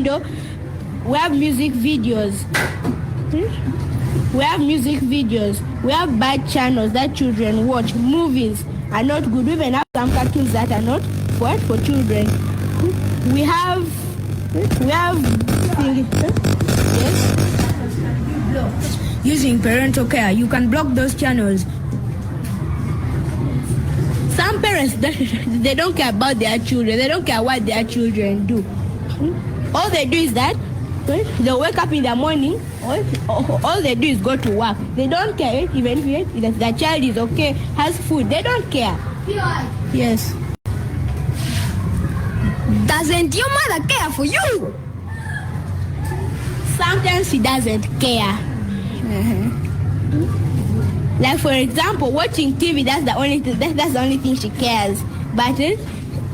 Telemundo. We have music videos. We have music videos. We have bad channels that children watch. Movies are not good. We even have some cartoons that are not for, for children. We have we have yes. Using parental care, you can block those channels. Some parents they don't care about their children. They don't care what their children do. All they do is that they wake up in the morning. All, all they do is go to work. They don't care even if the child is okay, has food. They don't care. Yes. Doesn't your mother care for you? Sometimes she doesn't care. Like for example, watching TV, that's the only th- that's the only thing she cares. But eh,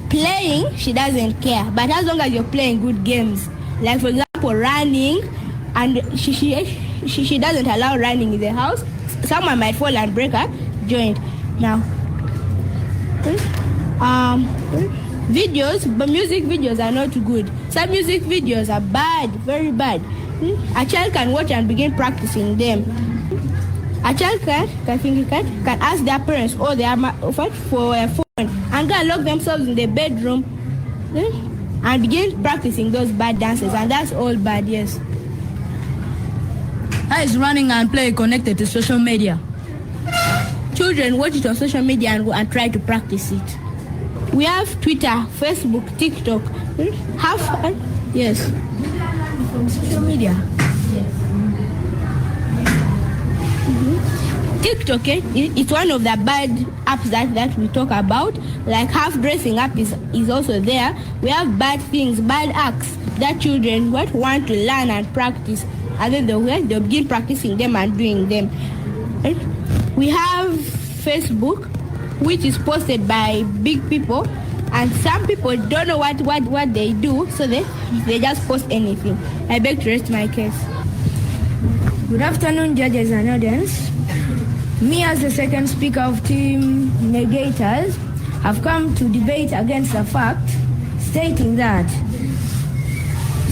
playing, she doesn't care. But as long as you're playing good games, like for example, running, and she she she, she doesn't allow running in the house. Someone might fall and break a joint. Now, um, videos, but music videos are not good. Some music videos are bad, very bad. A child can watch and begin practicing them. A child can, can, think, can, can ask their parents or their ma- for for a phone and go and lock themselves in the bedroom hmm, and begin practicing those bad dances, and that's all bad, yes. How is running and play connected to social media? Children watch it on social media and, and try to practice it. We have Twitter, Facebook, TikTok. Hmm, Have yes. From social media. TikTok, eh, it- it's one of the bad apps that, that we talk about. Like half dressing up is, is also there. We have bad things, bad acts that children what want to learn and practice, and then they'll, they'll begin practicing them and doing them. Eh, We have Facebook, which is posted by big people, and some people don't know what, what, what they do, so they, they just post anything. I beg to rest my case. Good afternoon, judges and audience. Me, as the second speaker of Team Negators, have come to debate against the fact stating that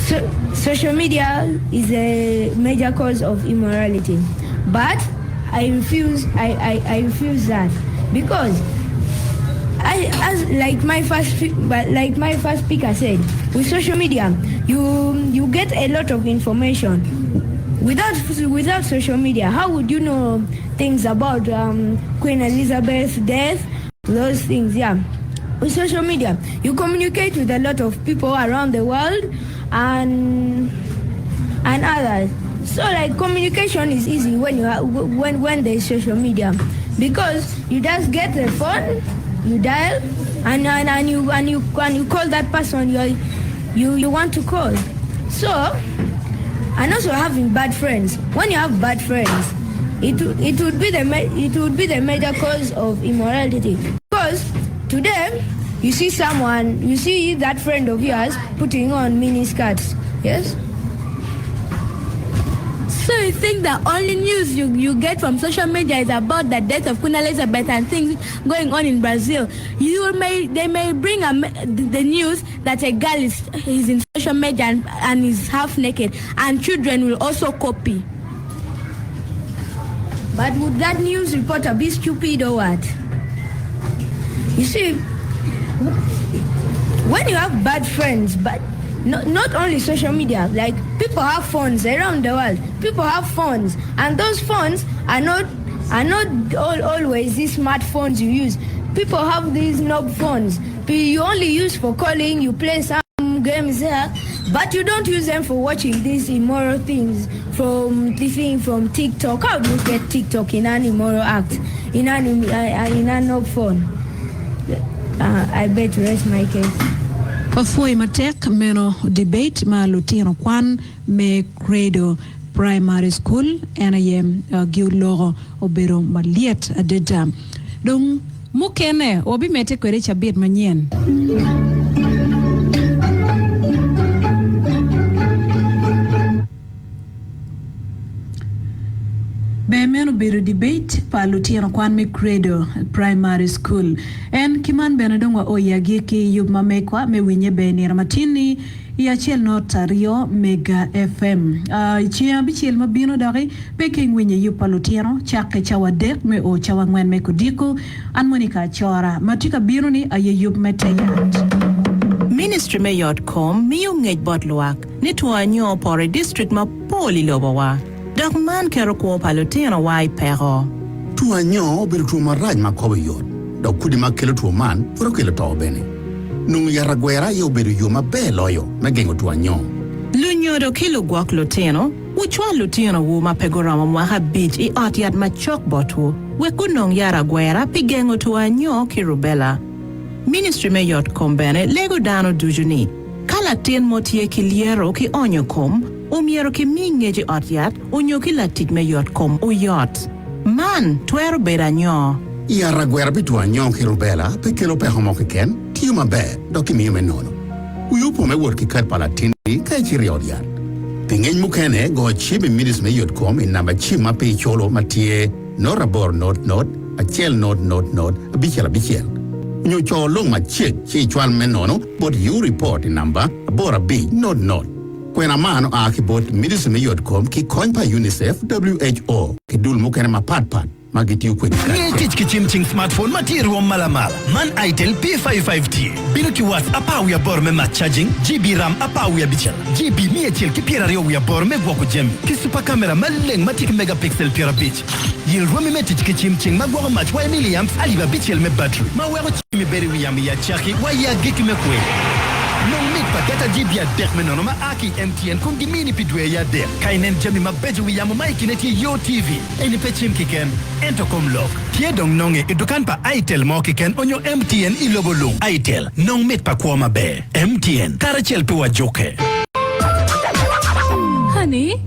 so, social media is a major cause of immorality. But I refuse, I, I, I refuse that because I, as like my first, but like my first speaker said, with social media, you you get a lot of information. Without without social media, how would you know things about um, Queen Elizabeth's death? Those things, yeah. With social media, you communicate with a lot of people around the world, and and others. So like communication is easy when you ha- when when there's social media, because you just get the phone, you dial, and and, and you and you and you call that person you you you want to call. So, and also having bad friends. When you have bad friends, it it would be the it would be the major cause of immorality. Because today you see someone, you see that friend of yours putting on mini skirts. Yes. So you think the only news you, you get from social media is about the death of Queen Elizabeth and things going on in Brazil? You may they may bring a, the news that a girl is, is in social media and, and is half naked, and children will also copy. But would that news reporter be stupid or what? You see, when you have bad friends, but not, not only social media, like people have phones around the world. People have phones, and those phones are not are not all, always these smartphones you use. People have these knob phones. You only use for calling. You play some games there, but you don't use them for watching these immoral things from the thing from TikTok. How do you get TikTok in an immoral act in an uh, in a knob phone? Uh, I bet rest my case. Wapwoyi matek meno debate ma lutino kwan me Credo Primary School en aye gi oloko obedo malyet adada. Dong mukene wabimedde kwede i cabit manyen. Ber meno obedo debate pa lutino kwan me Credo Primary School. En ki man bene dong wa o i agikki yub ma megwa me winye ber nino matin-ni. i acel not aryo Mega FM. I ceng abicel ma bino doki, pe ki ngwinyo i yub pa lutino, cakke cawa adek me o cawa angwen me kodiko. An Monica Acora, ma tye ka bino ni aye yub me te yat. Ministry me yot kom miyo ngec bot lwak ni two anyo opoto i distrik mapol i lobowa dok man keto kwo pa lutinowa i peko. Two anyo obedo two marac ma kobo yot, dok kudi ma kelo two man twero kelo to bene. Nongo yat agwera aye obedo yo maber loyo me gengo two anyo. Lunyodo ki lugwok lutino, wucwal lutinowu ma pe guromo mwaka abic i ot yat macok botwu wek gunong yat agwera pi gengo two anyo ki rubella. Ministri me yot kom bene lego dano ducu ni ka latin mo tye ki lyeto ki onyo kom, omyero kimi ngec i ot yat onyo ki latic me yot kom oyot. Man twero bedo anyo. Yat agwera pi two anyo ki rubella pe kelo peko mo keken, tiyo maber, dok kimiyo me nono. Wi opo me wot ki kad pa latinni ka icito i ot yat. Pi ngec mukene, go cim i Ministri me Yot Kom i namba cim ma pe iculo ma tye not aboro not not acel not not not abicel abicel nyo co lung macek ci icwal me nono bot U-Report i namba aboro abic not not. Kwena man oa ki bot Ministri me Yot Kom ki kony pa UNICEF, WHO ki dul mukene mapat pat ma gitiyo kwedi Nge kacel. tic ki cim cing smartphone ma tye i rwom ma lamal. Man Itel P55 tye bino ki watts apar wiye aboro me mac charging, GB ram apar wiye abicel, GB 128 me gwoko jami, ki super camera maleng ma tye ki megapixel 50. Yel rwomi me tic ki cim cing ma gwoko mac wa i milliamps alip abicel me battery ma weko cimmi bedo i wi yamo i acakki wa i agikki me kwer. Nong mit pa data GB adek me nono ma a ki i MTN kun gimini pi dwe aye adek. Ka inen jami mabeco i wi yamo ma i kine tye Yo TV, eni pe cim keken, ento kom lok. Tye dong nonge i dukan pa Itel mo keken onyo MTN i lobo lung. Itel, nong mit pa kwo maber. MTN, karacel pi wajukke. Honey.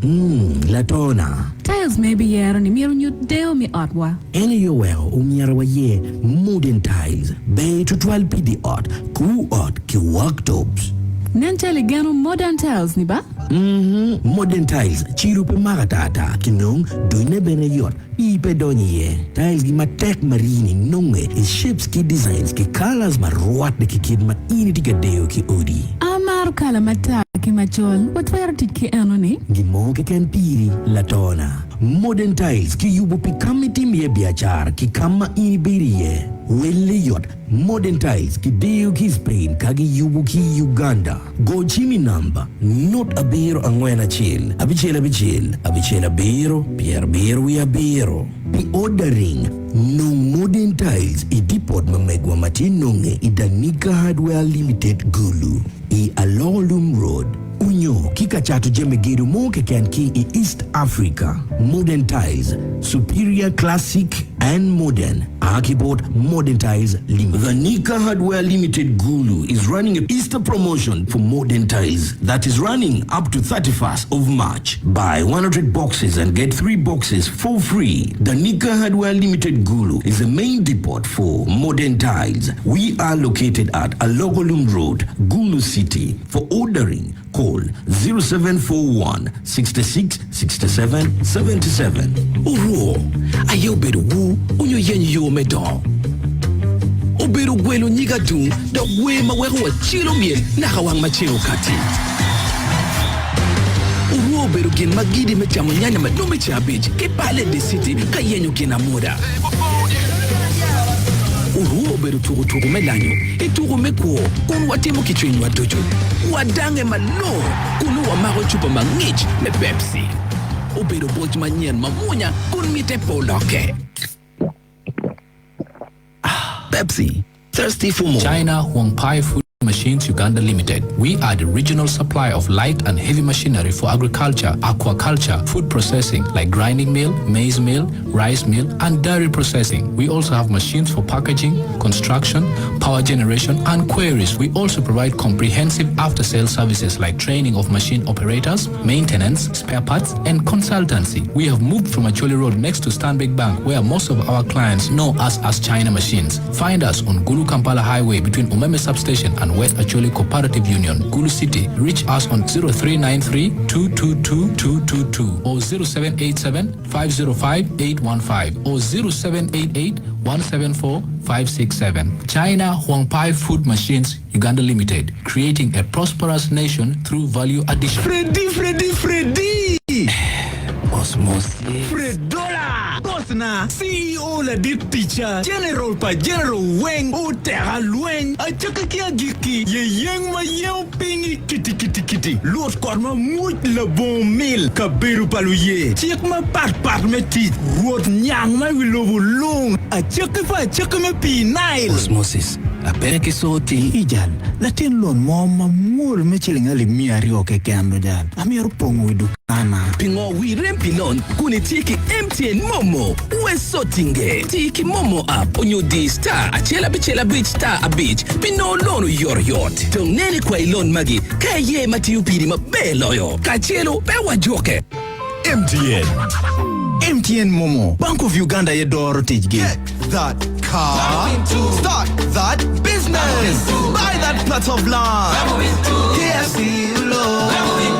Mm, latona. Tiles ma ibiyero ni myero onyut deyo me otwa. En aye oweko omyero wayer modern tiles. Ber tutwal pi di ot, kor ot ki worktops. Nen calo igeno modern tiles ni ba? Mm-hmm, modern tiles ciro pe mako ata ata ki nong donyne bene yot, pii pe donyo iye. Tiles gi matek ma rii-ni nonge i shapes ki designs ki colors ma rwatte ki kit ma in itye ka deyo ki odi. Amaro kala matar ki macol, watwero tic ki enoni? Gin mo keken piri latona. Modern Tiles kiyubo pi ka ma itimo iye biacara ki ka ma in ibedo iye. Welle yot, Modern Tiles kideyo ki i Spain ka giyubo ki i Uganda. Go cim i namba not abiro angwen acel abicel abicel abicel abiro pyerabiro wiye abiro. Pi ordering, nong Modern Tiles i depot ma megwa ma tye nonge i Danica Hardware Limited Gulu i Alolum Road onyo ki ka cato jami gedo mo keken ki i East Africa. Modern Tiles, Superior Classic and Modern a ki bot Modern Tiles Limited. Danica Hardware Limited Gulu is running a Easter promotion for Modern Tiles that is running up to 31st of March. Buy 100 boxes and get 3 boxes for free. Danica Hardware Limited Gulu is the main depot for Modern Tiles. We are located at Alogolum Road, Gulu City. For ordering, call 0741 66 67 77. Orwo aye obedo wu onyo yenyo yo me dongo. Obedo gwelo nyig adung dok wer ma weko wacelo myel naka wang ma ceng okatti. Orwo obedo gin ma gidi me camo nyanya ma nongo i ceng abic ki pale i dye citi ka yenyo gin amoda. Orwo obedo tuko tuko me lanyo i tuko me kwo kun watimo ki cwinywa ducu. Wadange malongo kun nongo wamako cupa mangic me Pepsi. Obedo boc manyen mamwonya kun mitte pe olokke. Pepsi, thirsty for more. China Huangpai Food Machines Uganda Limited. We are the regional supplier of light and heavy machinery for agriculture, aquaculture, food processing like grinding mill, maize mill, rice mill, and dairy processing. We also have machines for packaging, construction, power generation, and queries. We also provide comprehensive after-sales services like training of machine operators, maintenance, spare parts, and consultancy. We have moved from Acholi Road next to Stanbic Bank, where most of our clients know us as China Machines. Find us on Gulu Kampala Highway between Umeme Substation and and West Acholi Cooperative Union, Gulu City. Reach us on 0393 222 222 or 0787 505 815 or 0788 174 567. China Huangpai Food Machines Uganda Limited, creating a prosperous nation through value addition. Freddy, Freddy, Freddy! Osmosis. Fredola! Boss na, CEO ladit ticca, General pa General weng, oteka lweny, acakki ki agikki, yeyeng ma yengo piny i kiti kiti kiti, lut kot ma mwoc labongo mil, kabedo pa luye, cik mapat pat me tic, Rwot nyang ma i wi lobo lung, acakki pa acakki me pii Nile. Osmosis. Apeke ki coti. I jal, latin lon mo ma mwol me ciling alip miya aryo keken do jal, amito pongo wi dukana. Pingo wi rem pi lon kun itye ki MTN MoMo? We sotinge! Ti ki MoMo app onyo di star acel abicel abic star abic pi nongo lon oyotoyot. Dong nen i kwayi lon magi ka iye ma tiyo piri maber loyo. Kacelu pe wajuke. MTN. MTN MoMo, Bank of Uganda aye doro ticgi. Get that car. Start that business. Buy that plot of land. KFC loan.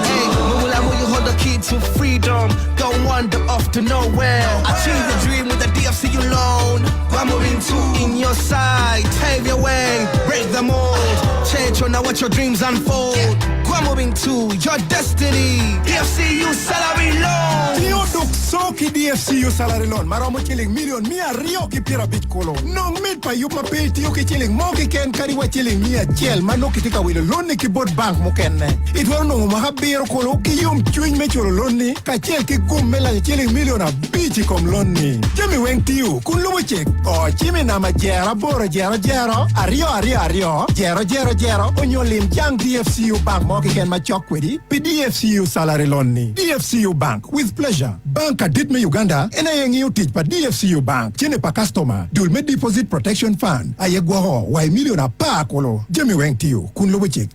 Hey, Mumulamu, you hold the key to freedom. Don't wander off to nowhere. Achieve your dream with the DFCU loan. Gwamo in your side. Pave your way. Break the mold. Change on now watch your dreams unfold. Gwamo into your destiny. DFCU salary loan. Tiyo dok so ki DFCU salary loan maromo ciling milion 250 kulu. Nong mit pa yub ma pe itiyo ki ciling mo keken kadi wa ciling 100 ma nongo kitye ka wilo lon-ni ki bot bank mukene. Itwero nongo mwaka abiro kulu ki yomcwiny me culo lon-ni kacel ki gum me lanyo ciling milion abic i kom lon-ni. Jami weng tiyo kun lubo cik. Go cim i namba 0 8 0 0 2 2 2 0 0 0 onyo lim jang DFCU bank mo keken macok kwedi pi DFCU salary loan-ni. DFCU Bank, with pleasure. Bank adit me Uganda en aye ngiyo tic pa DFCU Bank. Cene pa kastoma, dul me Deposit Protection Fund aye gwoko wa i milion apar kulu. Jami weng tiyo kun lubo cik.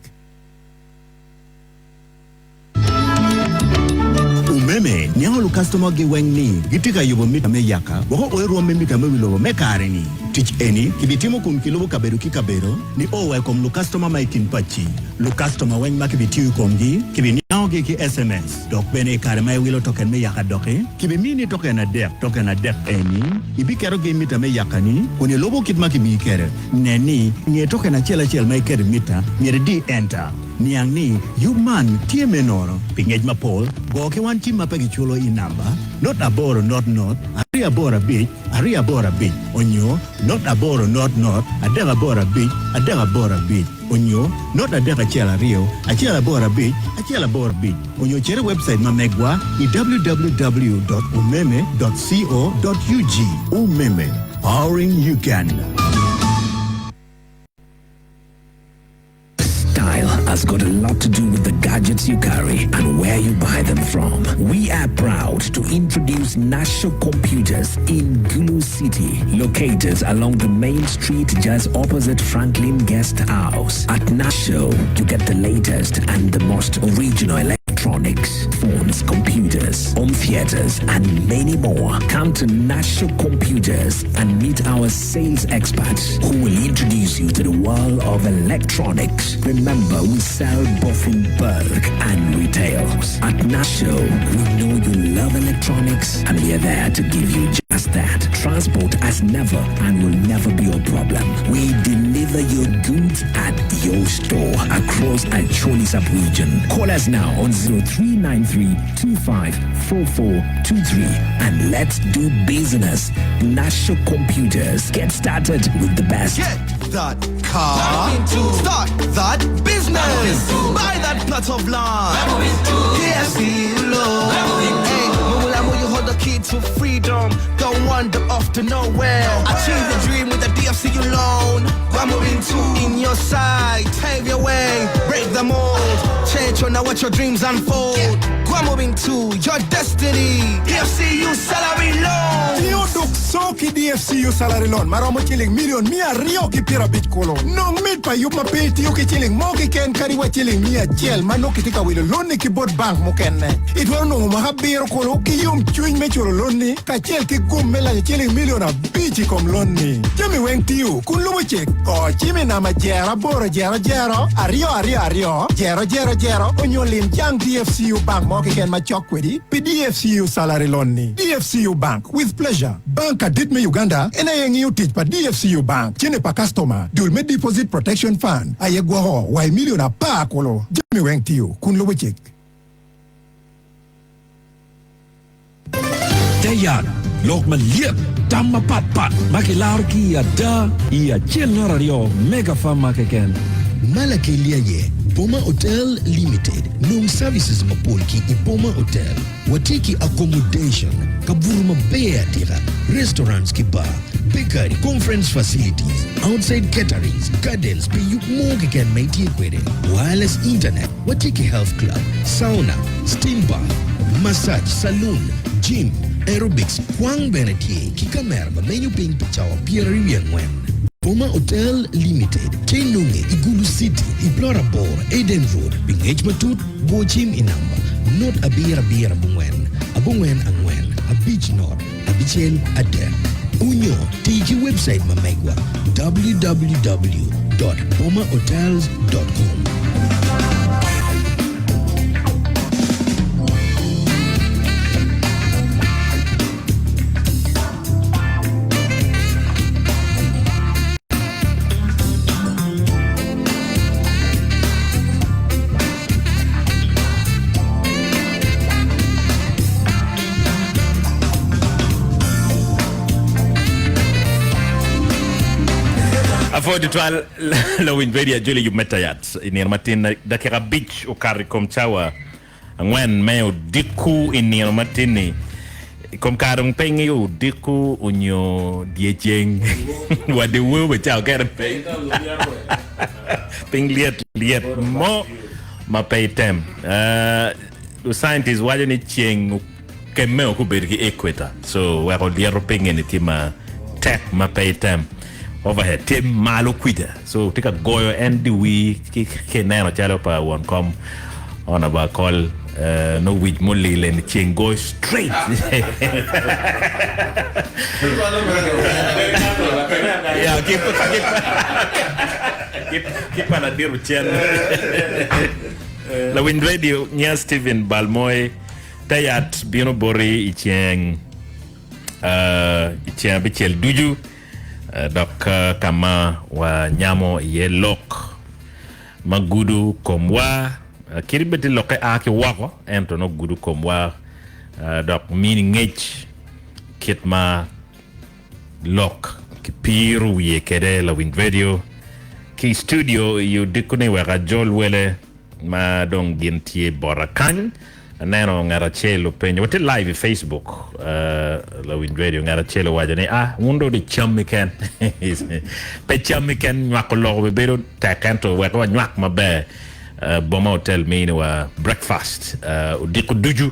Umeme niango lukastoma gi weng ni gitye ka yubo mita me yaka woko oyo rwom me mita me wi lobo me kare ni. Tic eni kibitimo kun kilubo kabedo ki kabedo ni o wa i kom lukastoma ma i kin pacci. Lukastoma weng ma kibitiyo i komgi kibiniangogi ki SMS dok bene i kare ma iwilo token me yaka doki kibimini token adek. Token adek eni ibiketogi i mita me yaka-ni kun ilubo kit ma kimiyi kwede. Nen ni nge token acel acel ma iketo i mita myero idi enter. Niang ni yub man tye me nono. Pi ngec mapol, go ki wan cim ma pe kiculo i namba, not aboro not not, aryo aboro abic, aryo aboro abic, onyo not aboro not not, adek aboro abic, adek aboro abic, onyo not adek acel aryo, acel aboro abic, acel aboro abic, onyo cit i webcait ma megwa i www dot umeme dot co dot ug. Umeme, powering Uganda. Style has got a lot to do with the gadgets you carry and where you buy them from. We are proud to introduce Nasho Computers in Gulu City, located along the main street just opposite Franklin Guest House. At Nasho, you get the latest and the most original electronics, phones, computers, home theaters, and many more. Come to Nasho Computers and meet our sales experts who will introduce you to the world of electronics. Remember, we sell both in bulk and retail. At Nasho, we know you love electronics and we are there to give you just that. Transport has never and will never be a problem. We deliver your goods at your store across Acholi sub-region. Call us now on 0393 254423 and let's do business. Nasho Computers. Get started with the best. Get that car. Start that business. Buy that plot of land. KFC loan. Hey, Mumulamu, you hold the key to freedom. Don't wander off to nowhere. Achieve your dream with the DFCU loan. Gwamo in your side. Pave your way. Break the mold. Change on now watch your dreams unfold. Vamo into your destiny. DFCU Salary Loan. Tingo duk so ki DFCU Salary Loan ma romo ciling milion 250 kulu. Nong mit pa yub ma pe itiyo ki ciling mo keken kadi wa ciling 100 ma nongo kitye ka wilo lonni ki bot bank mukene. Itwero nongo mwaka abiro kulu ki yomcwiny me culo lonni kacel ki gum me lanyo ciling milion abic i kom lonni. Jami weng tiyo kun lubo cik. Go cim i namba jero aboro jero jero aryo aryo aryo jero jero jero onyo lim jang DFCU Bank mo keken macok kwedi pi DFCU Salary Loan-ni. DFCU Bank, with pleasure. Bank kadit me Uganda en aye ngiyo tic pa DFCU Bank. Cene pa kastoma, dul me Deposit Protection Fund aye gwoko wa i milion apar kulu. Jami weng tiyo kun lubo cik. Te yat, lok malyet, tam mapat pat ma kilaro ki i ada i acel ngat aryo Mega Farm ma keken. Ma lakelli aye Boma Hotel Limited. Nong services mapol ki i Boma Hotel. Watye ki accommodation, kabuto maber atika, restaurants ki bar, bakery, conference facilities, outside caterings, gardens pi yub mo keken ma itye kwede, wireless internet, Watye ki health club, sauna, steam bath, massage, saloon, gym, aerobics, kwang bene tye ki kamera ma menyo piny pi cawa 24. Boma Hotel Limited tye nonge i Gulu City i plot aboro Eden Road. Pi ngec matut, go cim i namba not abiro abiro abongwen abongwen angwen abic not abicel adek onyo ti ki webcait ma megwa www dot bomahotels dot com. Apwoyo tutwal lawiny radio Ajoli yub me tayat i nino matin dakika abic okato i kom cawa angwen me odiko i nino matin-ni i kom kare dong pe ingeyo odiko onyo dyeceng wa dyewor bene cawa kene piny piny lyet lyet mo ma pe item. Lucaintis waco ni ceng okemme ok obedo ki equator so weko lyeto pinye ni tye ma tek ma pe item. Overhead tye malo kwija so tye ka goyo en di wii ki ineno calo pa won kom Honourable Akol nongo wic mulil eni ceng goyo straight. Yeah, ki pa ladit Ocen. Lawiny radio nya Steven Balmoy te yat bino boti i ceng i ceng abicel ducu dok ka ma wanyamo iye lok ma gudo komwa kadi bed ni lokke a ki woko ento nongo gudo komwa dok mini ngec kit ma lok ki piro wiye kede lawiny radio ki i studio i odiko ni wek ajol wele ma dong gin tye bota kany. Aneno ngat acel openyo, watye live i Facebook, lawiny radio ngat acel owaco ni ah wun dong cam keken pe cam keken nywako lok obibedo tek ento wek wanywak maber. Boma Hotel mini wa breakfast odiko ducu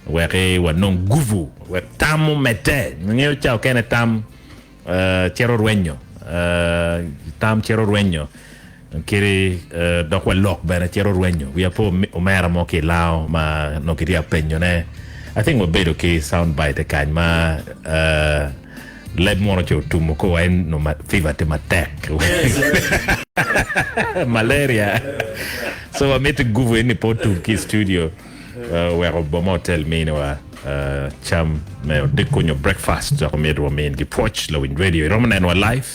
wek wanong guvu wek tam omedde. Ingeyo ca okene tam cito rwenyo, tam cito rwenyo kadi dok wa lok bene cito rwenyo. Wiya po omera mo ki i Lao ma onongo kitye ka penyone, I think wabedo ki sound bite kany ma leb munu ca otumo kor en nongo fever tye matek malaria so wamito guvu eni pe otum ki i studio. Oweko Boma Hotel miniwa cam me odiko nyo breakfast dok omyero wamingi pwoc. Lawiny radio iromo nenowa live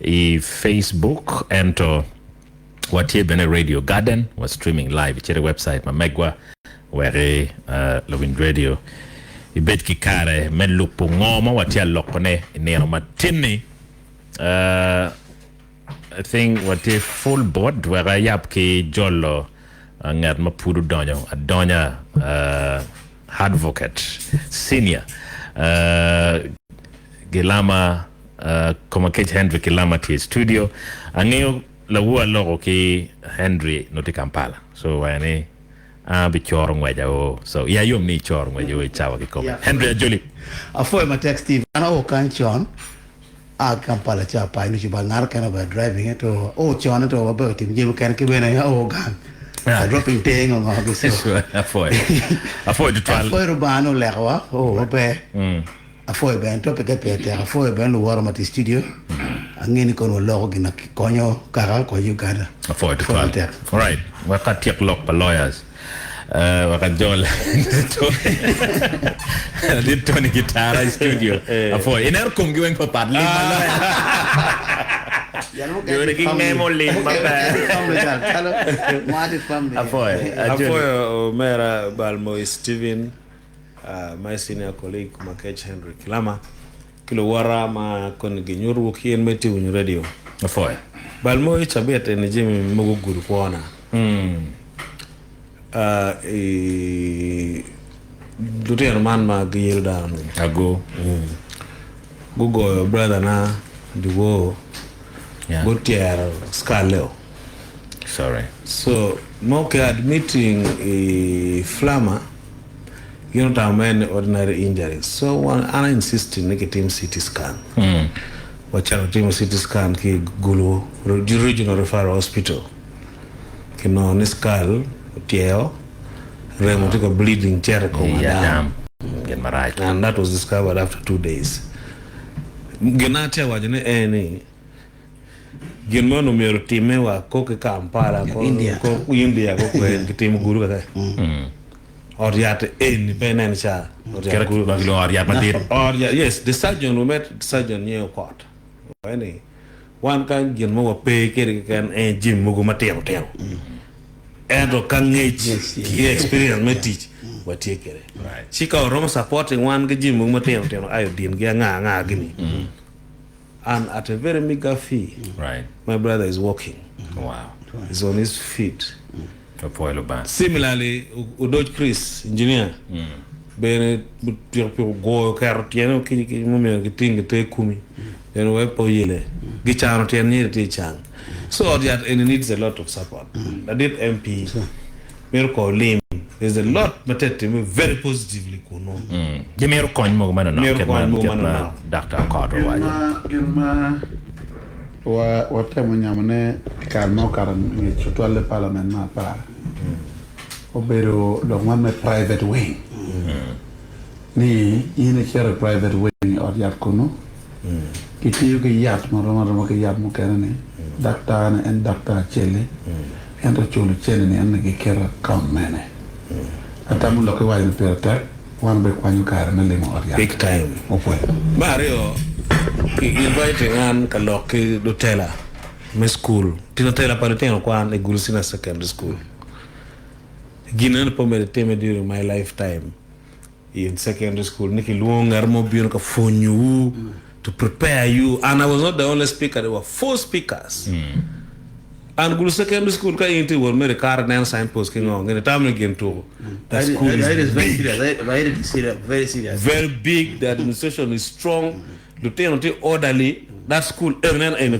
i Facebook ento watye bene i Radio Garden wa streaming live icit i website ma megwa wek lawiny radio ibed ki kare me lubo ngo ma watye alokone i nino matin-ni. I think watye full board wek ayab ki jolo ngat ma pud odonyo adonya advocate senior Gilama Komakech Henry Kilama tye i studio angeyo lawor aloko ki Henry nongo tye Kampala so waye ni. An abicoro ngweca o. So iya yom ni icoro ngweci o i cawa kikome. Henry Ajoli. Apwoyo matek Steve. An ao kany con aa ki Kampala ca apar nucu but ngat okene obedo driving ento ao con ento wabedo timo jami mukene ki bene ao gang ka dropping tee ngo ngo gi so. Sure, apwoyo. Apwoyo tutwal. Apwoyo Rubanga ni olekowa oo maber. Apwoyo bene topic e pire tek apwoyo bene luwota ma tye i studio ange ni kono waloko gin ma konyo kaka konyo Uganda. Apwoyo tutwal. Alright, wek atyek lok pa lawyers. Uh, wek ajol Ladit Tony Gitara i studio. Apwoyo. Ineno komgi weng papat lim ma lawyer. Yore gingemo lim maber. Apwoyo. Apwoyo omera Balmoy Steven. My senior colleague Makech Henry Kilama ki luwota ma koni ginyuto wok ki in me tye winyo radio. Apwoyo. Bal mo i cabit eni jami mogo ogudo kwona. I lutino man ma giyelo dano ni. Ago. Gugoyo brother na dyewor gutyero skull-le. Sorry. So mo ki admitting i Flama. Gin otamo mere ni ordinary injury so wan an a insisting ni kitim CT scan. Wacako timo CT scan ki i Gulu Regional Referral Hospital. Kinongo ni skull otyeo, remo tye ka bleeding cito i kom adam. Gin marac. And that was discovered after 2 days. Gin ma atye ka waco ne en ni Gin meno myero otimme wa ko ki Kampala ko India ko kwen kitimo gulu kaka ot yat eni pe inen ca ot yat gulu Ma kilwongo ot yat madit. Ot yat yes the surgeon we met surgeon nyeyo kot eni wan kany gin mo wape kwede keken en jami mogo matino tino ento ka ngec ki experience me tic watye kwede ci ka oromo supporting wan ki jami mogo matino tino iodine gi anga anga gini And at a very meager fee, Right. my brother is walking. Wow. He's on his feet. Opwoyo Lubanga. Similarly, Odoc Chris, engineer, bene pikipiki ogoyo oketo tyene ki ki mumiyo giting gite kumi. Then wek pe oyele. Gicano tyen nyeri tye cang. So ot yat eni needs a lot of support. Ladit MP mito ko olim. There's a lot ma tye time very positively kunu. Gimito kony mogo manonok Mito kit ma kony mogo kit ma manonok. Daktar Okot Gin owaco. ma gin ma wa watemo nyamone i kare ma okato angec tutwalle i parliament me apar obedo lok man me private wing ni in icito i private wing i ot yat kunu kitiyo ki yat marom aroma ki yat mukene ni daktar ni en daktar acel-li ento culo cente ni en ni giketo account mene atamo lok iwaco ni pire tek wan bene kwanyo kare me limo ot yat Big time. opwoyo. Me aryo, ki inviting an ka lok ki lutela me school, tino tela pa litino kwan i Gulu Senior Secondary School. Gin eno pe omyero itime during my lifetime in secondary school ni kilwongo ngat mo bino ka pwonyowu to prepare you and I was not the only speaker there were four speakers. And Gulu Secondary School ka in tye wot mere ikato ineno signpost ki ngo ngene itamo ni gin tuko. That school is It is very big. serious. It is serious, very serious. Very big, the administration is strong, lutino tye orderly, that school eni neno eni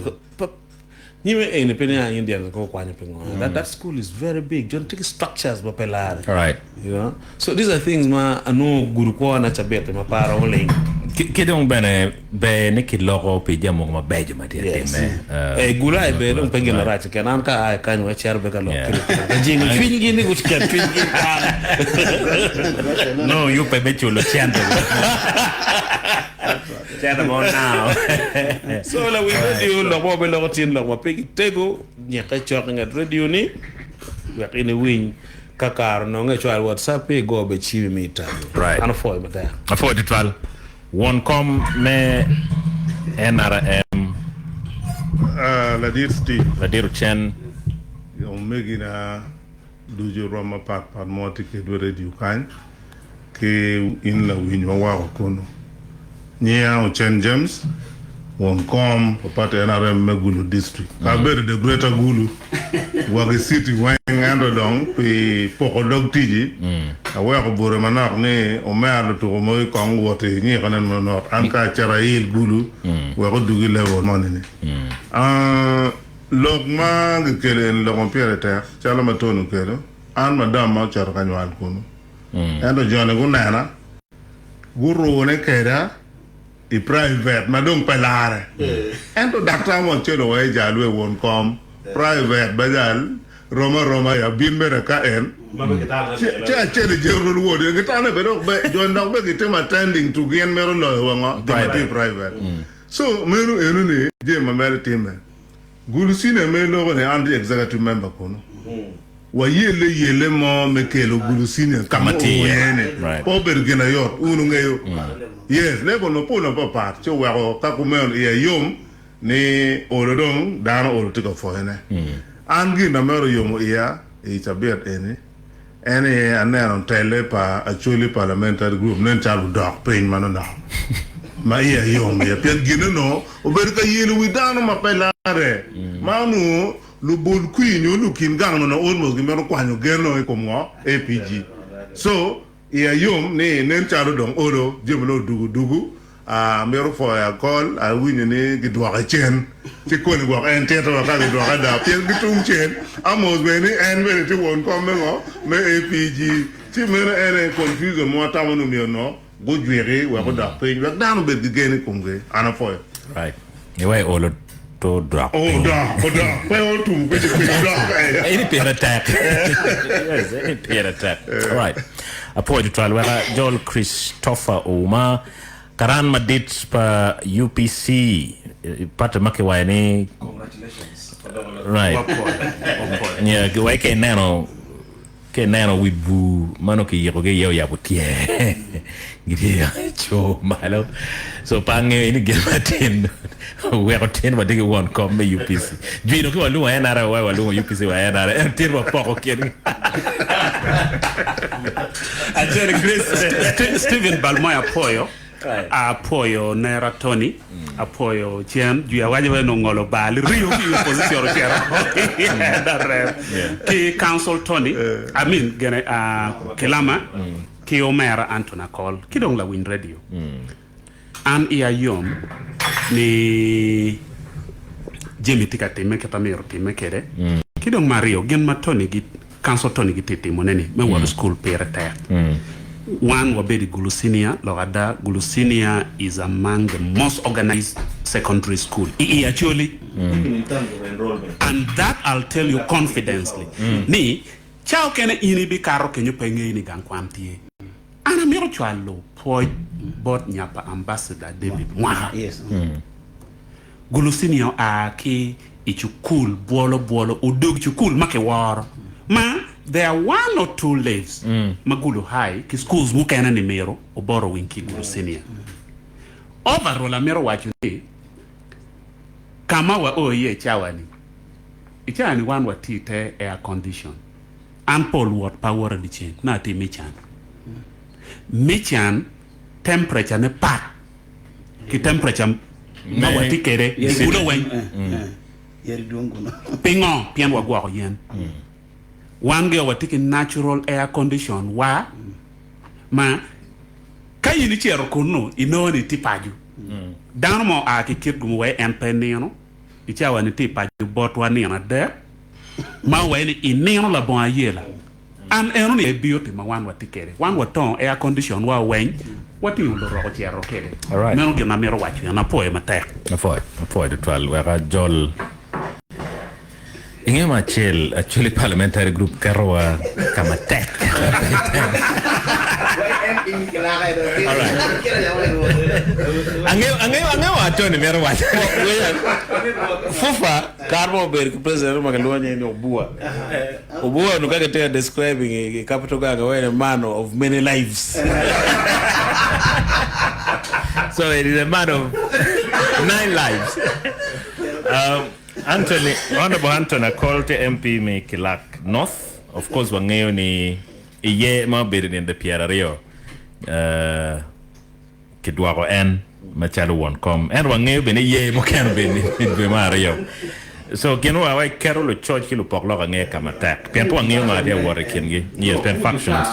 nyime eni pe niang Indians ko kwanyo pingo. That school is very big, jon tye ki structures ma pe lare. Right. You know? So these are things ma anongo gudo kwona cabit ma pe aromo ling. Ki dong bene ber ni kiloko pi jami mogo mabeco ma tye ka timme. Eh, gulu aye ber dong pe gin marac keken. An ka aa i kany wek acito bene ka lok ki lutino. Ka jingo cwinygi ni guket cwinygi i kwan. Nongo yubbe me culo cente. Cente mo now. So lawil radio lok ma wabiloko tin lok ma pigi tego nyikke cok i nget radio ni wek in iwiny. Ka kare ononge cwal WhatsApp pi igo be cimi mi itami. Right. An apwoyo matek. Apwoyo tutwal. Won kom me NRM. Ladit Steve. Ladit Ocen. Omegina ducu rwom mapat pat ma watye kedwa i radio kany ki in lawiny ma woko kunu. Nyinga Ocen James, won kom pa party NRM me Gulu District. Abedo the Greater Gulu wa ki city weng ento dong pi poko dog tici aweko bute manok ni omera lutuku mogo kong guwoti nyiko nen manok an ka acito ail Gulu wek odugi level moni ni. Lok ma gikelo eni lok ma pire tek calo ma Tony okelo. An madam ma ocito ka nywal kunu. Ento joni gunena, gurune keda i private ma dong pe lare. Ento daktar mo acel owaco jal we won kom private ba jal rom aroma ya bin bene ka en ci acel i general ward en gitane be dok be joni dok be gitimo attending to gin mito loyo wa ngo jo ma tye i private. So meno eno ni jami ma mere time. Gulu senior ma iloko ni an tye executive member kunu. Wayelle yelle mo me kelo Gulu senior ka ma tye iye. oye ni. Pe obedo gin ayot. Wun wungeyo. Yes, level mapol mapapat ci oweko ka kumeno iya yom ni olo dong dano olo tye ka pwoyone. An gin na mere oyomo iya i cabit eni En aye aneno tele pa Acholi Parliamentary Group nen calo odok piny manonok ma iya yom iye pien gine onongo obedo ka yelo wi dano ma pe larre ma onongo lubol kwir nyo lukin gang onongo almost gimito kwanyo genno i kom ngo APG so iya yom ni nen calo dong olo jami ne odugo dugu Amito pwoyo Akol, awinyo ni gidwoke cen, ci koni gwok en tito wa ka gidwoke ada, pien ki tung cel Amos bene ni en bene tye won kom me ngo? Me APG. Ci meno en aye confusion ma watamo ni myero onongo gujwiki wek odok piny, wek dano obed ki gen i komgi. An apwoyo. Right. Iweko olo to odok piny. Odok, odok, pe otum kweci kweci odok. Eni pire tek. Yes, eni pire tek. Alright. Apwoyo tutwal wek ajol Christopher Ouma, karan madit pa UPC, party ma kiwaco ni Right. Yeah, wai ka ineno Ka ineno wi bur ma nongo kiyikogi iye oyabo tyer, gitye ka co malo. So pe angeyo ni gin ma tin oweko tin watye ki won kom me UPC. Jwino ki walwongo NRM wa walwongo UPC wa NRM ento tin wapoko kingi. Acel Grace Stephen Balmoya Apoyo Apwoyo nera Tony, apwoyo cen jwi awaco bene nongo ngolo bar liriyo ki i opposition ocito i NRM ki council Tony, I mean gene Kilama ki omera Anthony Akol ki dong lawiny radio. An iya yom ni jami tye ka timme kit ma myero otimme kwede ki dong me aryo gin ma Tony gi Council Tony gitye timo ne ni me wot i school pire tek. Wan wabedo i Gulu Senior, lok ada Gulu Senior is among the most organized secondary school i i Acholi and that I'll tell you confidently ni ca okene in ibikato kenyo pe ingeyo ni gang kwan tye. An amito cwalo pwoc bot nya pa Ambassador David Mwaka. Gulu Senior oa ki i cukul bwolo bwolo odog cukul ma kiworo ma there are one or two leaves ma Gulu High ki schools mukene ni myero oborrowing ki Gulu Senior. Overall amito waco ni kama wa o iye icawa ni, icawa ni wan watye ite air condition. An pol wot pe awoto dyeceng nongo atye mican. Mican temperature ne pat. ki temperature ma watye kwede i gudo weng. Pingo? Pien wagwoko yen. Wan gire watye ki natural air condition wa ma ka in icito kunnu inongo ni itye paco. Dano mo oa ki Kitgum wai en pe nino i cawa ni tye paco botwa nino adek ma wai ni inino labongo ayela. An eno ni aye beauty ma wan watye kede. Wan watongo air condition wa weng, watingo lurok ocito kede. Alright. Meno gin ma amito waco en apwoyo matek. Apwoyo, apwoyo tutwal wek ajol inge mo acel Acholi Parliamentary Group keto wa ka matek. Alright. Angeyo, angeyo, angeyo wa Tony mito waco. Fufa, kare mo obedo ki president ma kilwongo nyinge ni Obua. Obua onongo ka kitye ka describing i capital gang giwaco ni man of many lives. So it is a man of nine lives. Um, Anthony, Honorable Anthony Akol tye MP me Kilak North. Of course wangeyo ni iye ma obedo ninde pyeraryo uh, Kidwoko en macalo won kom, ento wangeyo bene ni yer mukene obedo i dwe me aryo. So gin wa wa keto lucoc ki lupok lok angeya ka matek pien pe wangeyo ngo tye ka wot i kingi. Yes, pien factions.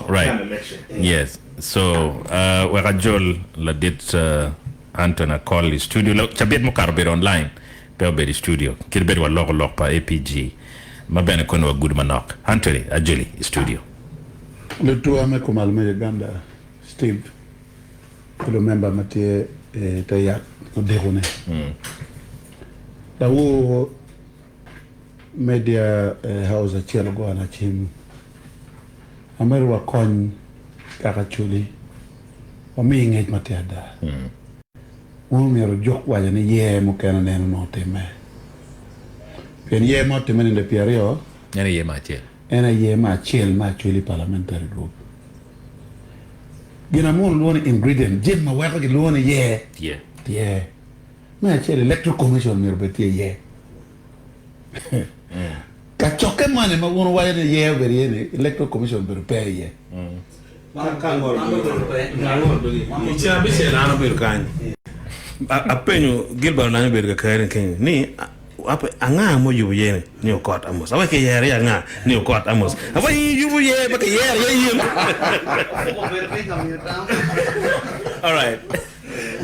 Right. Yes. So uh, wek ajol ladit uh, Anthony Akol i studio. Cabit mukato obedo online, pe obedo i studio. Kadi bed waloko lok pa APG. ma bene kono wagudo manok. Anthony Ajoli i studio. Lutuwa me kumalo me Uganda, Steve ki lumemba ma tye i te yat odiko ni, Lawor media house acel ogona cim, amito wakony kaka Acholi wami ngec ma tye ada. Wun omyero wujuk waco ni yer mukene nene onongo otimme. Pien yer ma otimme nino pyeraryo, En aye me acel. En aye me acel me Acholi Parliamentary Group. Gin ma wun wulwongo ni ingredient, jami ma weko gilwongo ni yer, Tye. tye. Me acel, Electoral Commission myero obed tye iye. Kacokke moni ma wun wuwaco ni yer obedo iye ni, Electoral Commission obedo pe iye. I ceng abicel an abedo kany, apenyo Gilbert Olanya obedo kakare kenyo ni anga ma oyubo iye ni ni Okot Amos awaci kiyero iye anga ni Okot Amos awaci in iyubo iye ma kiyero iye in. Alright.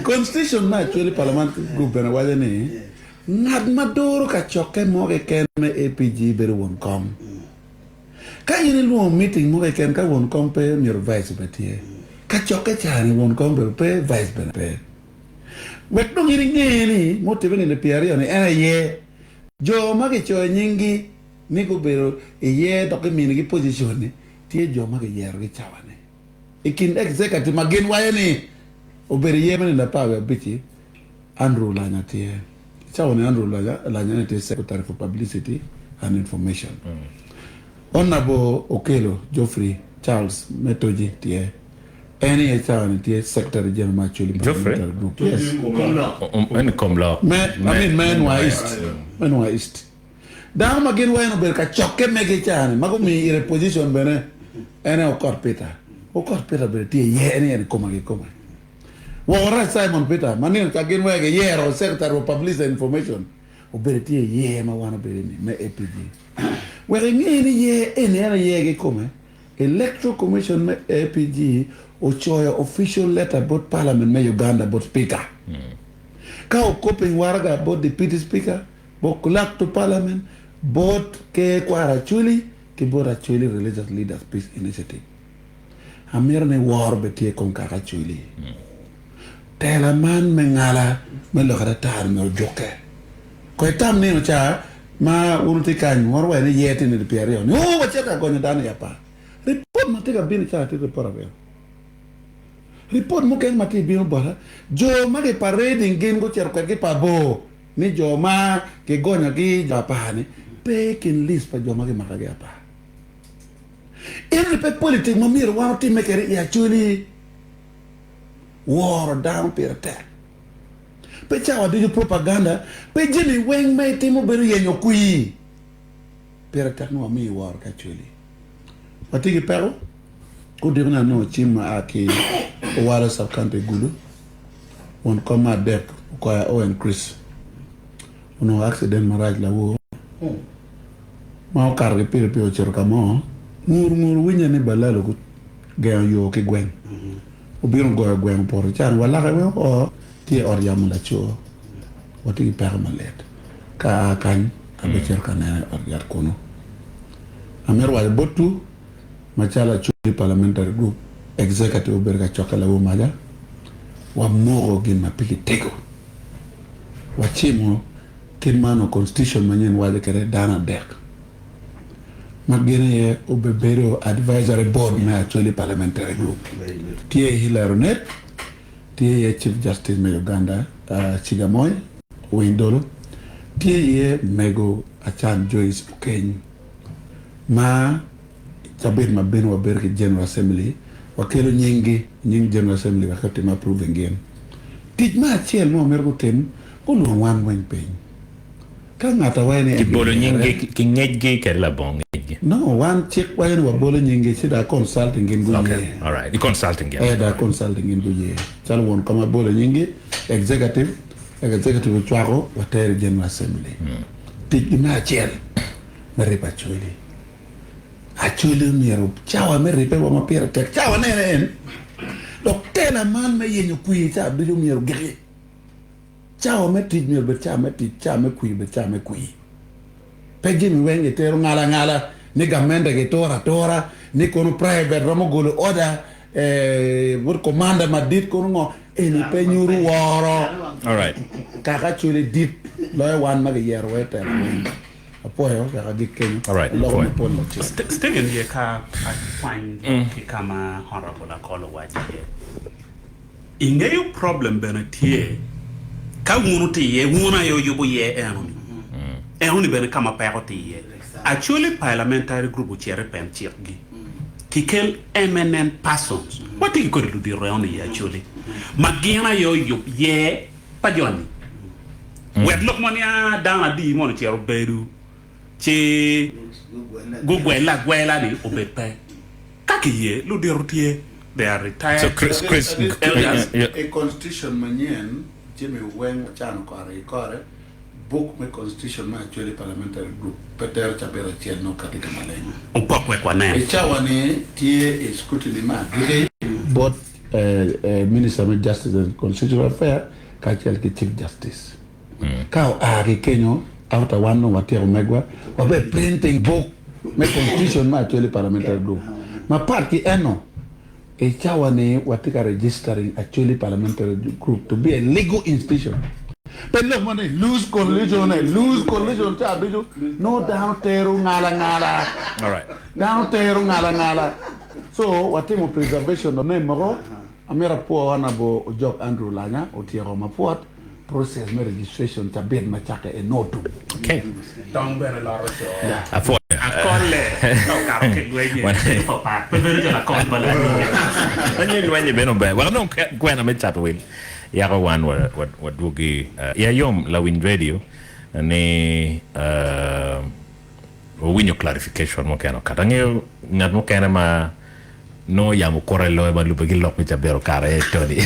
Constitution me Acholi Parliamentary Group bene waco ni ngat ma doro kacokke mo keken me APG bedo won kom. Ka in ilwongo meeting mo keken ka won kom pe myero vice obed tye. Kacokke ca ni won kom obedo pe vice bene pe. Wek dong in inge ni mutimme nino pyeraryo ni en aye jo ma kicoyo nyinggi ni gubedo iye dok kiminigi position ni tye jo ma kiyerogi cawa ni. I kin executive ma gin waco ni obedo iye me nino apar wiye abic-ci Andrew Olanya tye. I cawa ni Andrew Olanya ni tye Secretary for Publicity and Information. Honourable Okello Geoffrey Charles me Toji tye. En aye cawa ni tye Secretary General me Acholi Parliamentary Group. Yes. En kom lok. Me, I mean me Nwa East. Me Nwa East. Dano ma gin weng obedo ka cokke megi ca ni ma gumiyo ire position bene en aye Okot Peter. Okot Peter bene tye iye en aye ni koma kikome. Woko rac Simon Peter ma nino ca gin weng giyero Secretary for Publicity and Information obedo tye iye ma wan obedo ni me APG. Wek inge ni ye eni en aye kikome, Electoral Commission me APG ocoyo official letter bot Parliament me Uganda bot Speaker. Ka okoping waraga bot Deputy Speaker, bot Clerk to Parliament, bot Ker Kwaro Acholi ki bot Acholi Religious Leaders Peace Initiative. Amito ni woro bed tye i kom kaka Acholi. Tela man me ngala me lok atata ni myero ojukke. Ko itam nino ca ma wun wutye kany, wun wuwaco ni yer tye nino pyeraryo ni oo wacito ka gonyo dano i apar. Ripot ma tye ka bino ca tye ripot aryo. Ripot mukene ma tye ka bino bota, jo ma ki parading gin gucito kwedgi pa bor ni jo ma kigonyogi jo apar-ni pe i kin list pa jo ma kimakogi apar. Ento pe politik ma myero wan otimme kwede i Acholi. Woro dano pire tek. Pe cawa ducu propaganda, pe jami weng ma itimo bedo yenyo kwir. Pire tek ni wami woro ki Acholi. Watye ki peko, odiko ni anongo cim ma a ki Owalo Sub County Gulu, won kom me adek okoya Owen Chris onongo accident marac lawor ma okato ki pikipiki ocito ka mo, ngur ngur winye ni balalo gugengo yo ki gweng obino ogoyo gweng opoto can wa lake weng oo tye i ot yamo laco watye ki peko malit ka aa kany abicito ka nene i ot yat kunu amito waco botwu macalo Acholi Parliamentary Group Executive obedo ka cokke lawor maca wamoko gin ma pigi tego wacimo Kit ma onongo constitution manyen waco kwede dano adek ma gin aye obebedo advisory board me Acholi Parliamentary Group tye Hillary Onek, tye iye Chief Justice me Uganda Chiga Moi Owiny Dolo, tye iye Mego Acan Joyce Okeny ma cabit ma bino wabedo ki General Assembly wakelo nyinggi nying General Assembly wek otim approving gin. Tic me acel ma omyero gutim Gulwong wan weng piny. Ka ngat awaco ni Kibolo ebiyere. nyinggi ki ngecgi kede labongo ngecgi. No, wan cik waco ni wabolo nyinggi ci dong consulting gin guye. Okay, alright. I consulting gin. Eh, dong consulting gin guye. Calo won kom abolo nyinggi, executive, executive ocwako, watero i General Assembly. Ticgi me acel me ribo Acholi. Acholi omyero cawa me ribbe wa ma pire tek cawa ne en. Dok tela man me yenyo kwir cawa ducu omyero ogiki. Cawa me tic myero obed cawa me tic, cawa me kwir obed cawa me kwir. Pe jami weng gitero ngala ngala ni gamente gituro atura ni kono private romo golo order bot commander madit kono ngo eni pe nyuto woro. Alright. Kaka actually dit loyo wan ma giyero wa itelo weng. Apwoyo wek agik kenyo. Alright, Loko apwoyo. mapol lacen. Stephen ye ka akwany ki kama Honorable Akol owaco iye. Ingeyo problem bene tye ka wun wutye iye, wun aye wuyubo iye enoni. Enoni bene ka ma peko tye iye. Acholi Parliamentary Group ocito i pen cikgi kikel eminent persons, watye ki kodi ludito enoni i Acholi ma gin aye oyub yer pa joni. Wek lok mo ni aa dano adi mono ocito obedo ci gugwelle agwela ni obed pe. Ka kiye, ludito tye, they are retired So Chris, Chris, elders. I constitution manyen jami weng wacano kore ki kore, buk me constitution me Acholi Parliamentary Group pe tero cabit acel nongo kati ka maleng. Opok wek wanen. I cawa ni tye i scrutiny me agikki bot Minister me Justice and Constitutional Affair kacel ki Chief Justice. Ka oa ki kenyo, after wan dong watyeko megwa, wabe printing book me constitution me Acholi Parliamentary Group. Mapat ki eno, i cawa ni watye ka registering Acholi Parliamentary Group to be a legal institution. Pe lok mo ni loose coalition, loose coalition ca ducu nongo dano tero ngala ngala. Dano tero ngala ngala. So watimo preservation of name moko, amito apwo Honourable Ojok Andrew Olanya otyeko mapwot. Process me registration cabit ma cakke i Notu. Okay. Tong bene loro co. Apwoyo. Akolle ka okato ki lwenye bedo papat pe bedo calo akol pa lanyige. Anyo lwenye bene ober. Wek dong kwena me cato wil yako wan wadwogi i ayom lawiny radio ni wawinyo clarification mukene okato. Angeyo ngat mukene ma nongo yamo kore loyo ma lubbe ki lok me cabit okato aye Tony.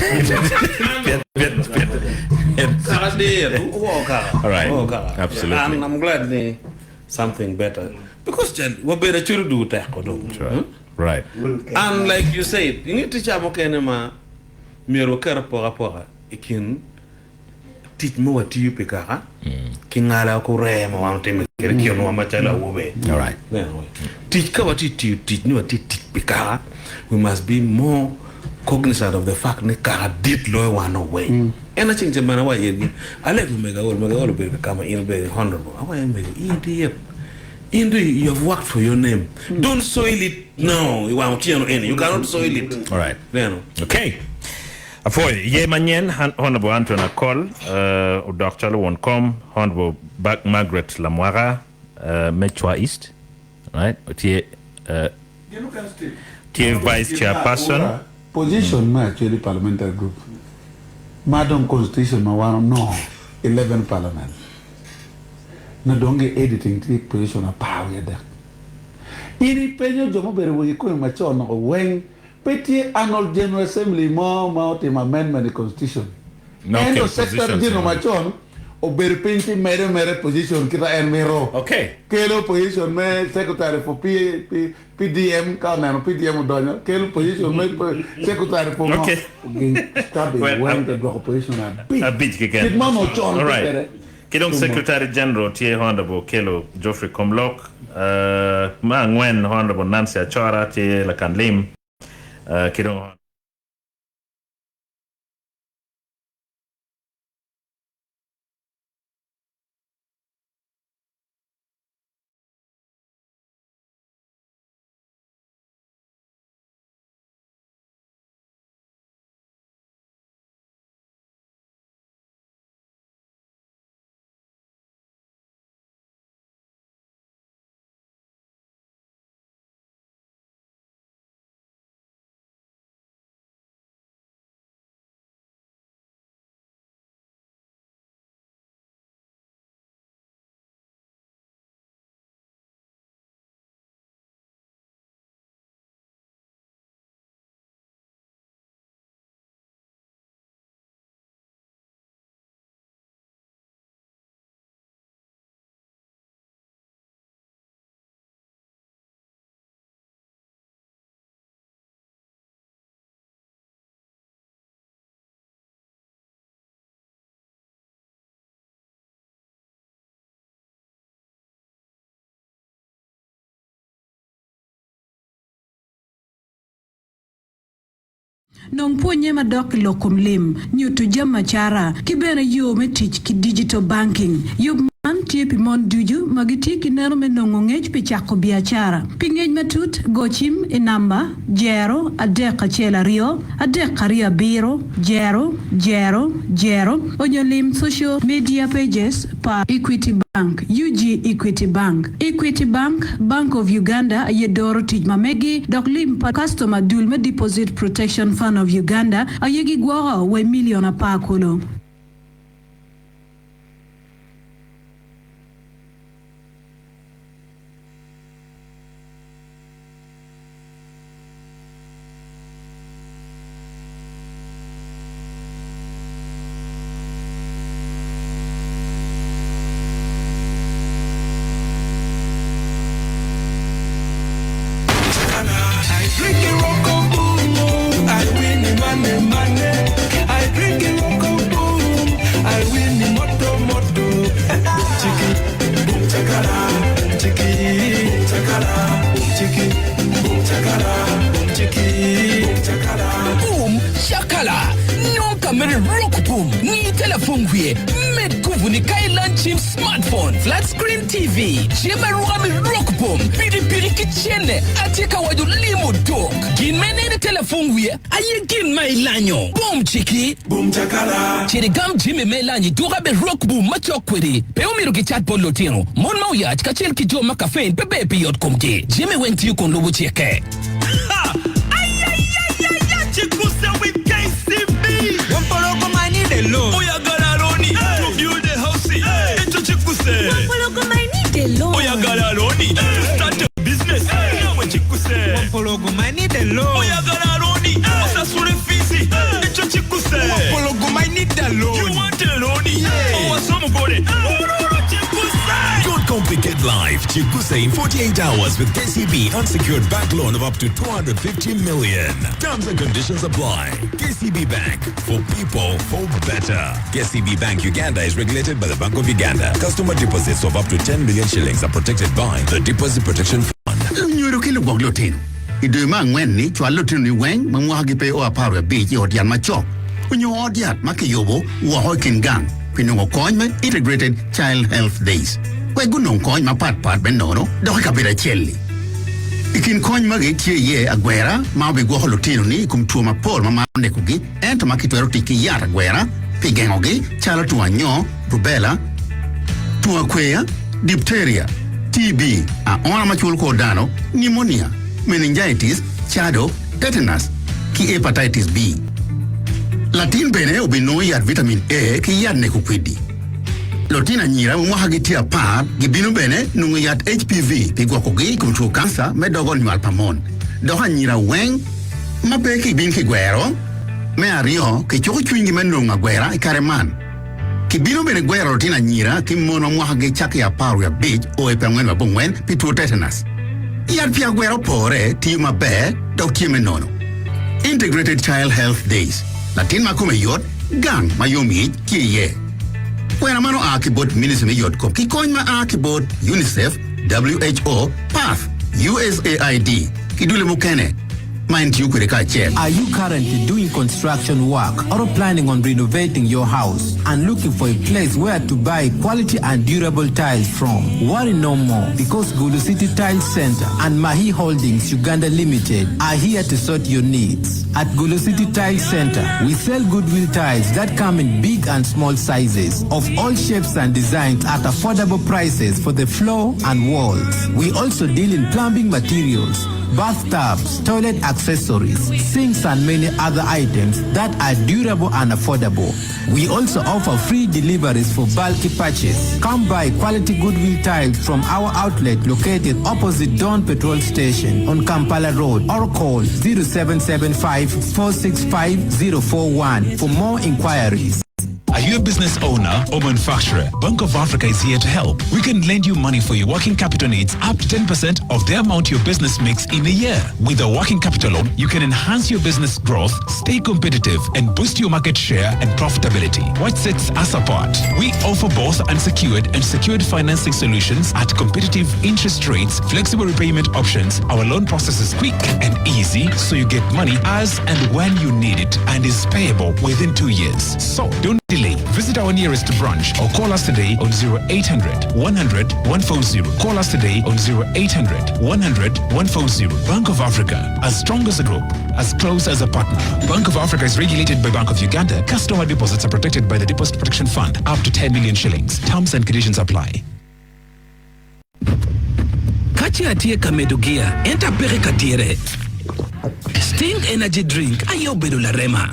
Kaka dir, woo kaka. All right. Woo kaka. Absolutely. And I'm glad ni something better. Because jal, wabedo acwalo dugu teko dong. Sure. Right. And like you said, inge tic mukene ma myero waket apokapoka i kin tic ma watiyo pi kaka ki ngala ki oree ma wan watimo kwede i kinwa macalo awobe. Tic ka watye tiyo tic ni watye tic pi kaka, we must be more cognizant of the fact ni kaka dit loyo wan weng. En aceng ca bene awaco itgi, alego omego Aol, omego Aol obedo ka ma in ibedo honorable, awaco ni omego in tye it, in do you have worked for your name, don't soil it now i wang otyeno eni, you cannot soil it. Neno. Okay. Apwoyo. Ye manyen, Honourable Anton Akol odok calo won kom, Honourable Margaret Lamwaka me Chwa East, right, tye tye Vice Chairperson. Position me Acholi Parliamentary Group ma dong constitution ma wan onongo i 11 parliament na dong gi editing tye position 13. In ipenyo jo mubedo wegi komi macon noko weng Pe tye Annual General Assembly mo ma otimo amendment i constitution. No Ento kel Secretary positions General eno. macon obedo piny ci medo mere position kita en mito. Okay. Kelo position me Secretary for P, P, PDM ka oneno PDM odonyo, kelo position me Secretary for ngo. Okay. Gin Well, weng te dwoko position abic. Abic keken. Kit ma onongo con All tye right. kwede. Ki dong Secretary General tye Honourable Okello Geoffrey Komlok, me angwen Honourable Nancy Achora tye lakan lim, ki dong. Nong pwonye madok i lok kom lim, nyuto jami acara, ki bene yo me tic ki digital banking. Yub man tye pi mon ducu ma gitye ki neno me nongo ngec pi cako biacara. Pi ngec matut, go cim i namba, jero, 312, 327, jero, jero, jero, onyo lim social media pages pa Equity Bank, UG Equity Bank. Equity Bank, Bank of Uganda aye doro tic ma megi dok lim pa kastoma dul me Deposit Protection Fund of Uganda aye gigwoko wa i milion apar kulu. I drink a rock of boom, I win the money, money. I drink a rock of boom, I win the moto, moto. Boom chiki, boom chakala, chiki, boom chakala, boom chiki, boom chakala, boom chiki, boom chakala. Boom Shakala! Nong ka mere Rock Boom ni telefon wiye med kuvu ni ka ilan cim smartphone, flat screen TV, cim aruka me Rock Boom, pikipiki ki cene atye ka waco limo dok. Gin ma ineno i telefon wiye aye gin ma ilanyo. Boom ciki! Boom Chakala! Cit igam jami ma ilanyo i duka me Rock Boom macok kwedi. Pe omyero gicat bot lutino, mon ma oyac kacel ki jo ma kafein pe ber pi yot komgi. Jami weng tiyo kun lubo cikke. Chikuse with KCB. Wampologoma I need a loan. Oyagala loan to build a house. Ekyo kikuse. Wampologoma I need a loan. Oyagala loan to start a business. Nawe kikuse. Wampologoma I need a loan. Oyagala loan osasule fees. Ekyo kikuse. Wampologoma I need a loan. You want a loan? Owase omugole. Olwo kikuse. Don't complicate life. Chikuse in 48 hours with KCB unsecured bank loan of up to 250 million. Terms and conditions apply. KCB Bank, for people, for better. KCB Bank Uganda is regulated by the Bank of Uganda. Customer deposits of up to 10 million shillings are protected by the Deposit Protection Fund. Lunyodo ki lugwok lutino i dwe me angwen-ni cwal lutinoni weng ma mwakagi pe o 15 i ot yat macok onyo ot yat ma kiyubo woko i kin gang pi nongo kony me Integrated Child Health Days wek gunong kony mapat pat me nono dok i kabedo acel-li. I kin kony magi tye iye agwera ma obigwoko lutinoni i kom two mapol ma maro nekogi ento ma kitwero tic ki yat agwera pi gengogi calo two anyo, rubella, two akweya, diphtheria, TB, aona ma culo kor dano, pneumonia, meningitis, cado, tetanus, ki hepatitis B. Latin bene obinongo yat vitamin A ki yat neko kwidi. Lutino anyira ma mwakagi tye apar gibino bene nongo yat HPV pi gwokogi i kom two kanca me dogo nywal pa mon. Dok anyira weng ma pe kibin kigwero me aryo kicuko cwinygi me nongo agwera i kare man. Kibino bene gwero lutino anyira ki mon ma mwakagi cakke i 15 o i 49 pi two tetanus. Yat pi agwera opore, tiyo maber, dok tye me nono. Integrated Child Health Days, Latin ma kome yot, gang ma yom ic tye iye. Kwena man oa ki bot Ministry me Yotkom ki kony ma a ki bot UNICEF, WHO, PATH, USAID ki dule mukene ma en tiyo kwede kacel. Are you currently doing construction work or planning on renovating your house and looking for a place where to buy quality and durable tiles from? Worry no more because Gulu City Tile Center and Mahi Holdings Uganda Limited are here to sort your needs. At Gulu City Tile Center, we sell goodwill tiles that come in big and small sizes of all shapes and designs at affordable prices for the floor and walls. We also deal in plumbing materials, bathtubs, toilet accessories, sinks and many other items that are durable and affordable. We also offer free deliveries for bulky purchase. Come buy quality Goodwill tiles from our outlet located opposite Dawn Petrol Station on Kampala Road or call 0775 465 041 for more inquiries. Are you you a business owner or manufacturer? Bank of Africa is here to help. We can lend you money for your working capital needs up to 10% of the amount your business makes in a year. With a working capital loan, you can enhance your business growth, stay competitive, and boost your market share and profitability. What sets us apart? We offer both unsecured and secured financing solutions at competitive interest rates, flexible repayment options. Our loan process is quick and easy, so you get money as and when you need it and is payable within 2 years. So don't delay. Visit our nearest branch or call us today on 0800 100 140. Call us today on 0800 100 140. Bank of Africa, as strong as a group, as close as a partner. Bank of Africa is regulated by Bank of Uganda. Customer deposits are protected by the Deposit Protection Fund up to 10 million shillings. Terms and conditions apply. Ka ce atye ka medo gia ento apeke ka dyere, Sting Energy Drink aye obedo larema.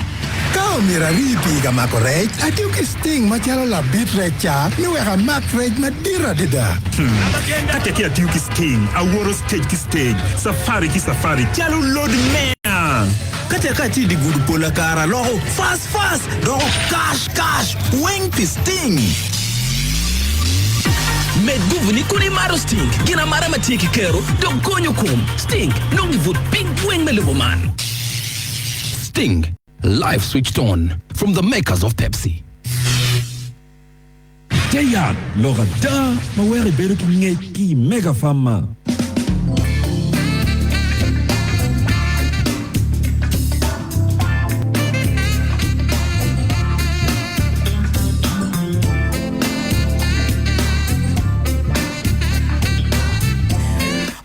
Ka omyero arii pii ka mako rec, atiyo ki Sting macalo labit rec ca me wek amak rec madit adada. Ka tekki atiyo ki Sting, awoto stage ki stage, safari ki safari calo lod mea. Ka tek atye i dye gudo pola kare aloko fast fast doko cash cash weng pi Sting. Med guvu-ni kun imato Sting, gin amata ma tye ki kero dok gonyo kom. Sting nongo i but piny weng me lobo man. Sting, life switched on from the makers of Pepsi. Te yat lok ada ma weko ibedo ki ngec ki i Mega Farm-ma.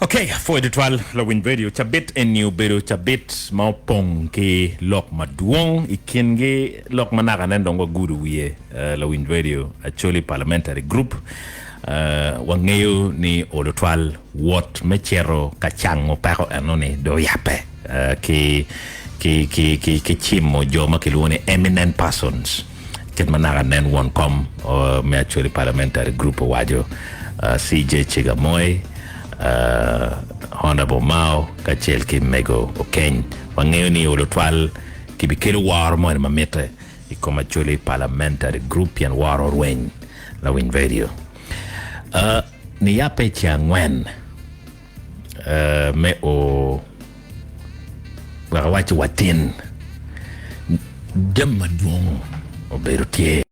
Ok, apwoyo tutwal lawiny radio. Cabit eni obedo cabit ma opong ki lok madwong. I kingi lok ma naka nen dong wagudo wiye lawiny radio Acholi Parliamentary Group. Wangeyo ni olo twal wot me cito ka cango peko enoni dong oyabbe ki ki cimo jo ma kilwongo ni eminent persons kit ma naka nen won kom me Acholi Parliamentary Group owaco CJ Chiga Moi, Honourable Mao kacel ki Mego Okeny. Wangeyo ni olo twal kibikelo woro moni ma mitte i kom Acholi Parliamentary Group pien woro orweny lawiny radio. Niyape ceng angwen me o wek awac ci watin jami madwong obedo tye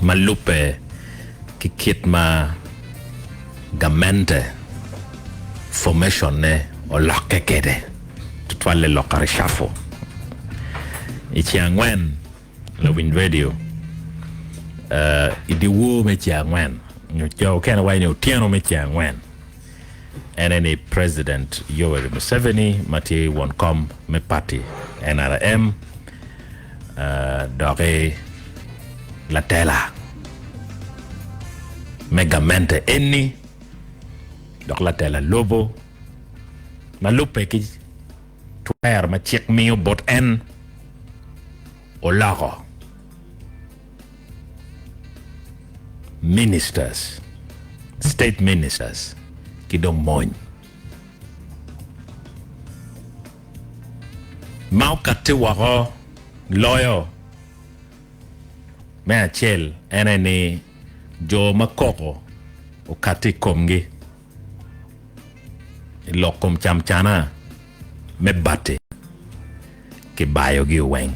ma lubbe ki kit ma gamente formation ne olokke kwede tutwalle lok reshuffle i ceng angwen Lawiny radio i dyewor me ceng angwen nyo jo okene waco ni otyeno me ceng angwen en aye ni President Yoweri Museveni ma tye won kom me party NRM doki latela me gamente eni dok latela lobo ma lubbe ki Twero ma cik miyo bot en oloko ministers, state ministers ki dong mony ma okatti woko loyo. Me acel en aye ni jo ma koko okatti i komgi. I lok kom camcana me bati kibayogi weng.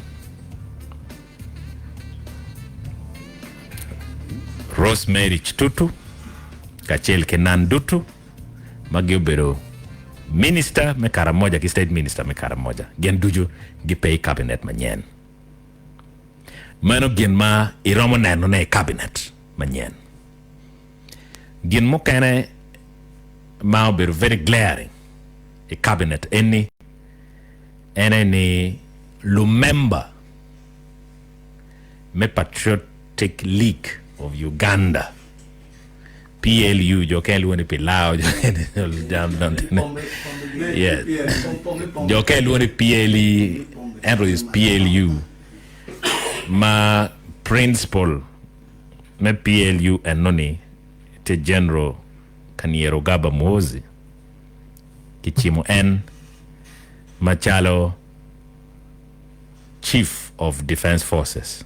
Rosemary Kitutu kacel ki Nan Dutu ma giobedo minista me Karamoja ki state minister me Karamoja gin ducu gipe i kabinet manyen. Meno gin ma iromo nenone i kabinet manyen. Gin mukene ma obedo very glaring i cabinet eni en aye ni lumemba me Patriotic League of Uganda, PLU, jo kene lwongo ni Pilau, jo kene lwongo ni PLE ento is PLU ma principal me PLU enoni tye General Kanyerugaba Muhoozi kicimo en macalo Chief of Defence Forces.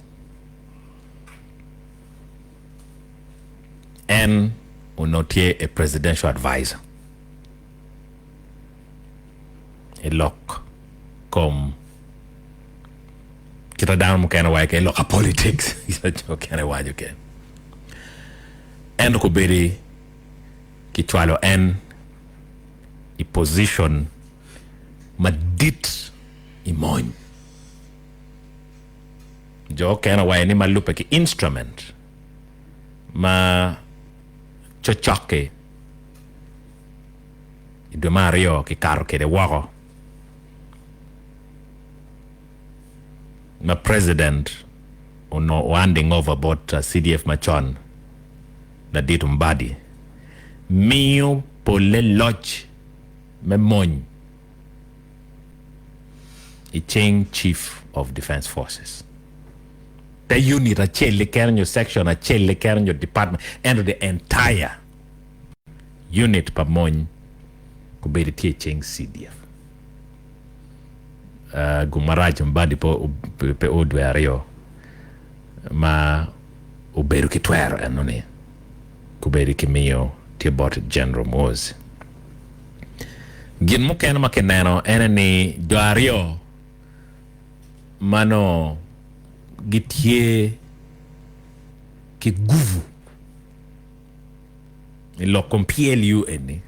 En onongo tye a presidential advisor i lok kom kita dano mukene waco ki lok a politics kita jo mukene waco ki ento kobedi kicwalo en i position madit i mony. Jo okene owaco ni ma lubbe ki instrument ma cocok-ki i dwe me aryo kikato kwede woko ma president onongo o handing over bot CDF macon ladit Mbadi miyo polle loc me mony i cing Chief of Defence Forces. Pe unit acel keken nyo section acel keken nyo department ento the entire unit pa mony obedo tye i cing CDF. Uh, gum marac Mbadi pe o dwe aryo ma obedo ki twero eno ni kobedo ki miyo tye bot General Muhoozi. Gin mukene ma kineno ene ni jo aryo ma nongo gitye ki guvu i lok kom PLU eni,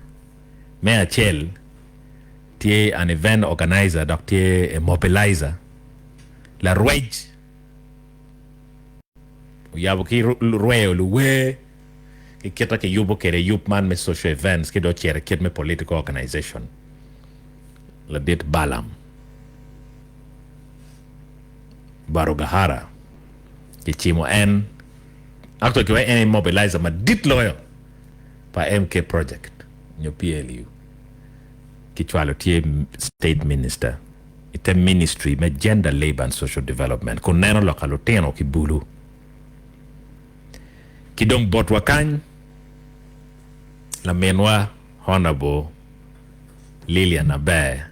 me acel tye an event organizer dok tye a mobilizer, larwec oyabo ki rweyo luwer ki kit ma kiyubo kwede yub man me social events ki dong ocito i kit me political organization ladit Balaam Barugahara kicimo en actually kiwaco en aye mobilizer madit loyo pa MK project nyo PLU kicwalo tye state minister i te ministry me Gender, Labour and Social Development kun neno loka lutino ki bulu. Ki dong botwa kany, laminwa Honourable Lilian Aber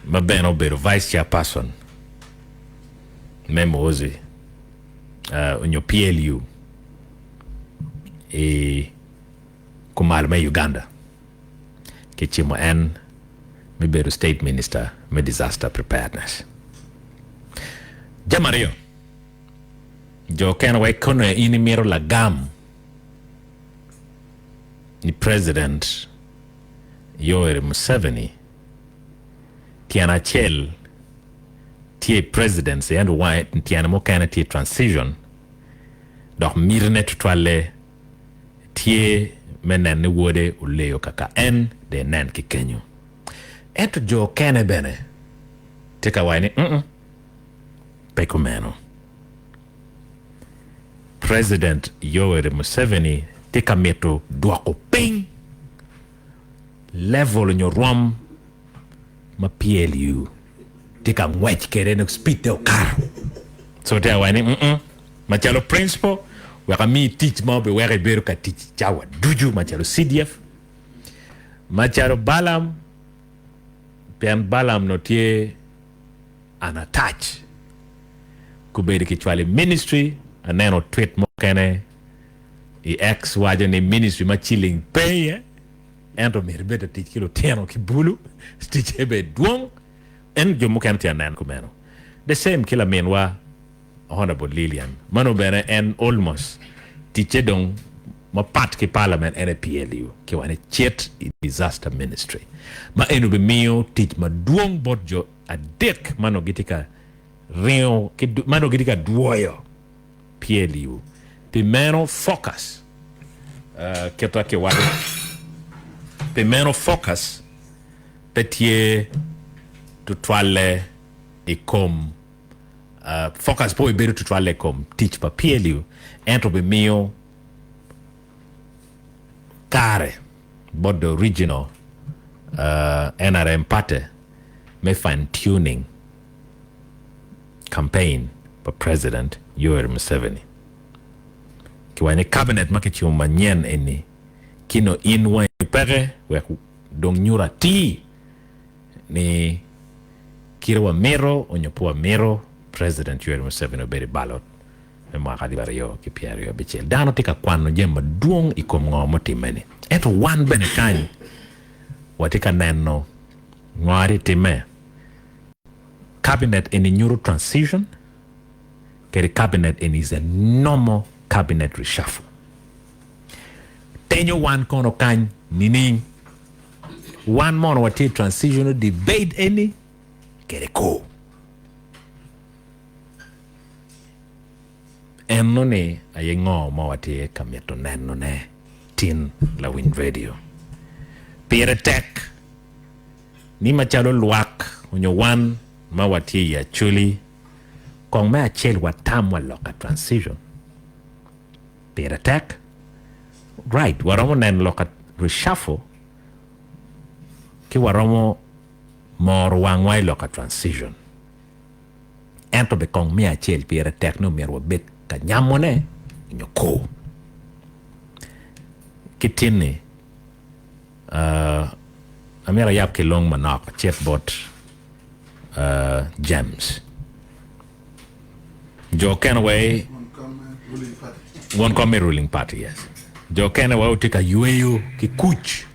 ma bene obedo Vice Chairperson me Muhoozi onyo PLU i kumalo me Uganda kicimo en me bedo State Minister me Disaster Preparedness. Jami aryo. Jo kene wek kono in imito lagam ni President Yoweri Museveni tyen acel tye i presidency ento tyene mukene tye i transition dok mitine tutwalle tye me neno ni wode oleyo kaka en de enen ki kenyo. Ento jo kene bene tye ka waco ni mm pe kumeno. President Yoweri Museveni tye ka mito dwoko piny level nyo rwom ma PLU tye ka ngwec kwede ni speed-te okato. So tye ka waco ni mm macalo principal wek amiyi tic ma obiweko ibedo ka tic cawa ducu macalo CDF, macalo Balaam pien Balaam nongo tye an attach gubedo kicwalo i ministry aneno tweet mukene i X waco ni ministry ma ciling pe iye ento myero ibed latic ki lutino ki bulu ticce bene dwong en jo mukene tye aneno kumeno the same ki laminwa Honourable Lilian mano bene en almost ticce dong mapat ki parliament en aye PLU ki wane cit i disaster ministry ma eno bimiyo tic madwong bot jo adek ma nongo gitye ka ringo ki ma nongo gitye ka dwoyo PLU pi meno focus kita kiwaco pi meno focus pe tye tutwalle i kom Focus pe obedo tutwalle i kom tic pa PLU ento bimiyo kare bot the original NRM party me fine tuning campaign pa President Yoweri Museveni. Kiwaco ni cabinet ma kicimo manyen eni kino in wangi peke wek dong nyuto atir ni kite wamito onyo pe wamito President Yoweri Museveni obed i ballot. me mwaka 2026. Dano tye ka kwano jami madwong i kom ngo mutimme-ni. Ento wan bene kany watye ka neno ngo atye timme. Cabinet eni nyuto transition kede cabinet eni is a normal cabinet reshuffle. Tenyo wan kono kany nining? Wan mono watye i transitional debate eni kede kor? Eno ni aye ngo ma watye ka mito neno ne tin lawiny radio. Pire tek ni macalo lwak onyo wan ma watye i Acholi kong me acel watam wa loka transition. Pire tek. Right, waromo neno loka reshuffle ki waromo moro wangwa i loka transition. Ento be kong me acel pire tek ni omyero wabed ka nyamone nyo ko. Ki tin-ni, uh, amyero ayab ki long manok acit bot uh, James. Jo kene wai won kom me ruling party, yes. Jo kene wai otye ka yweyo ki kuc.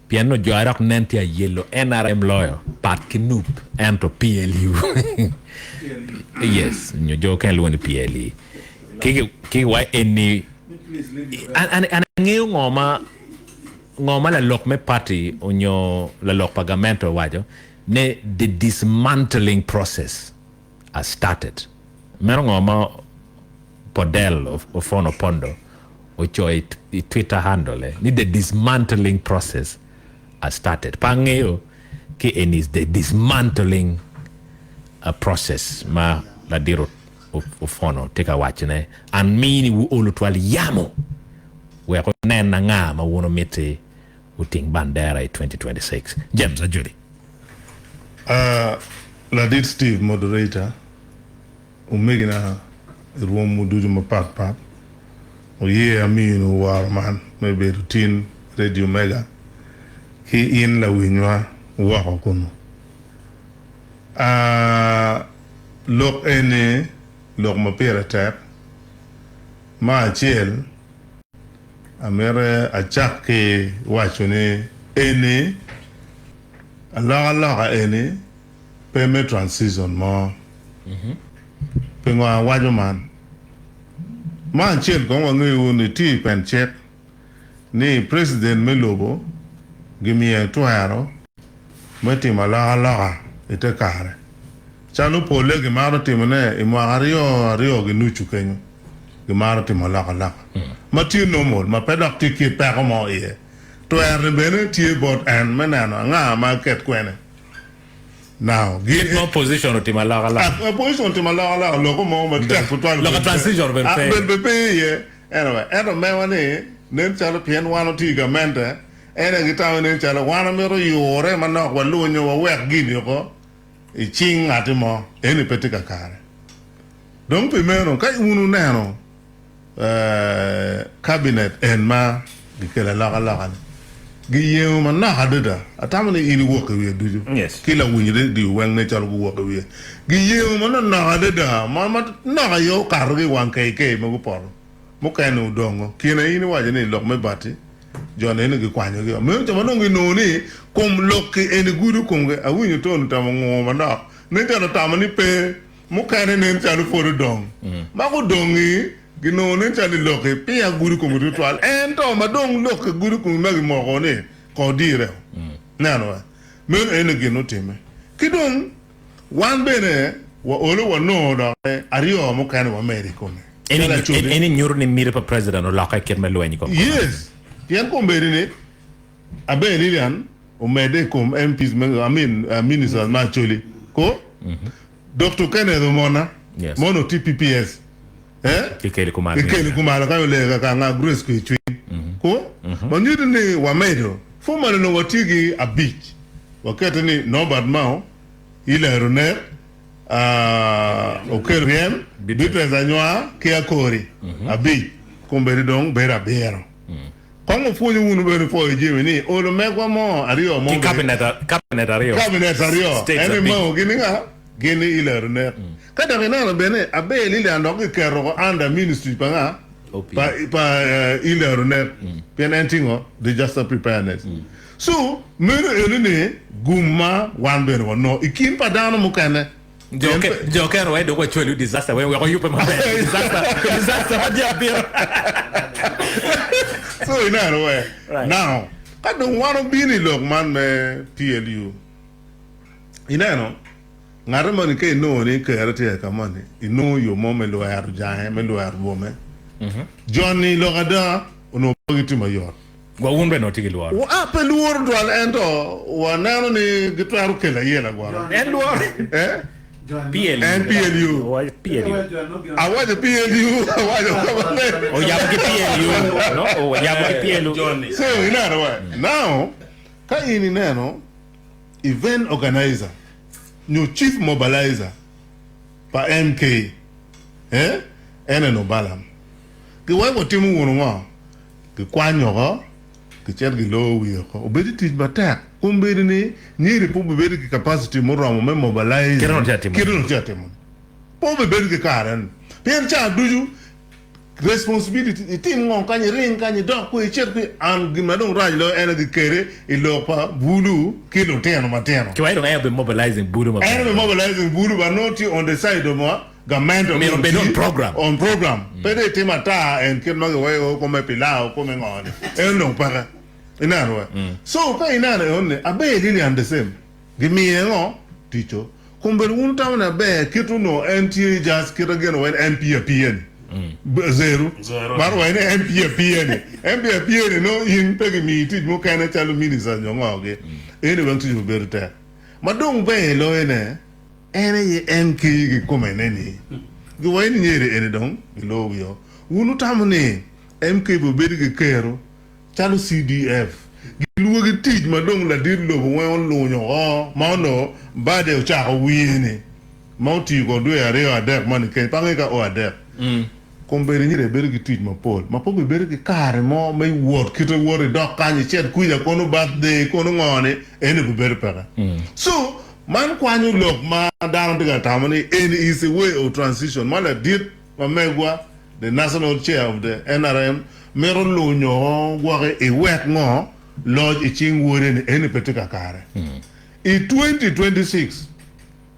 Pien nongo jo dok nen tye ayelo NRM loyo pat ki nup ento PLU yes nyo jo okene lwongo ni PLE ki ki wa eni an an angeyo ngo ma ngo ma lalok me party onyo lalok pa gamente owaco ne the dismantling process has started. Meno ngo ma Podel Ofono Opondo ocoyo i Twitter handle ni the dismantling process has started. Pe angeyo ki eni is the dismantling process ma ladit Ofono tye ka wacone. An mini wu olo twal yamo wek wunen anga ma wun wumiti oting bandera i 2026. James Ajoli. Ladit Steve, Moderator, Omegina i rwomwu ducu mapat pat, wuye aminu woro man me bedo tin Radio Mega ki in lawinywa woko kunu. A Lok eni lok ma pire tek. Ma acel, amito acak ki waco ni eni alokaloka eni pe me transition mo. Pingo awaco man? Ma acel kong wangeyo ni tye i pen cik ni president me lobo gimiye twero me timo alokaloka i te kare. Calo pole gimaro timone i mwaka aryo aryo ki nucu kenyo gimaro timo alokaloka ma tye normal ma pe dok tye ki peko mo iye. Twero ni bene tye bot en me neno anga ma eket kwene. Now, Kit ma opposition otimo alokaloka. Opposition otimo alokaloka loko mo matek tutwal. Loko transition obedo pe. Obedo pe iye. Anyway, ento mewa ni nen calo pien wan otye i gamente, en aye gitamo ni nen calo wan wamito yure manok walunyo wawek gini oko i cing ngati mo. Eni pe tye kakare. Dong pi meno, ka wun wuneno Cabinet en ma gikelo alokaloka ni giyengo manok adada. Atamo ni in iwok i wiye ducu ki lawiny radio weng nen calo guwok i wiye. Giyengo manonok adada ma manok aye okato ki i wang KK ma gupoto mukene odongo. Kine in iwaco ni lok me bati jo ni eni gikwanyogi o. Meno jo ma dong ginongo ni kom lok-ki eni gudo komgi. Awinyo Tony otemo ngur manok nen calo otamo ni pe. Mukene nen calo pwod odong. Ma gudong-ngi, ginongo nen calo i lok-ki peya gudo komgi tutwal. Ento ma dong lok-ki gudo komgi ma gimoko ni kong odireo. Neno wa, meno ene gin mutimme. Ki dong, wan bene waolo wanongo dok aryo mukene wamedo i kome. Calo Acholi. Eni nyuto ni miti pa president olokke i kit me lweny i kom corruption. Yes, pien kombeddi ni Aber Lilian omedde i kom MPs me, I mean, ministers me Acholi. Ko? Doktor Kenneth Omona ma onongo tye PPS Kikelo kumalo. Kikelo kumalo kany olego kaka nga Grace kwe cwiny. Ko? Ma nyuto ni wamedo. Formally onongo watye ki abic. Wakete ni Norbert Mao, Hillary Onek, Okello Oryem, Beatrice Anywar ki Akori. Abic. Kombeddi dong bedo abiro. Kong wupwonyo wunu bene pwoyo jami ni olo megwa mo aryo mo Ki cabinet aryo. Cabinet aryo. States En abic. Mao gini nga? Gin ni Hillary onek. Ka dok ineno bene Aber Lilian dok giketo oko under ministry pa nga? Pa pa Hillary onek pien en tingo disaster preparedness. So meno eno ni gum ma wan bene wanongo i kin pa dano mukene. Jo ke jo kero wai dok wacwalo disaster weng wek oyubbe maber. Disaster disaster ma tye abino. So ineno we. Now ka dong wan obino i lok man me PLU Ineno, ngate moni ka inongo ni kerre tye ka moni, inongo yo mo me lwero jange, me lwero bwome. Joni lok ada onongo pe gitimo mayot. Wa wun bene onongo tye ki lworo. Wa pe lworo twal ento waneno ni gitwero kelo ayela gwara. En lworo. Eh? PLU. En PLU. PLU. Awaco PLU, awaco ka maleng. Oyabo ki PLU. No, oyabo ki PLU. So ineno wa. Now, ka in ineno Event organizer nyo chief mobilizer pa MK eh en eno Balaam. Giweko watimo wunu ngo? Gikwanyo oko, gicito giloo wiye oko. Obedo tic matek. Kombeddi ni Nyeri pe obibedo ki capacity muromo me mobilize Kite onongo tye ka timo. Kite onongo tye ka timo. Pe obibedo ki kare eno. Pien ca ducu Responsibility, itim ngo kany, iring kany, idok kwe, icit kwe, and gin ma dong rac loyo en aye gikele i lok pa bulu ki lutino matino. Ki wai dong en obe mobilizing bulu maber. En obe mobilizing bulu but nongo tye on the side of wa gamente Myero obed on program. On program. Pe dong itimo ata en kit ma giweko kome pilau kome ngo ni. En dong peke. Ineno we? So ka ineno enoni Aber Lilian the same. Gimiye ngo? Ticco. Kombeddi wun wutamo ni aber kit onongo en tye just kit ageno wa en MP apiya ni. Zero. Man wa en MP apiya ni. MP apiya ni nongo in pe gimiyi tic mukene calo minister nyo ngo gi. Eni weng tic obedo tek. Ma dong ber loyo ne en aye MK kikome ne ni. Giwaco ni nyeri eni dong giloo wiyo. Wun wutamo ni MK obedo ki kero Calo CDF, gilwogi tic ma dong ladit lobo weng olunyo oko ma onongo Mbadi ocako wiye-ni ma otiyo ko dwe aryo adek moni keny pe angeyo ka o adek. Kombeddi nyira ibedo ki tic mapol ma pe obibedo ki kare mo me wot kite wot idok kany icit kuca kono birthday kono ngo ni eni obibedo peke. So man kwanyo lok ma dano tye ka tamo ni eni is a way of transition ma ladit ma megwa The National Chair of the NRM mito lunyo gwoki iwek ngo loc i cing wode ni eni pe tye kakare. I 2026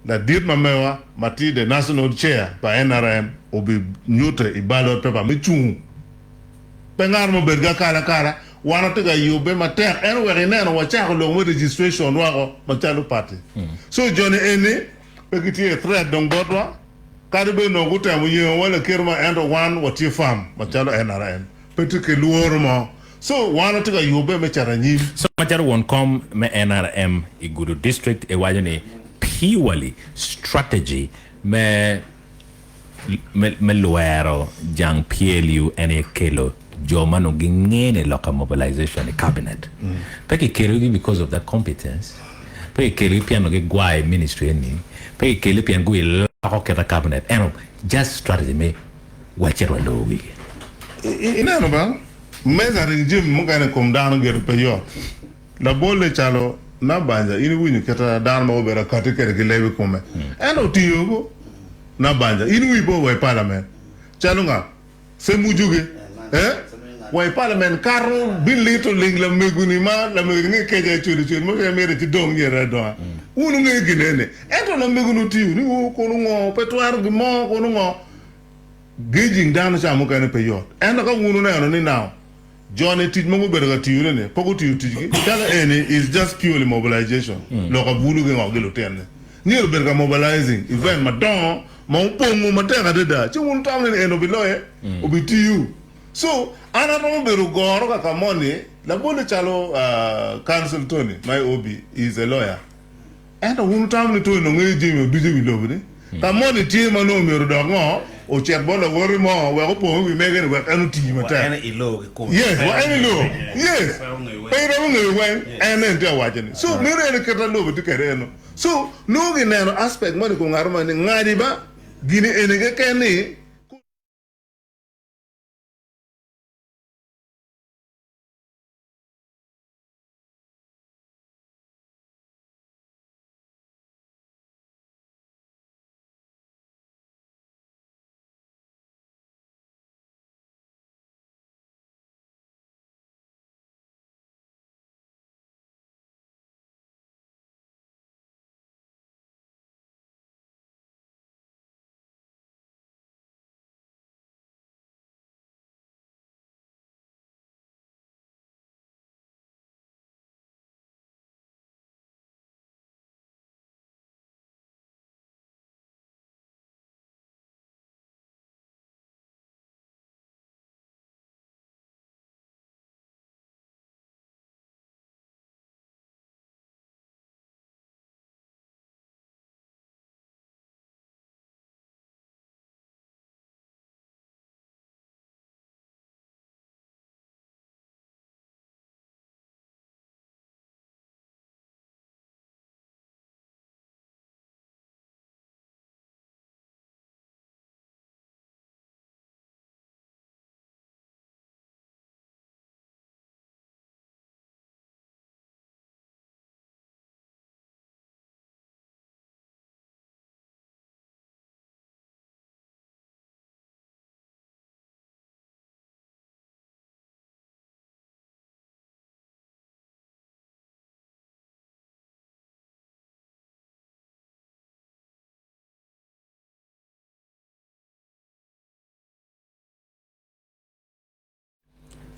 ladit ma mewa ma tye the National Chair pa NRM obi nyute i ballot paper me cungu. Pe ngat mo obed ki akalakala wan watye ka yube matek ento wek ineno wacako lok me registration woko macalo party. So joni eni pe gitye threat dong botwa. Kadi bed onongo gutemo yengowa lakite mo ento wan watye fam macalo NRM pe tye ki lworo mo so wan watye ka yubbe me cito anyim. So macalo won kom me NRM i Gudo District iwaco ni purely strategy me me lwero jang PLU en aye kelo jo ma nongo gingene loka mobilization i cabinet. Pe kikelogi because of their competence. Pe kikelogi pien nongo gigwayo i ministry eni, pe kikelogi pien guiloko kita cabinet ento just strategy me wacit walor wigi. Ineno ba, measuring jami mukene i kom dano gire pe yot. Labolle calo Nabanja, in iwinyo kita dano ma obedo akati kwede ki leb i kome. Ento otiyo ko Nabanja, in wi po wa i parliament calo nga? Semujugi eh wa i parliament kato bilito ling lamego ni ma lamego ni nge keca ecwero cwer mo keken myero ci dong nyere adonga wun wungeyo gin eni ento lamego ni otiyo ni oo kono ngo pe twero gin mo kono ngo gauging dano ca mukene pe yot ento ka wun wuneno ni now joni tic mogo obedo ka tiyo ne ni pe gutiyo ticgi calo eni is just purely mobilization lok abulu ki ngo ki lutinne myero obed ka mobilizing event madongo ma opongo matek adada ci wun wutamo ni en obiloye obitiyo so an aromo bedo goro kaka moni labolle calo council Tony ma i OB is a lawyer ento wun wutamo ni Tony nongo ngeyo jami ducu i wi lobo ni ka moni tye ma nongo myero odok ngo ocit bot lawote mo wek opong i wi mege ni wek en oti matek yes wa en ilo yes pe iromo ngeyo weng en en tye awaco ni so meno en kit ma lobo tye kwede eno. So nongo gineno aspect moni i kom ngat moni ni ngadi ba gini eni keken ni.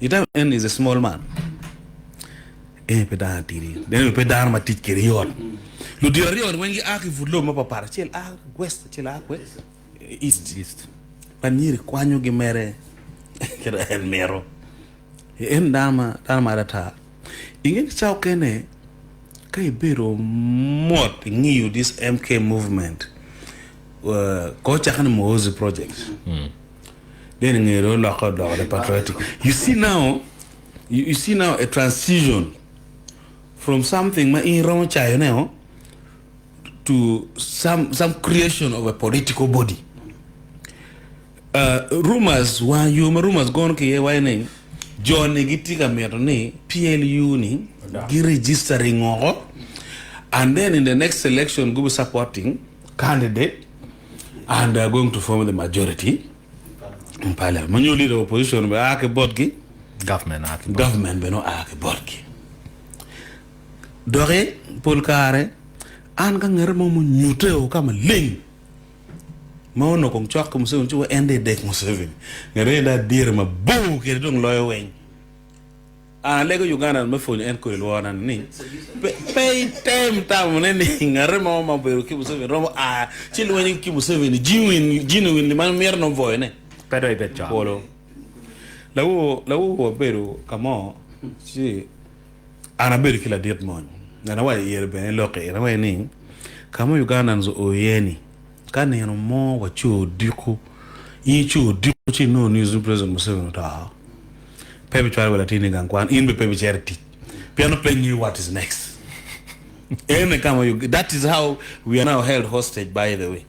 Itamo en is a small man. En pe dano atidi. En pe dano ma tic kwede yot. Ludito aryo ni weng gia ki i but lobo mapapat. Acel a west, acel a kwede east. East. Pa nyiri kwanyo gi mere kit en mito. En dano ma dano ma ata. Inge ni ca okene ka ibedo mot ingiyo this MK movement uh, ko caka ni Muhoozi project. Then inge do lokke odoko the patriotic. You see now you, you see now a transition from something ma in iromo cayo ne o to some some creation of a political body. Uh, rumors wa yo ma rumors gono ki iye waco ni jo-ni gitye ka mito ni PLU ni gi registering oko and then in the next election gubi supporting candidate and they are going to form the majority in parliament. Ma nyo leader of opposition be a ki botgi, Government a ki botgi. government bene oa ki botgi. Doki pol kare an ka ngete mo munyute o ka maleng ma onongo kong cok ki Museveni ci wa en dong edek Museveni ngete en dong adyere mabor kede dong loyo weng. An alego Ugandan me pwonyo en kodi lworo ni pe item tamo ne ni ngate mo ma obedo ki Museveni romo a ci lwenyo ki Museveni genuinely ma mito nongo voyo ne. Pe dong ibed cok. Polo. Lawo lawo wabedo ka mo ci an abedo ki ladit mony en awaco ire bene lok ire awaco ni ka ma Ugandans oo iye ni ka nino mo waco odiko in ico odiko ci inongo news ni President Museveni oto pe bicwalo wa latinni i gang kwan, in bene pe ibicito i tic pien nongo pe ingeyo what is next. Ene ka ma that is how we are now held hostage by the way.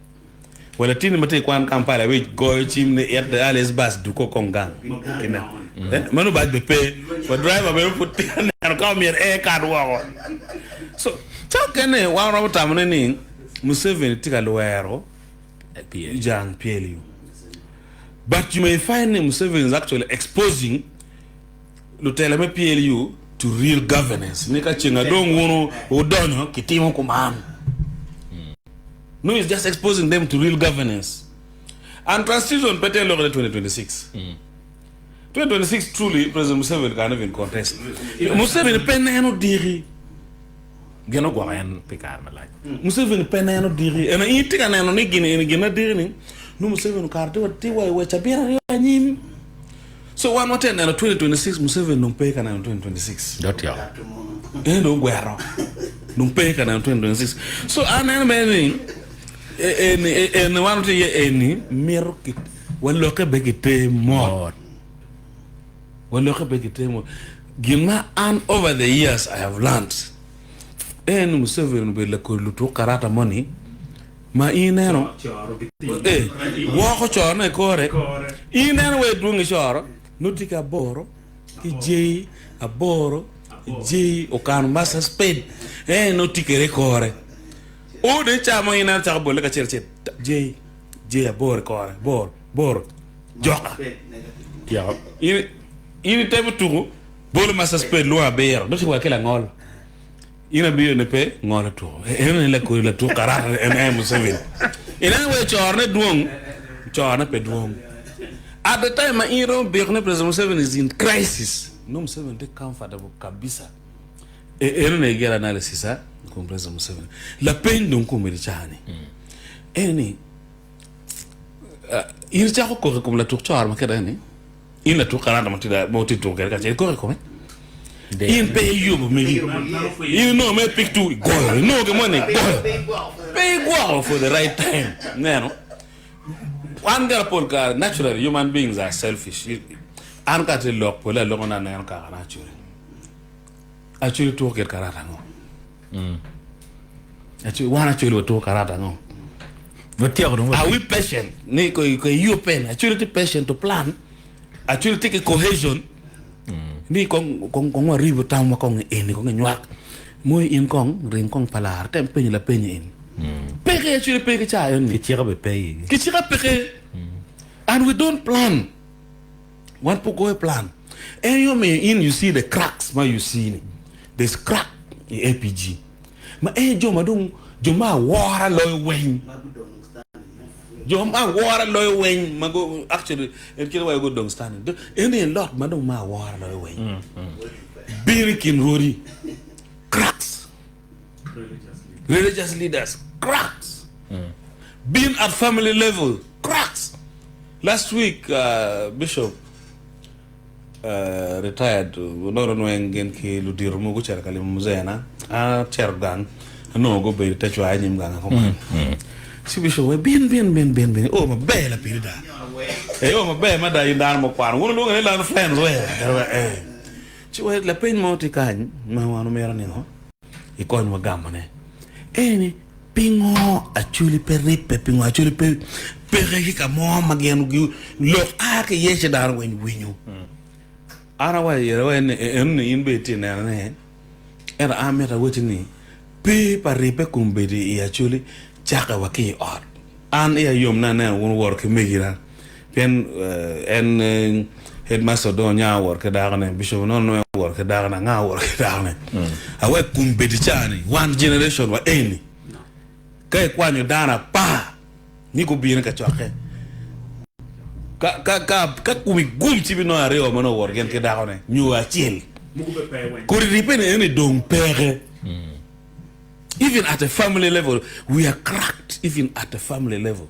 Wa latinni ma tye i kwan Kampala wic goyo cim ni it the earliest bus duko kong gang. Kineno. Eh, meno bac bene pe. Wa driver bene pud tye ka neno ka omyero en ekat woko. So, ca okene wan waromo tamone ni Museveni tye ka lwero jang PLU. But you may find ni Museveni is actually exposing lutela me PLU to real governance ni ka ceng adong wunu wudonyo kitimo kuman. No, he's just exposing them to real governance. And transition pe te lok ni 2026. 2026 truly President Museveni can even contest. Museveni pe neno diki. Gin ogwoko en pi kare malac. Museveni pe neno diki. Eno in itye ka neno ni gin eni gin ma diki ni nongo Museveni okato tye wa tye wa i wa cabit aryo anyim. So wan watye ka neno 2026 Museveni dong pe ka neno 2026. Dong otyeko. En dong ogwero. Dong pe ka neno 2026. So an aneno mere ni eni eni wan watye iye eni mito ki walokke be kiter mot. Walokke pe kitemo. Gin ma an over the years I have learnt en ni Museveni obedo lakodi lutuk karata moni ma in ineno eh woko corone i kore in ineno wa idwong icoro nongo tye ki aboro ki jei aboro jei okano master spade en nongo tye kwede i kore ode ca mo in ineno cako bole kacel acel jei jei aboro i kore aboro aboro Joka. In in itemo tuku bolo ma suspend lwongo abiro dok wa ki langol. In abiro ne pe ngolo tuku. Eno ni lakodi latuk karata en en Museveni. Ineno wa coro ne dwong, coro ne pe dwong. At the time ma in romo biko ne President Museveni is in crisis. No Museveni tye comfortable kabisa. Eno ne igero analysis a kom President Museveni. Lapeny dong komedi cani. En ni In icako kok i kom latuk coro ma kite ni in latuk karata ma tye tuko kwede kacel ikok i kome? In pe iyubo megi. In inongo mere pik tu igoyo, inongo gin moni igoyo. Pe igwoko for the right time. Ineno? Wan gara pol kare naturally human beings are selfish. An ka atye lok pole aloko ni aneno kakana actually. Actually tuko kit karata ango? Actually, wan actually watuko karata ango? Watyeko dong. Are we patient? Ni ko ko you pen. Actually ti patient to plan. Actually ti ki cohesion. Ni kong kong kong waribo tamwa kong eni kong inywak. Moi in kong ring kong palar tem penyo lapeny en. Peke actually peke ca en ni. Kicika be pe igi. Kicika peke. And we don't plan. Wan pe wagoyo plan. En aye omiyo in you see the cracks ma you see ni. There's crack i APG. Ma en jo ma dong jo ma awora loyo weng. Jo ma awora loyo weng ma go actually en kite wa go dong standing. En en lot ma dong ma awora loyo weng. Bino i kin rwodi. Cracks. Religious leaders. Cracks. Been at family level. Cracks. Last week uh, Bishop uh, retired onongo nweng gin ki ludito mogo gucito ka limo muzena. An acito gang anongo gubedo te cwaya nyim gang kuman. Ci Bishop we bin bin bin bin bin o maber lapidi da. E o maber mada in dano mukwano. Wun wulwongo ni lan friends we. Eh. Ci we lapeny mo tye kany ma wan omito ningo ikonywa gamone. Eni pingo Acholi pe ribbe, pingo Acholi pe peke ki ka mo ma gin lok a ki iye ci dano weng winyo. An awaco ire wa ni enoni in bene itye neno ne ento an amito awacci ni pe pa ribbe kombeddi i Acholi cake wa ki i ot. An iya yom ni aneno wun wuwoto ki megina pien en headmaster dong onya owoto ki dakone, bishop nono nongo owoto ki dakone, anga owoto ki dakone. Awek kombeddi ca-ni one generation wa eni ka ikwanyo dano apar ni gubino i kacokke ka ka ka ka komi gum ci binongo aryo ma nongo owoto gin ki dakone nyo acel kodi ribbe ni eni dong peke. Even at a family level, we are cracked even at a family level.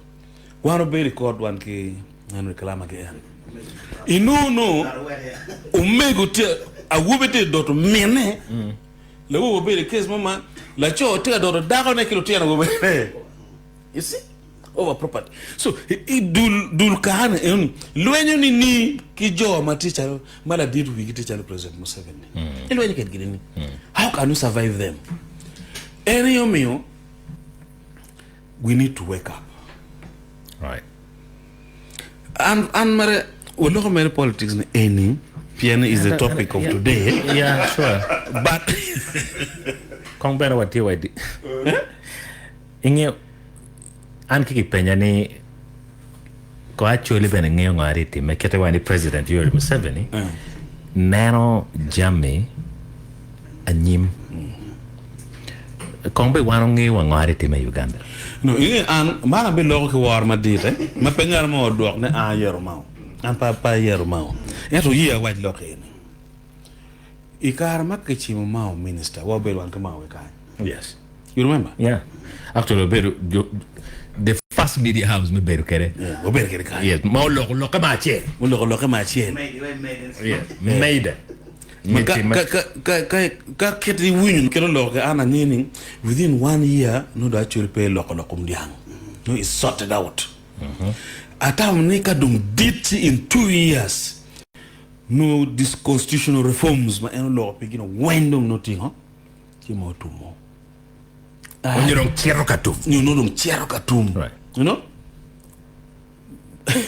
Wan obedo i court wan ki Henry Kalama ki en. Inongo omego tye awobi tye doto mine. Lawobi obedo i case mo ma laco tye ka doto dakone ki lutino awobe. You see? Over property. So i dul dul kare eni lwenyo ni ni ki jo ma tye calo ma ladit wigi tye calo President Museveni. Ilwenyo kedgi ni ni. How can you survive them? En aye omiyo we need to wake up. Right. An an mere waloko mere politics ni eni pien is the topic of today. Yeah, sure. But Kong bene watye wa i Ingeyo, an ki kipenya ni ko Acholi bene ngeyo ngo ari time kite wa ni President Yoweri Museveni neno jami anyim. Kong be wan ongeyo wa ngo ari time i Uganda. No, inge an man abiloko ki woro madit eh, ma pe ngat mo odwok ni an ayero Mao. An pe pe ayero Mao. Ento oye awac lok eni. I kare ma kicimo Mao minister, wa obedo wan ki Mao i kany. Yes. You remember? Yeah. Actually, obedo jo, the first media house me bedo kede. Yeah, obedo kede kany. Yes, ma oloko lokke ma acel. Oloko lokke ma acel. Yeah, made. Ma ka ka ka ka ka ka kit iwinyo kit oloko ki an angeyo ni within one year nongo dong actually pe eloko lok kom dyang. Nongo is sorted out. Atamo ni ka dong dit ci in 2 years nongo this constitutional reforms ma en oloko pigi ni weng dong nongo tingo ci mo otumo. Onyo dong cito ka tum. Nyo nongo dong cito ka tum. Right. You know?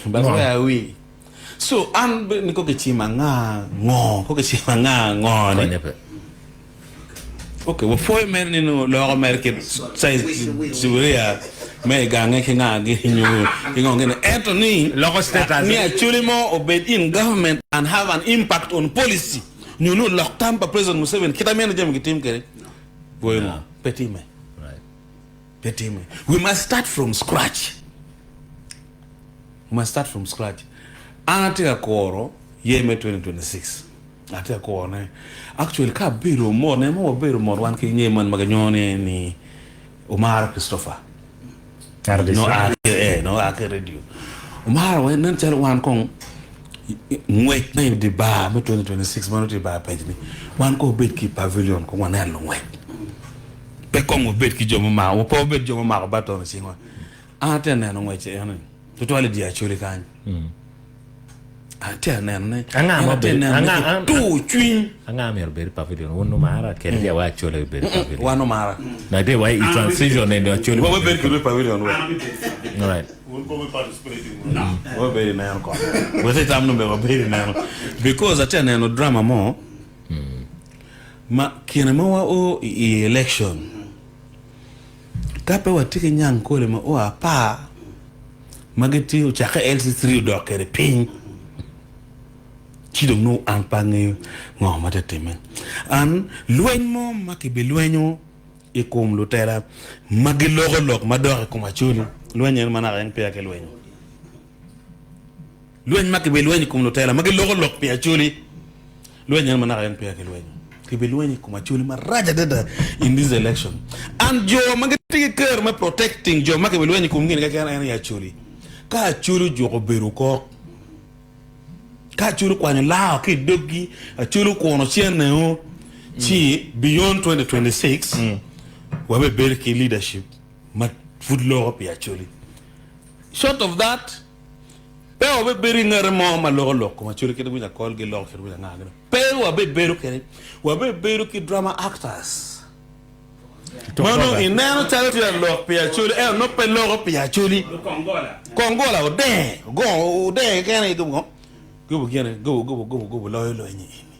But where are we? So an be ni ko kicimo anga ngo, ko kicimo anga ngo ni. Konye pe. Okay, wapwoyo mere ni nongo loko mere kit size cuburia me i gange ki nga gi nyo ki ngo gini. Ento ni Loko status. ni actually mo obed in government and have an impact on policy. Nyo ni olok tam pa President Museveni kit amyero jami gitim kwede. Pwoyo ngo? Pe time. Right. Pe time. We must start from scratch. We must start from scratch. An atye ka kuro year me 2026. Atye ka kurone. Actually ka abedo mot, ne mo wabedo mot wan ki nge man ma ginyuto ni ni Omara Christopher. RDC. No a ki eh, no a ki radio. Omara wa nen calo wan kong ngwec me di bar me 2026 ma nongo tye i bar pec ni wan kong wabed ki i pavilion kong wanen lungwec. Pe kong wabed ki jo mumako, pe wabed jo mumako baton i cingwa. An atye ka neno ngwec eno ni, tutwal i dye Acholi kany. Atye ka neno ne, Anga en ma atye ka obedo neno ne anga ki tur cwiny. anga myero obed i pavilion wun Omara kede dia wa Acholi obedo i pavilion. Wan Omara. Na de wa i transition eni Acholi. Wa wabed kwedwu i pavilion we. Right. No. Wabed i neno kong. Wek itam ni myero wabed i neno. Because atye ka neno drama mo ma kine ma wa o i election ka pe watye ki nyangkole ma o apar ma gitye ocakke LC3 odok kwede piny ci dong nongo an pe angeyo ngo ma tye ka timme. An lweny mo ma kibilwenyo. i kom lutela ma giloko lok madok i kom Acholi. Lweny eno ma naka en peya kilwenyo. Lweny ma kibilwenyo i kom lutela ma giloko lok pi Acholi, lweny eno ma naka en peya kilwenyo. Kibilwenyo i kom Acholi marac adada in this election. And jo ma gitye ki kero me protecting jo ma kibilwenyo i komgi-ni keken en aye Acholi. Ka Acholi ojuko bedo kok, Ka Acholi okwanyo laa ki i doggi, Acholi okwono cenneo, ci beyond 2026 wabibedo ki leadership ma pud loko pi Acholi. Short of that, pe wabibedo ki ngati mo ma loko lok kom Acholi kit winyo akol giloko kit winyo anga gini. Pe wabibedo kede, wabibedo ki drama actors. Mano ineno calo tye lalok pi Acholi ento nongo pe loko pi Acholi. Kongola odenge, ogongo odenge keken aye gubo gubo gine gubo gubo gubo gubo loyo lweny eni.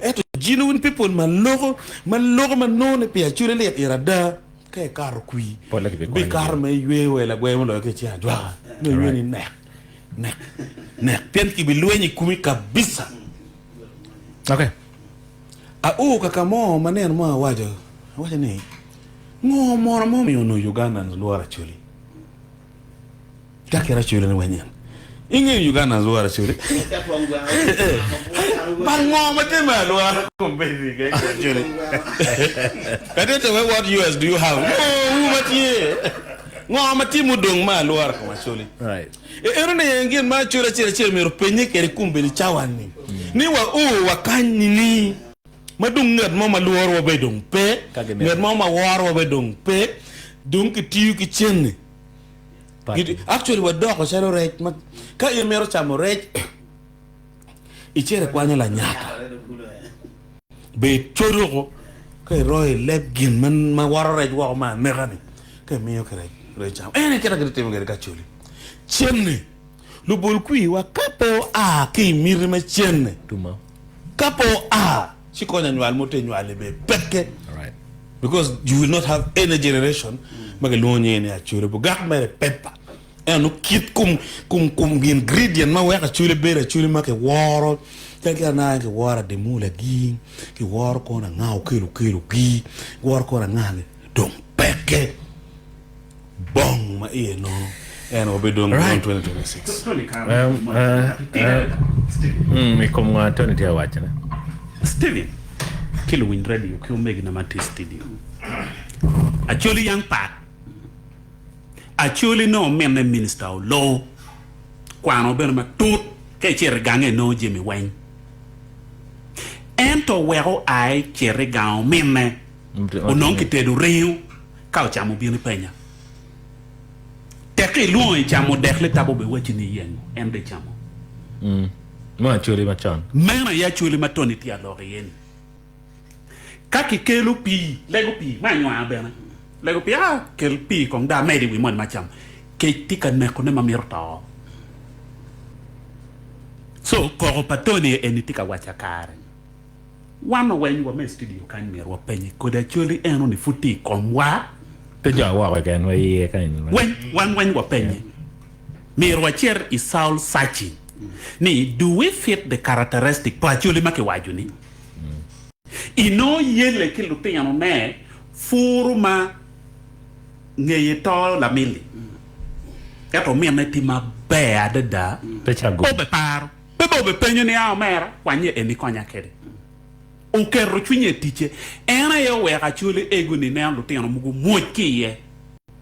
Ento genuine people ma loko ma loko ma nongo ni pi Acholi lit ira ada ka ikato kwir bikato me yweyo wa i lagwe muloyo ki i cing ajwaka me yweyo ni nek nek nek pien kibilwenyo i komi kabisa. Okay. Ao ka ka mo ma nino mo awaco, awaco ni, Ngo mono ma omiyo onongo Ugandans lworo Acholi? Ka kit Acholi ni weny en. Ingeyo Ugandans lworo Acholi? But ngo ma tye me alwora kombeddi ka i Acholi? Kadi te what US do you have? Ngo wu ma tye? Ngo ma tye mudong me alwora kom Acholi? E eno ni en gin ma Acholi acel acel myero openye kwede kombeddi cawa-ni, ni wa o wa kany nini ma dong ngat mo ma lworowa bene dong pe, ngat mo ma worowa bene dong pe, dong kitiyo ki cente. Actually wadoko calo rec ma ka in imito camo rec icito ikwanyo lanyaka be icodo woko ka iroyo i leb gin ma woto rec woko me aneka-ni ka imiyo ki rec, rec camo. En aye kit ma gitimo kwede ki Acholi. Cente, lubol kwirwa ka pe oa ki i miti me cente, ka pe oa ci konyo anywal ma ote nywali bene peke because you will not have any generation ma gilwongo nyinge ni Acholi. Bugak mere paper. Ento nongo kit kom kom kom ingredient ma weko acholi bedo acholi ma kiworo cal ki ananga kiworo ademula gi kiworo kono anga okelo okelo gi giworo kono anga gi dong peke bong ma iye nongo en wabi dong Right. 2026. Um, uh, uh, mm, i kom ngo Tony tye ka wacone? Steven ki luwiny radio ki omegina ma tye i studio. Acholi yang pat. Acholi nongo ominne minista oloo kwano bene matut ka icito i gange inongo jami weng. Ento wek oa ecit i gang ominne onongo kitedo ringo ka ocamo obino ipenya. Tekki ilwongo i camo dek litabo be wacci ni iyengo en dong icamo. Meno Acholi macon. Meno aye Acholi ma Tony tye alok iye ni. Ka kikelo pii, lego pii me anywar bene. Lego pii, ah, kel pii kong dong amed i wi moni ma acamo. Kec tye ka nekone ma mito to. So, koko pa Tony eni tye ka waca kare. Wan weng wa me i studio kany myero wapenye kodi Acholi eno ni pud tye i komwa? Pe jo awoko keken wa iye kany. Weng, wan weng wapenye. Myero wacit i soul searching ni do we fit the characteristic pa Acholi ma kiwaco ni? Inongo yelle ki lutino ne puru ma ngeye to lamili ento ominne tye maber adada Pe cago. obe paro pe bene obe penyo ni a omera kwanye eni konya kede oketo cwinye i ticce en aye oweko Acholi ego ni neno lutino mogo mwoc ki iye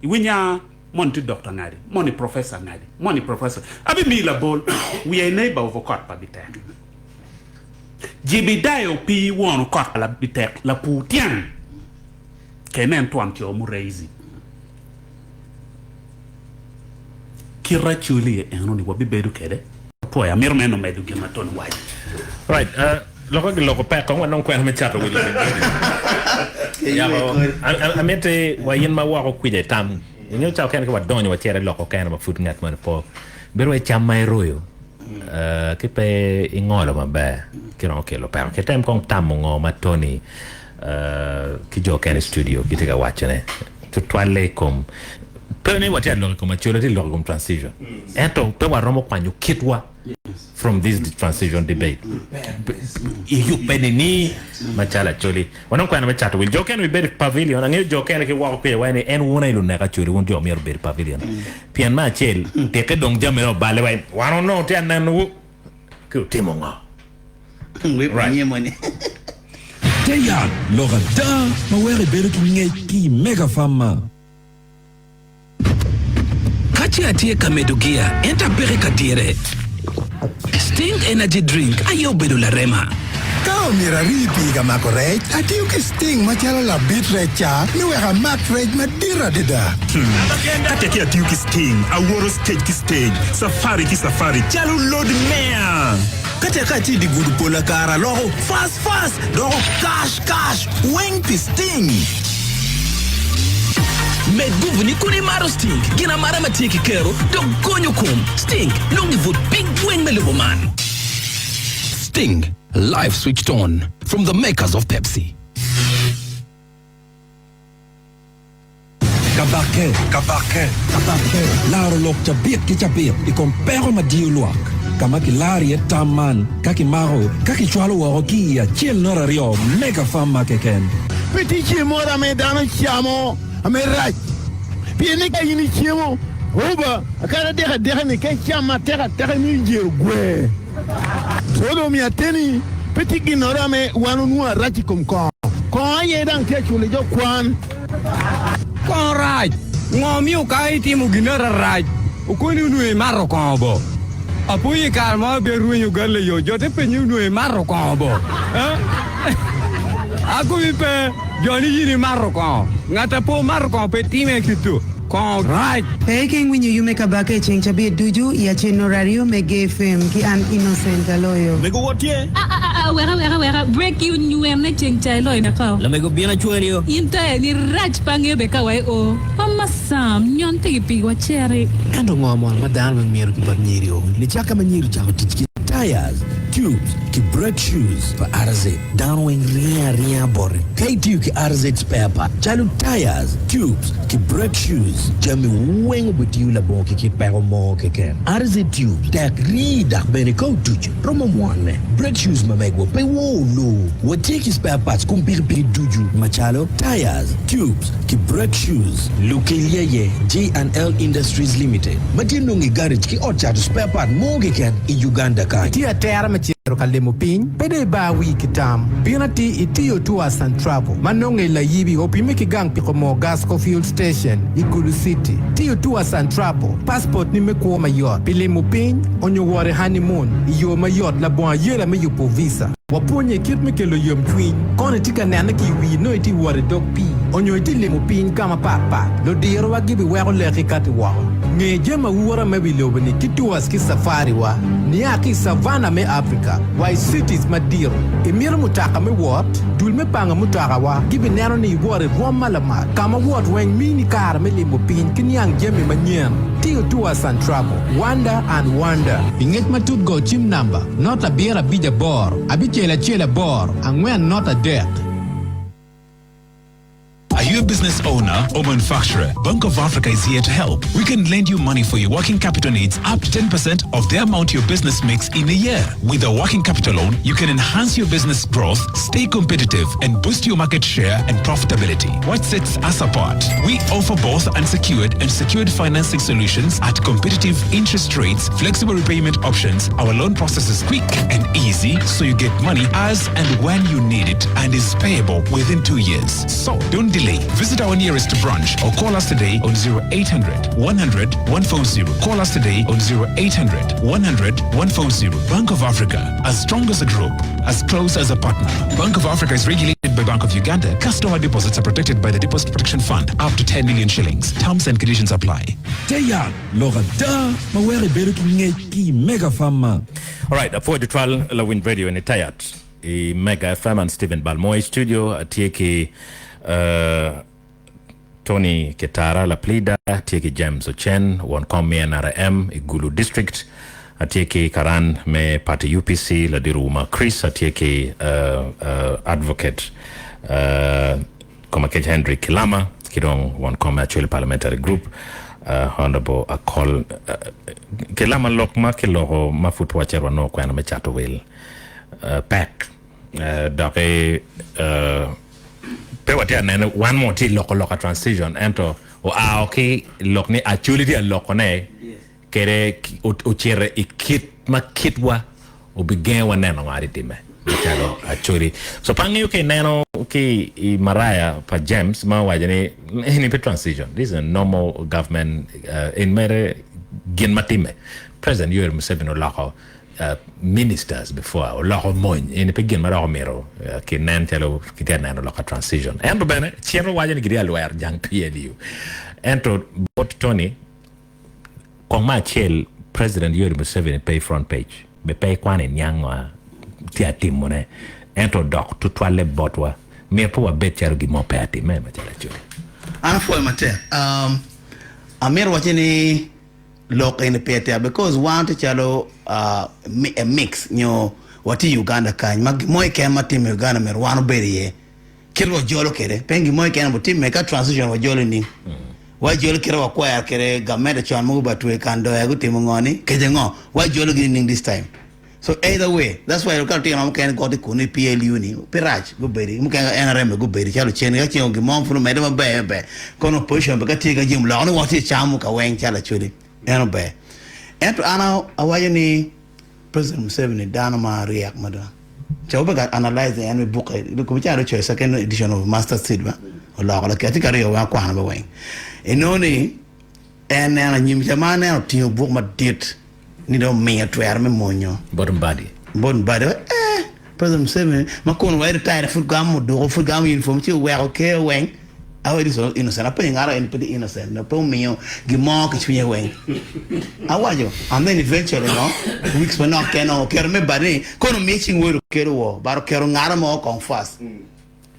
iwinya moni tye doctor ngadi moni professor ngadi moni professor abimiyi labol we are a neighbor of Okot pa Bitek. Jebidayo opii won okot pa Labitek lapur tyang, ka inen twon co mureizi. Kit Acholi eno ni wabibedo kede. Apwoyo, amito neno medo gin ma Tony waco. Right, uh, loko giloko pek kong wanong kwena me cato wil Yako, amiti wa in ma woko kwija itam. Ingeyo cawa kene ka wadonyo wacito i loko kene ma pud ngat moni po. Bedo wai cam ma iroyo. Ki pe ingolo maber ci romo kelo peko. Ki tem kong tamo ngo ma Tony ki jo okene i studio gitye ka wacone tutwalle i kom. Pe ni watye ka lok i kom Acholi, watye ka lok i kom transition. Ento pe waromo kwanyo kitwa from this transition debate. Iyubbe nini macalo Acholi? Wanongo kwena me cato wil. Jo okene bibedo i pavilion. Angeyo jo okene ki woko kwica waci ni en wun aye lunek Acholi, wun jo myero obed i pavilion. Pien me acel, tike dong jami dong oballe wa wan onongo tye ka nenowu ki wutimo ngo? Right. Te yat lok ada ma weko ibedo ki ngec ki i Mega Farm-ma. Ka ce atye ka medo gia ento apeke ka dyere, Sting Energy Drink aye obedo larema. Ka omyero arii pii ka mako rec, atiyo ki Sting macalo labit rec-ca me wek amak rec madit adada. Ka tekki atiyo ki Sting, awoto stage ki stage, safari ki safari calo Lord Mayor. Ka tek atye i dye gudo pola kare aloko fast fast doko cash cash weng pi Sting. Med guvu ni kun imato Sting, gin amata ma tye ki kero dok gonyo kom. Sting nongo i but piny weng me lobo man. Sting, life switched on, from the makers of Pepsi. Kabakke, kabakke, kabakke, laro lok cabit ki cabit i kom peko ma diyo lwak, ka ma kilaro iye tam man ka kimako ka kicwalo woko ki i acel not aryo Mega Farm ma keken. Pe tye ceng moro ame dano camo ame rac, pien ni ka in icemo oba kadi adek adeka-ni, ka icamo atek ateka imiyo ijero gwer. Pwod omiyo ateni, pe tye ginnoro ame wan onwongo arac i kom kongo. Kongo aye dang tye aculo jo kwan. Kongo rac, ngo miyo ka itimo ginno rarac okoni onwongo imato kongo bo? Apoyo i kare mo abia rwenyo galle yo jo te penye onwongo imato kongo bo? Akobi pe, jo ni yin imato kongo. Ngat a pe omato kongo pe time kito. Kongo rac. Pe keng winyo yume kabaka i ceng cabit ducu i acel norario me Gay Fame ki an Innocent Aloyo. Mego wot tye. A a a weka weka weka break you nywene ceng ca iloyo naka o. Lamego bin acwali o. In tae ni rac pe angeyo be ka wa i o. Mama Sam nyon pikipiki wa ceri. Ento ngo mono ma dano weng mito ki bot nyiri o? Nicakke ma nyiri ocako tic ki tires, tubes, ki brake shoes pa RZ, dano weng ringo aringa bote. Ka itiyo ki RZ spare part calo tires, tubes, ki brake shoes, jami weng obitiyo labongo ki kit peko mo keken. RZ tubes tek rii dok bene ka otuc romo mwane. Brake shoes ma megwa pe wor oluu. Watye ki spare parts kom pikipiki ducu macalo tires, tubes, ki brake shoes. Lukel aye J&L Industries Limited ma tye nongo i garage ki ot cato spare part mo keken i Uganda kany. Itye atera me cito ka limo piny? Pe dong ibar wii ki tam. Bin atir i Tiyo Tours and Travel ma nonge i Layibi opime ki gang piko moo Gasco Fuel Station i Gulu City. Tiyo Tours and Travel, passport ni me kwo mayot pi limo piny onyo wot i honeymoon i yo mayot labongo ayela me yubo visa. Wapwonye kit me kelo yomcwiny. Kono itye ka nene ki i wii nongo itye wot i dog pii onyo itye limo piny ka mapat pat, ludirowa gibiweko leki kati woko. Nge jami awura me wi lobo-ni ki tours ki safari-wa nia ki i savanna me Africa wa i cities madito. Imito mutoka me wot? Dul me panga mutokawa gibineno ni iwot i rwom ma lamal ka ma wot weng mini kare me limo piny ki niang jami manyen. Tiyo Tours and Travel, Wonder and Wonder. I ngec matut go cim namba, not 758 618 4 not 3. Are you a business owner or manufacturer? Bank of Africa is here to help. We can lend you money for your working capital needs up to 10% of the amount your business makes in a year. With a working capital loan, you can enhance your business growth, stay competitive, and boost your market share and profitability. What sets us apart? We offer both unsecured and secured financing solutions at competitive interest rates, flexible repayment options. Our loan process is quick and easy, so you get money as and when you need it and is payable within 2 years. So don't delay. Visit our nearest branch or call us today on 0800 100 140. Call us today on 0800 100 140. Bank of Africa, as strong as a group, as close as a partner. Bank of Africa is regulated by Bank of Uganda. Customer deposits are protected by the Deposit Protection Fund up to 10 million shillings. Terms and conditions apply. Te yat lok ada ma weko ibedo ki ngec ki i Mega Farm-ma. Alright, apwoyo tutwal lawiny radio ni Tayat i Mega FM and Stephen Balmoy studio atye ki Tony Kitara Laplida tye ki James Ochen won kom me NRM i Gulu District atye ki karan me party UPC Ladiro Uma Chris atye ki Advocate Komakech Henry Kilama ki dong won kom me Acholi Parliamentary Group. Honourable Akol. Kilama lok ma kiloko ma pud pe wacito wanongo kwena me cato wil pek doki pe watye ka neno wan mo tye loko loka transition ento oao ki lok ni Acholi tye ka lokone kede ocito i kit ma kitwa obigengowa neno ngo atye time macalo Acholi. So pe angeyo ka ineno ki i maraya pa James ma owaco ni eni pe transition, this is a normal government en mere gin ma time. President Yoweri Museveni oloko ministers before oloko mony eni pe gin ma dok omito ki nen calo kitye ka neno loka transition. Ento bene cito waco ni gitye ka lwero jang PLU. Ento bot Tony Kong me acel President Yoweri Museveni pe i front page be pe ikwano iniang ngo tye atimone ento dok tutwalle botwa myero pe wabed calo gin mo pe atime macalo Acholi. An apwoyo matek. Um, amito wacci ni lok eni pire tek because wan tye calo uh, a mix nyo watye i Uganda kany ma gin mo keken ma timme i Uganda myero wan obed iye. Kit wajolo kwede pe gin mo keken obitimme ka transition wajolo nining? Wajolo kite wakwero kwede gamente con ma gubedo atwe kan doya gutimo ngo ni kece ngo wajolo gi nining this time so either way that's why ka lutino mukene gwok tye kunu i PLU ni pe rac gubedi mukene NRM bene gubedi calo cen ka ceng gin mo pud omedde maber ber kono opposition bene ka tye ka jami loko ni watye camo ka weng calo acholi eno ber ento an awaco ni President Museveni dano ma ryek mada. Ca obedo ka analyze en me bukke kome ca ocoyo second edition of Mustard Seed ba oloko lakit atye ka ryo weng akwano be weng. Inongo ni en neno anyim ca ma aneno otingo buk madit ni dong omiyo twero me monyo Bot Mbadi. Bot Mbadi eh President Museveni ma kun wa retire pud gamo muduku pud gamo uniform ci oweko ker weng. Awaco ni innocent, apenyo ngat eni pe tye innocent nyo pe omiyo gin mo ki cwinye weng. Awaco and then eventually no weeks manok keken no oketo me bade ni kono omiye cing wod okelo wo but oketo ngat mo kong first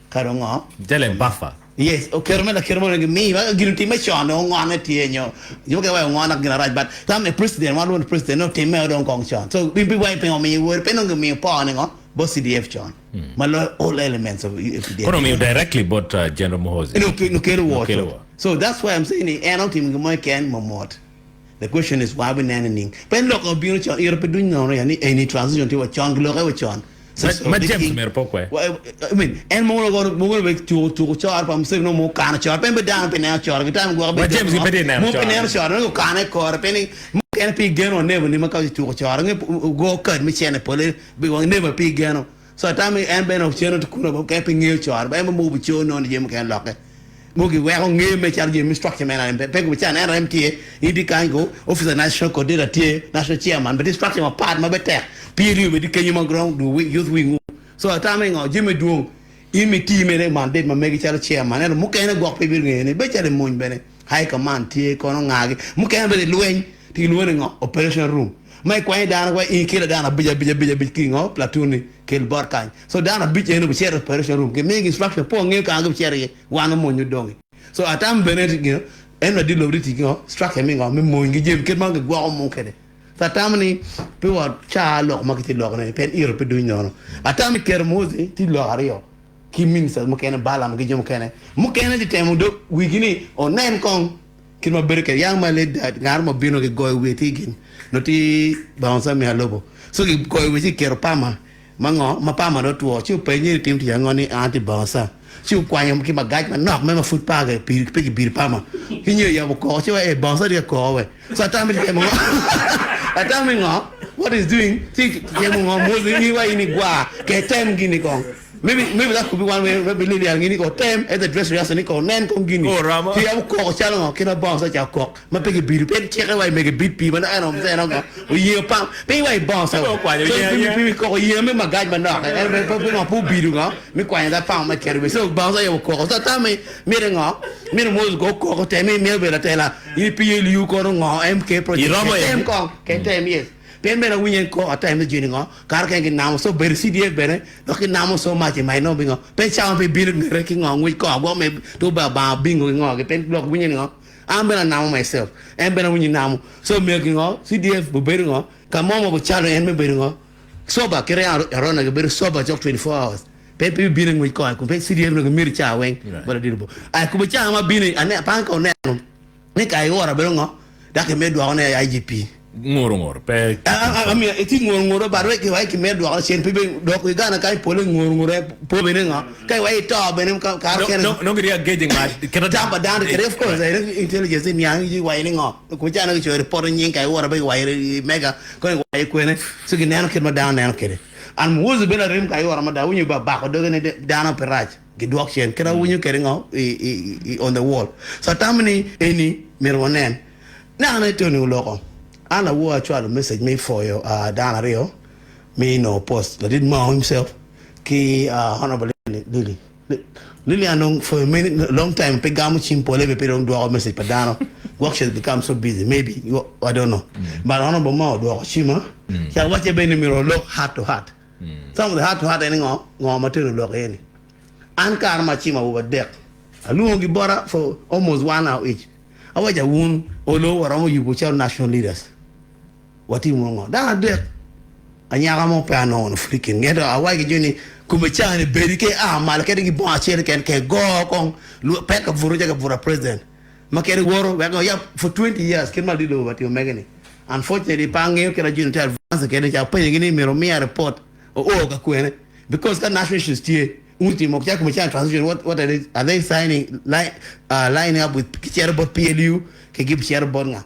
ka dong ngo. Jale buffer. Yes oketo me laketo mo gimiyo ma gin otime con dong ongone tye nyo jo mukene waco ongone gin arac but tam a president wan lwongo ni president ni otime dong kong con so in pe iwaco pingo omiyo wode pe nongo gimiyo power ni ngo bot CDF con. ma loyo all elements of UPDF. Kono omiyo directly bot General Muhoozi. Nokelo war cut. So that's why I'm saying ni en otimo gin mo keken mamot. The question is wan wabinene nining? Pe ni lok obino con, iro pe duny nono ya ni eni transition tye wa con, giloke wa con. Ma James myero pe okwe. I mean, en mogo mogo be tuko tuko coro pa Museveni nongo mogo okano coro, pe en be dano pe neno coro, gitamo gwoke Ma James pe tye neno mogo pe coro. neno coro, nongo okane i kore, pe ni mukene pe igeno wa nebo ni ma ka otuko coro, nge go kad me cene pole Wang never pe igeno. So atamo ni en bene oceno tye kunu mukene pe ngeyo coro en mogo bi co nongo ni jami mukene loke. Mogo giweko ngeyo me calo jami me structure me NRM pe pe can NRM tye in tye kany ko officer national coordinator tye national chairman bene tye structure mapat ma be tek PLU bene tye kenyo ma giromo du youth wing wu. So atamo ni ngo jami dwong in mi tii mere mandate ma megi calo chairman ento mukene gwok pe ibino ngeyo ne bedo calo i mony bene high command tye kono ngagi mukene bene lweny tye gilwongo ni ngo operation room Ma ikwanyo dano wa in ikelo dano abic abic abic abic ki ngo platoon ni kel bot kany so dano abic eno bicito i operation room gimiyo gi instruction pe wangeyo kanga gibicito iye wan omony odongi so atam bene you know en ladit lobo tye tic ki ngo structure me ngo me mony ki jami kit ma gigwoko mung kwede so atamo ni pe wa caa lok ma gitye loko ne pien iro pe duny nono atamo ni keto Moses tye lok aryo ki ministers mukene Balaam ki jo mukene mukene tye temo dog wigi ni onen kong Kit ma bedo kwede yang ma leader ngat mo bino ki goyo wiye tye gin no tye bouncer me alobo so ki goyo wiye ci ki keto pama ma ngo ma pama dong otwo ci openye ni tim tic ango ni an atye bouncer ci okwanyo ki magac manok me ma pud pe ki bido pama ki nyo oyabo koko ci ee bouncer tye ka koko we so atamo ni temo ngo atamo ni ngo what is doing ci temo ngo mos ni wa in igwar ke tem gini kong Maybe maybe that could be one way maybe Lilian gini ko tem at the dress rehearsal ni ko nen kong gini. Oh, ramo. Ti abu koko calo ngo kina bounce acha kok ma pe gibido pe cike wa mege bit pi ma en om se no oye pam pe wa i bounce. Pe okwanyo So ye, pi ye. pi koko ye me magaj manok en pe pe ngo pu bido ngo mi kwanyo da pam ma keto we so bounce aye koko so tami mire ngo mire mo go koko temi mi obedo atela ini pi liu kono ngo MK project. Iromo ye. Tem kong ke tem yes. Pien bene awinyo en kok ata en me joni ngo kare keken ginamo so bedo CDF bene dok kinamo so much i minor bingo pe cawa pe bino ngete ki ngo ngwec kor gwok me to ba ba bingo ki ngo ki pe lok winyo ni ngo an bene anamo myself en bene awinyo namo so myero ki ngo CDF obedo ngo ka mo ma bucalo en me bedo ngo sober kite arona gi bedo sober cok 24 hours pe pe bino ngwec kor pe CDF nongo mito cawa weng but adiro bo ai kubo cawa ma bino ane apanga ka oneno. Ni ka iwora bedo ngo dok ki med dwoko ne IGP. Nguru nguru pe. Amiyo itye nguru nguru but wek iwaci ki med dwoko cen pe dok Uganda kany pole nguru nguru po bene ngo ka iwaci ito bene kare kene. Nongo gitye ka gejing mac kite Tam pa dano kede of course intelligence niang iwaci ni ngo kuma calo gicoyo report nying ka iwora be iwaci mega kono iwaci kwene ci gineno kit ma dano neno kwede. And Muhoozi bene larem ka iwora mada awinyo ba bako doge ni dano pe rac gidwok cen kit awinyo kwede ngo i on the wall so atamo ni eni myero wanen. Naka ne Tony oloko, an lawor acwalo message me pwoyo dano aryo me nongo post, ladit Mao himself ki Honourable Lily. Lilian dong for a minute, long time pe gamo cim pole bene pe dong dwoko message pa dano, gwok she has become so busy maybe, I don't know. But Honourable Mao odwoko cima, ci awacce bene ni myero walok heart to heart. Some of the heart to heart eni ngo? Ngo ma Tony oloko iye ni? An kare ma acimo awobe adek, alwongogi bota for almost one hour each. Awaca wun olo waromo yubo calo national leaders watim wunu ngo? Dano adek anyaka mo pe anongo ni pud i kingi ento awaco ki jo ni kome cani bedi ke a malo kadi ki bongo acel keken ke go kong pek ka buto calo ka buto president ma kadi woto wek ya for 20 years kit ma ladit lobo batimo mege ni unfortunately pe angeyo kit ma joni tye advance kede ca apenyo gi ni myero omiya report oo ka kwene because ka national issues tye Ultimo cako me calo transition what what are they, are they signing line, uh, lining up with kicero bot PLU ki gibicero bot nga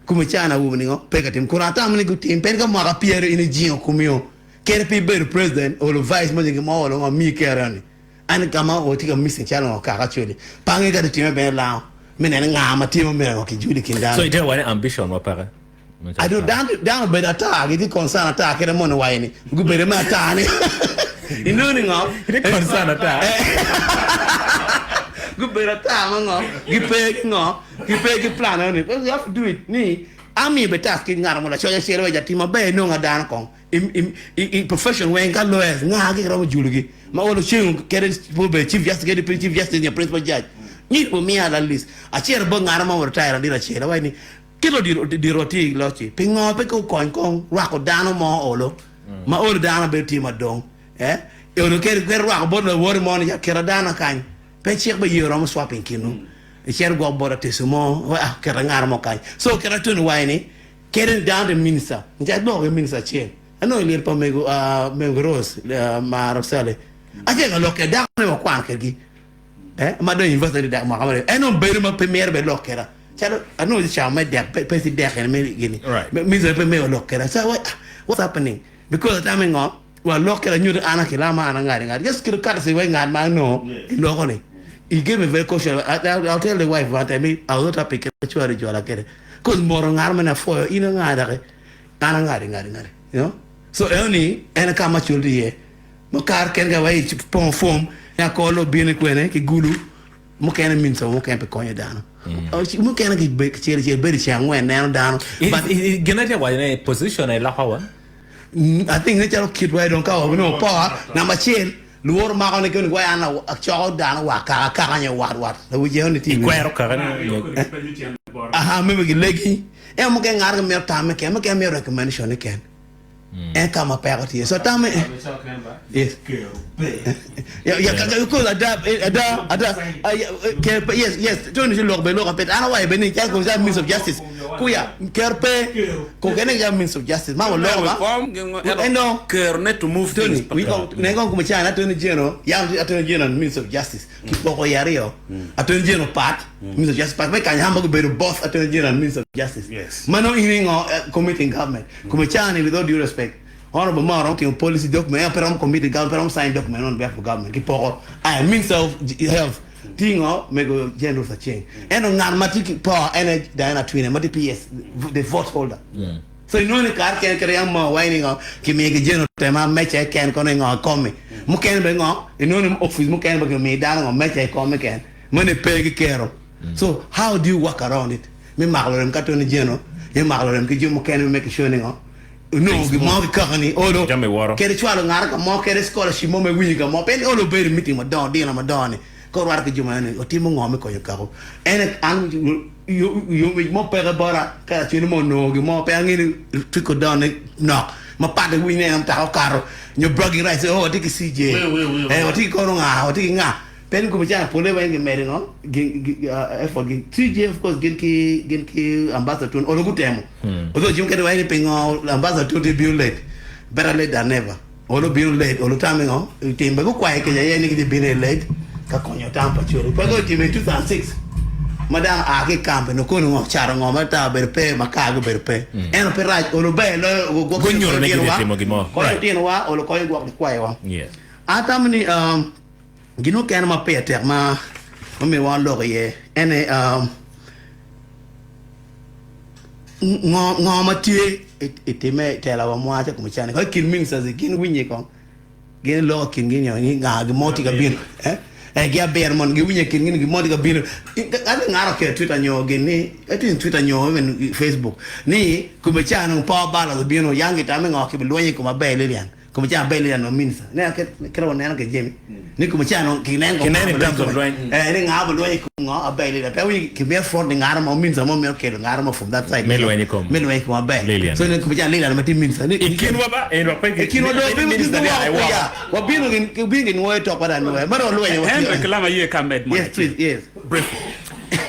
kume cana awobe ningo pe ka tim kun atamo ni gutim pien ka mwaka pyeri in ijingo kumio kere pe ibedo president olo vice mo nyo gin mo olo ngo miyi kere ni an ka ma watye ka missing calo ngo kaka actually pange ka time bene lango me neno nga ma tye ma myero ngo ki juli kin dano. So itye ka waco ni ambition wa peke? I do dano dano obedo ata gitye concern ata kite moni wayo ni gubedo me ata ni inongo ni ngo Gitye concern ata. Gubedo ata ma ngo gipe ki ngo gipe ki plan eno ni you have to do it ni amiyo be task ki ngat mo lacoc acel wa jatim maber inongo dano kong i i profession weng ka lawyers nga gi romo julo gi ma olo ceng kede obedo chief justice kede chief justice nyo principal judge nyit omiya la list acel bot ngat mo retire ladit acel awaco ni Kit odiro tye i loc-ci, pingo pe gukony kong rwako dano mo olo ma olo dano bedo tye madong? Eh, olo kadi kwede rwako bot lawoti mo ni keta dano kany, pe cik be ye romo swapping kinu. Icito gwok bot ateco mo, ah, keta ngat mo kany. So keta toni wayo ni kede ni dano te minister, nca aloko ki minister acel, anongo i lyel pa mego, ah, mego Rose, ah, ma Rosale. Acel ka lok kwede dako ne wakwano kedgi. Eh, ma dong university dek mwaka ma en obedo ma pe myero bed lok keda. Calo anongo ci cawa me dek pe pe ci dek ene me gini. Right. Means pe me lok keda. So what, what's happening? Because atame ngo wa lok keda nyuto an akilama an angadi ngadi. Just kilo courtesy we ngat ma no iloko ni. He gave me very caution. I'll tell the wife one time I was not happy keda chwari jwala kede. Cause moro ngat ma na foyo in angada ke. An angadi ngadi ngadi. You know? So eno ni en ka ma chul iye. Ma kare kene ka wa i pongo form ni akol obino i kwene ki gulu mukene means mukene pe konyo dano. Mukene ki cel cel bedo i ceng angwen neno dano. But gin atye waco ni position aye loko wa. I think ne calo kit wa dong ka wa nongo power namba acel luworo mako ni koni wa an acoko dano wa kaka kaka nyo wat wat lawic eno ni tye i wiye. Ikwero kaka ni Aha meno gilegi ento mukene ngato ki mito tamme keken mukene mito recommendation ni ken. En ka ma peko tye. So tam yes. Ya ya ka ko ada ada ada ker pe yes yes to ni lok be lok apet ana wai be ni cha ko ja minister of justice kuya ker pe ko kene ja minister of justice ma lok ba eno ker ne to move things we ko ne ko kuma cha attorney general ya attorney general minister of justice ki poko ya rio attorney general part minister of justice part me kanya hamba ko bedo both attorney general and minister of justice mano iningo committing government Kome caa-ni with all due respect, Honourable Mao romo timo policy document ento pe romo commit government, pe romo sign document on behalf of government ki poko I am Minister of Health tingo mego Jane Ruth Aceng ento ngat ma tye ki power en aye Diana Atwine ma tye PS the vote holder so inongo ni kare kene kite yam Mao waci ni ngo kimiyo ki Jane otema meca keken kono ingo ikomi mukene bene ngo inongo ni office mukene bene kimiyo dano ngo meca ikomi keken meno pe ki kero so how do you work around it? Me mako lurem ka Tony Jeno, me mako lurem ki jo mukene me make sure ni ngo onongo gin mo ki kaka ni olo kede cwalo ngato ka mo kede scholarship mo me winyo ka mo pien olo obedo meeting madongo dino madongo ni ka orwato ki jo ma eni otimo ngo me konyo kako en an yomic mo peke bota ka lacwene mo onongo gin mo pe ange ni trickle down ne nok ma pat iwiny ni en mutoka okato nyo bragging rights oh watye ki CJ eh watye ki kono nga watye ki nga. Pien komi ca pole weng gimedo ngo gin effort gi CJ of course gin ki gin ki ambassador tun olo gutemo. Although jim kede wai ni pingo ambassador tun ti bino late. Better late than never. Olo bino late olo tame ngo timbe gukwaye keja aye ni gidhi bino i late ka konyo tam pa Acholi. Pe go time 2006 ma dano a ki i kambi no kono ngo cato ngo ma tar obedo pe ma kar gi obedo pe. Ento pe rac olo ber loyo gwoko Gunyuto ni gitye timo gin mo. Konyo Right. litinowa olo konyo gwoko likwayowa. Yes. Atamo ni Gin mukene ma pire tek ma omyero wan walok iye en aye ngo ma tye i timme i tela wa mwa ca kome cani kong i kin ministers gin winye kong gin loko i kingi nyo ni nga gin mo tye ka bino eh gin abiro mono giwinye i kingi ni gin mo tye ka bino ento ngat oketo twitter nyo gin ni I think twitter nyo even facebook ni kome ca nongo power balance obino yang gitamo ni ngo kibilwenyo i kom Aber Lilian. Kome ca abel ni minista ne kit ma waneno kwede jami ni kome ca nongo kineno Kineno in terms of lweny. Eh ni nga bulweny i kom ngo abel ni pe winyo kimiyo front ni ngaro mo minista mo mito kelo ngaro mo from that side Me lweny i kom me lweny i kom abel Lilian. so ni kome ca Lilian ma tye minista ni I kinwa ba en wa pe i kinwa dong pe minista ni ai woko. ya wabino gin wabino gin nwoyo tok wa dong nwoya ma dong walwenyo wa Henry Kilama ye ka med mo Yes please yes. Briefly.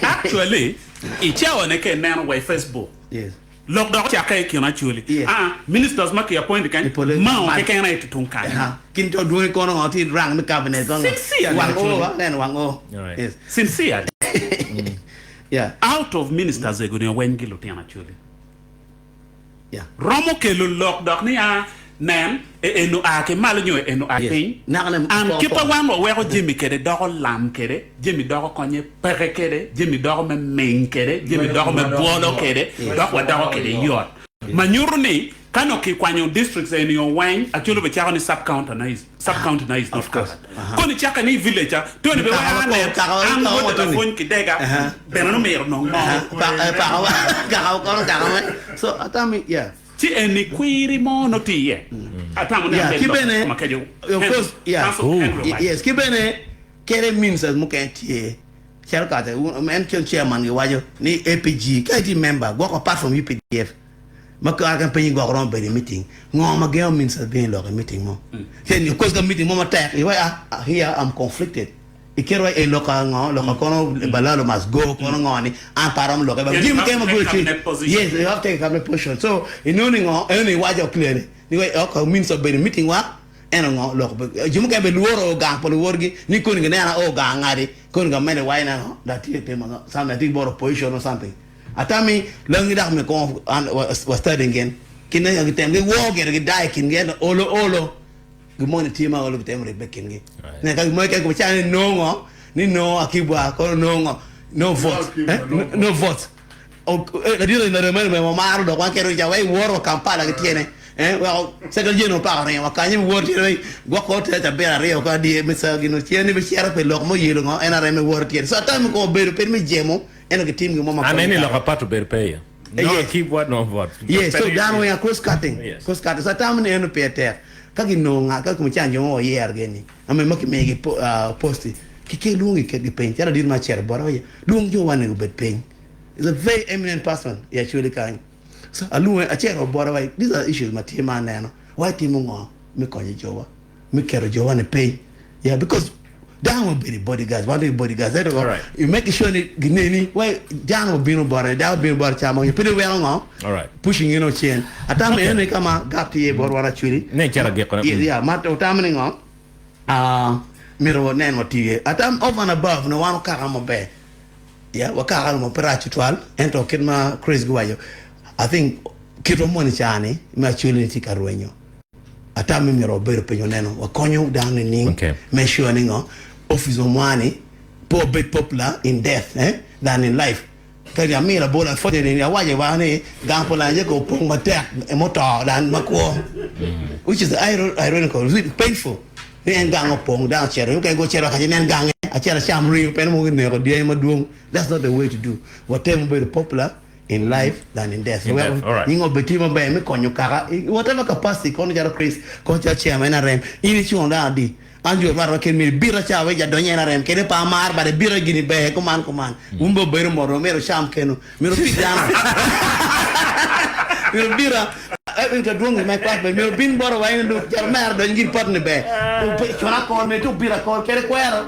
Actually i cawa ne ka ineno wa i Facebook Yes. Lok dok ocakke i kin Acholi. Aa, ministers ma ki appoint kany, Mao keken aye tye tung kany. Kin jo dwongi kono ngo tye rank me cabinet kono ngo. Sincerely Wang o, Acholi. neno wang o. Yes. Sincerely. Yeah. Out of ministers ego ni weny gi lutino Acholi. Yeah. Romo kelo lok dok ni aa, nen, e eno a ki malo nyo e eno a piny. An kit ma wan waweko jami kede doko lam kede, jami doko konye peke kede, jami doko me ming kede, jami doko me bwolo kede, dok wadoko kede yot. Ma nyuto ni ka nongo kikwanyo districts eni weng, actually bicako ni sub county na is sub county na is not covered. Koni cake ni village a, toni be weko anen, an wod lapwony kidega, bene nongo myero onong mo. Ci eni kwiri mo nongo tye iye. Atamo ni Yeah, amed ki lok bene, ma keco of course, yeah, Council Henry owaco. yes, ki bene kede ministers mukene tye calo kate en con chairman giwaco ni APG ka itye member gwoko apart from UPDF ma kare kany penyi gwoko romo bedo i meeting ngo ma gengo ministers bino i lok i meeting mo then of course ka meeting mo matek iwaco ah here I'm conflicted Iketo wa i loka ngo loka kono balalo must go kono ngo ni an pe aromo loke ba You jami have mukene to ma take golo cwiny cabinet position. yes you have to take a cabinet position so inongo ni ngo eno ni iwaco clearly ni wa ok means obedo meeting wa eno ngo lok jo mukene bene lworo gang pa luwotgi ni koni ginena o gang ngadi koni gamente waco ni ngo that tye timo ngo something atye bot opposition or something atami langi dok myero kong an wa study gin kine gitem giwor gire gidayo i kingi ento olo olo Gin moni tye ma olo gitemo ribbe i kingi. Ne ka gin mo keken calo ni nongo ni nongo akibwa kono nongo no vote eh? No vote. Ladit eni larem meno bene wamaro dok wan kede ca wai woro wa Kampala ki tyene eh weko Secretary General paka oringo wa kany woro tyene wai gwok kor tere cabit aryo ka dye me ca gin ocen ni bicito pi lok mo yelo ngo NRM me woro tyene. So atami kong obedo piny me jemo ento gitim gin mo ma Aneno konyo ni kare. lok apat obedo pe iye. No Yes. akibwa no vote. Yes, so dano weng a cross cutting. Yes. Cross cutting. So atamo ni eno pire tek. Ka ginongo ngat ka kome can jo ma wayero gi ni, I mean ma kimiyo gi post ki ki lwongi ket gi piny. Calo ladit ma acito bote awaco lwong jo wa ni gubed piny. Is a very eminent person i Acholi kany. So alwonge acito bote awaco these are issues ma tye ma aneno. Wa itimo ngo me konyo jowa? Me keto jowa ni piny. Yeah, because dano obedo i bodyguards, wan i bodyguards. Ento Alright. you make sure ni gineni wai dano obino bote, dano obino bote ca mo pe weko ngo Alright. pushing in ocen. Atamo Okay. eno ni ka ma gap tye bot wan actually. Ne calo agikone. Yeah, yeah, ma otamo ni ngo ah myero wanen watiye. Atam over and above no wan okaka maber. Yeah, wakaka ma pe rac tutwal ento kit ma Chris giwaco I think kitwa moni ca ni me actually ni tye ka rwenyo. Atam ni myero wabedo piny waneno wakonyo dano nining Okay. me sure ni ngo office wa mwa-ni pe wabed popular in death eh, than in life. Ka amiyo labol unfortunately ni awaco wa ni gang pa Lanjeko opong matek muto than makwo which is ironical, really painful ni en gang opong dano ocito mukene gucito wa kace nen gange acel acam ringo pien mogo gineko dyangi madwong that's not the way to do watemo bedo popular in life than in death. In death, all right. Nying obed tye maber me konyo kaka in whatever capacity kono calo Chris, kono calo chairman NRM, in icungo dano adi? An jo rwate wa ken myero ibita ca wek jadonyo NRM kede pe amar but ibita gini ber kuman kuman. Wun bene wubedo mot myero wucam keno. Myero wubit dano. Myero wubita ento adwongi me kwat bene myero obin bota wa in calo omera dony gin pot ni ber. Cuna kor myero ci obita kor kede kwero.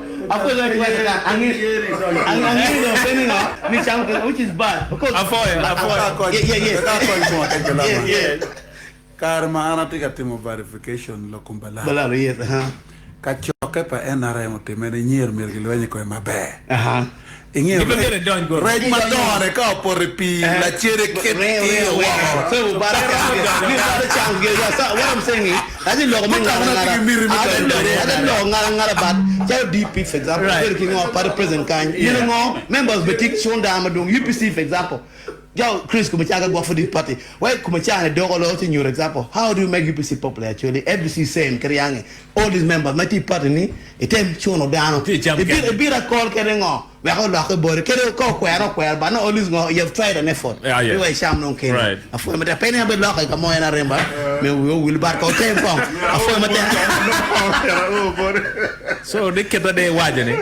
Kare ma an atye ka timo verification lok kom Balalo, Balalo, yes, aha. Kacokke pa NRM otimme ni nyer myero gilweny i kome maber. Ingeyo Gin myero idony godo. rec madongo-ni ka opoto i pii lacene kit kiyo woko. Gutamona tye ki miti me donyo Jao Chris kumichaka gwa for this party why kumichane doko lo ci nyuto example how do you make UPC popular actually FDC same ki ryange all these members ma tye i party ni item cuno dano ibiro akol kede ngo wek oloke boti kede ka okwero okwero but no always ngo you have tried an effort Yeah, yeah. mi wa icam dong kene Right. apwoyo matek pe ni abe loke ka mo en aremba me wiwa owil but ko otem kong apwoyo matek So ni kite de iwaco ni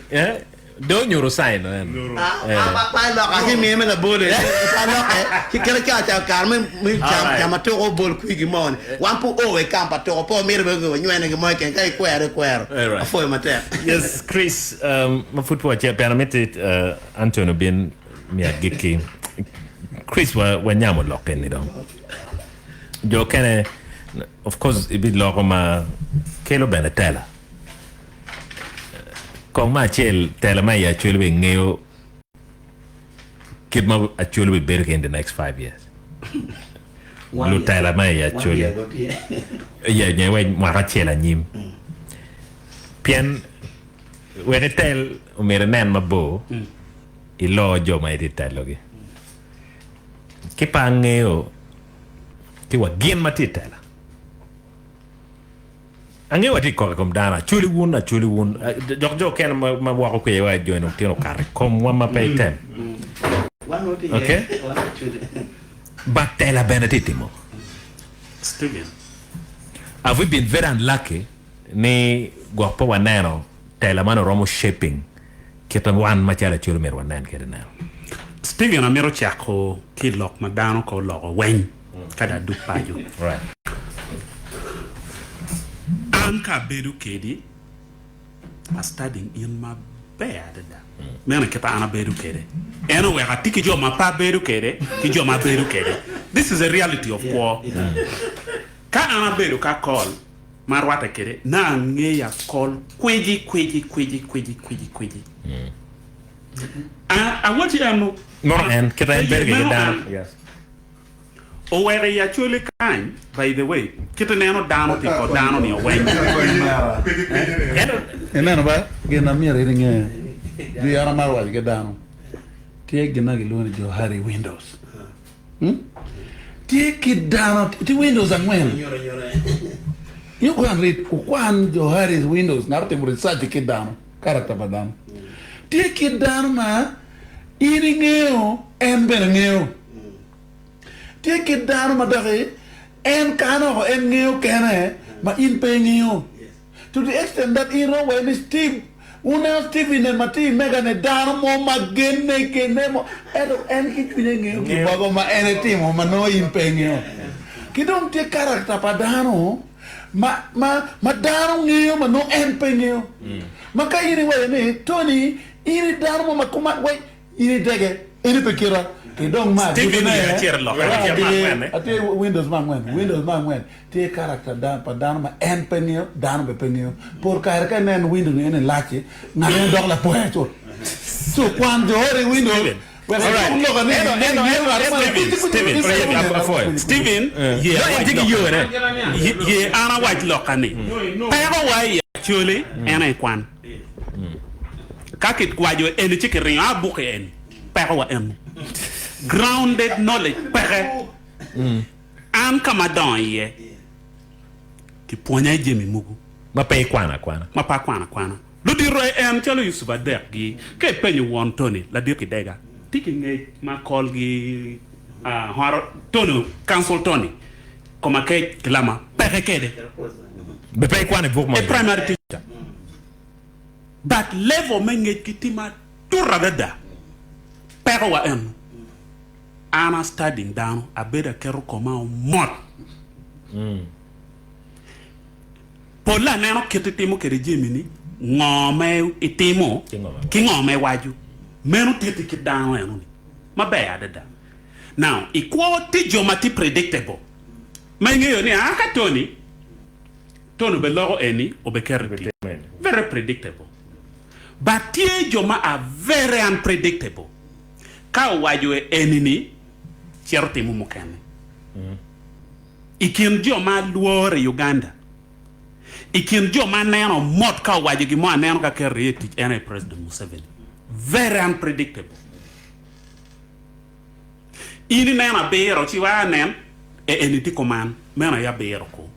eh, Do onyuto sign en. Pa loka ci miye me labole pa loke ci kite ca ca kare me me cam cam atuko bol kwigi mo ni wan pe oo i kamp atuko pe wamito bene wanywene gi mo keken ka ikwero ikwero apwoyo matek. Yes Chris um, ma pud pe wacito pien amiti uh, Anthony obin mi agikki. Chris wa wanyamo lok eni dong. Jo kene of course ibiloko ma kelo bene tela. Kong me acel, tela ma i Acholi bene ngeyo kit ma Acholi bibedo ki in the next 5 years. Lutela ma i Acholi. Yeah, nyo iwac mwaka acel anyim. Pien wek itel omyero inen mabor ilo jo ma itye telogi. Ki pe angeyo ki wa gin ma tye i tela. Angeyo watye ka kok i kom dano, Acholi wun, Acholi wun. Dok jo okene ma woko kwede wa jo eni tino okato i komwa ma pe item. Okay? But tela bene tye timo. Steven. Have we been very unlucky ni gwok pe waneno tela man oromo shaping kit ma wan macalo Acholi myero wanen kwede neno? Steven amito cako ki i lok ma dano ko oloko weng. Ka dong adug paco. An ka abedo kedi, a studying in maber adada. Meno aye kit ma an abedo kede. En oweko atye ki jo ma pe abedo kede ki jo ma abedo kede. This is a reality of kwo. Ka an abedo ka call ma arwatte kede, nongo angeyo akol kwiji kwiji kwiji kwiji kwiji kwiji. Awacci eno. Meno en, kit ma en bedo kwede ki dano. Oweko i Acholi kany by the way kit ineno dano pi ko dano ni oweny. Ineno ba gin ma myero in inge jwi an amaro waco ki dano tye gin ma gilwongo ni Johari windows tye kit dano tye windows angwen you go and read ukwan Johari windows ngat otimo research i kit dano character pa dano tye kit dano ma in ingeyo en bene ngeyo. Tye kit dano ma doki en kano oko en ngeyo kene ma in pe ingeyo. To the extent that in romo waco ni Steve, wuneno Steve i nen ma tye i mega ni dano mo ma genne genne mo ento en ki cwinye ngeyo gin mogo ma en etimo ma nongo in pe ingeyo. Ki dong tye character pa dano ma ma ma dano ngeyo ma nongo en pe ngeyo. Ma ka in iwaco ni Tony in i dano mo ma kuma wai In itege, in ipe kita, ki dong ma Stephen agikine, yee acito i loka, acito me angwenne. Atye windows me angwen, windows me angwen tye character pa dano ma en pe ngeyo, dano bene pe ngeyo. Pol kare ka ineno window ni eni lac-ci, ngat eni dok lapoya cut. So kwan jo ori window wek icuk loka ni ingeyo ngat mo ni Stephen, Stephen, ye awac loka ye an awac loka ni peko wa i Acholi en aye kwan. Ka kikwaco eni ci kiringo a bukke eni, peko wa eno. Grounded knowledge peke. An ka ma adongo iye, kipwonya i jami mogo. Ma pe ikwano akwana. Ma pe akwano akwana. Ludito aye en calo Yucup adekgi. Ka ipenyo won Tony, ladit kidega, tye ki ngec ma kolgi horo Tony, Council Tony, koma kec ki lama peke kede. Be pe ikwano i buk mo? A primary teacher. But level me ngec gi tye matut adada. Peko wa eno. An a studying dano, abedo aketo koma omot. Polle aneno kit itimo kede jami ni. Ngo ma itimo ki ngo ma iwaco meno titi kit dano eno ni maber adada. Now i kwo tye jo ma tye predictable ma ingeyo ni aa ka Tony, Tony obe loko eni obe keto i tic. Very predictable. But tye jo ma are very unpredictable. Ka owaco eni ni cito timo mukene. I kin jo ma alworo i Uganda, I kin jo ma aneno mot ka owaco gin mo aneno ka keto iye i tic en aye President Museveni. Very unpredictable. In ineno abiro ci wa nen e eni tye kuman meno aye abiro ku.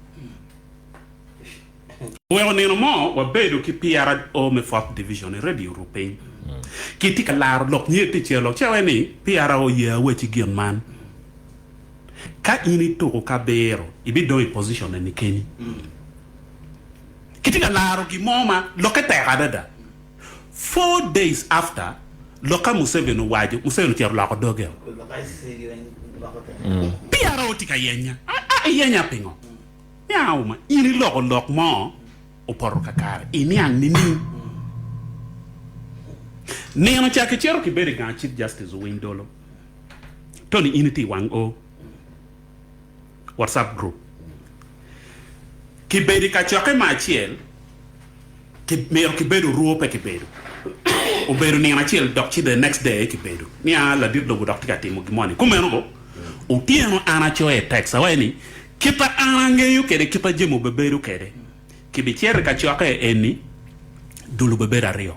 Oweko nino mo wabedo ki PRO me fourth division i radio rupiny. Kitye ka laro lok nyer tye celo ci awaco ni PRO ye awacci gin man. Ka in ituko ki abiro, ibidong i position eni keni. Kitye ka laro gin mo ma lokke tek adada. 4 days after lokka Museveni owaco, Museveni ocito oloko doge o. PRO tye ka yenya. A iyenya pingo? Nia uma, in iloko lok mo opoto kakare, iniang nining? Nino ca kicito kibedo i gang Chief Justice Owiny Dolo. Tony in itye i wang o WhatsApp group. Kibedo i kacokke mo acel, myero kibed orwo pe kibedo. Obedo nino acel dok ci the next day aye kibedo. Nia ladit lobo dok tye ka timo gin moni. Kumeno bo, otyeno an acoyo i text awaco ni kita an angeyo kede kita jami obebedo kede. Kibicito i kacokke eni dul obebedo aryo.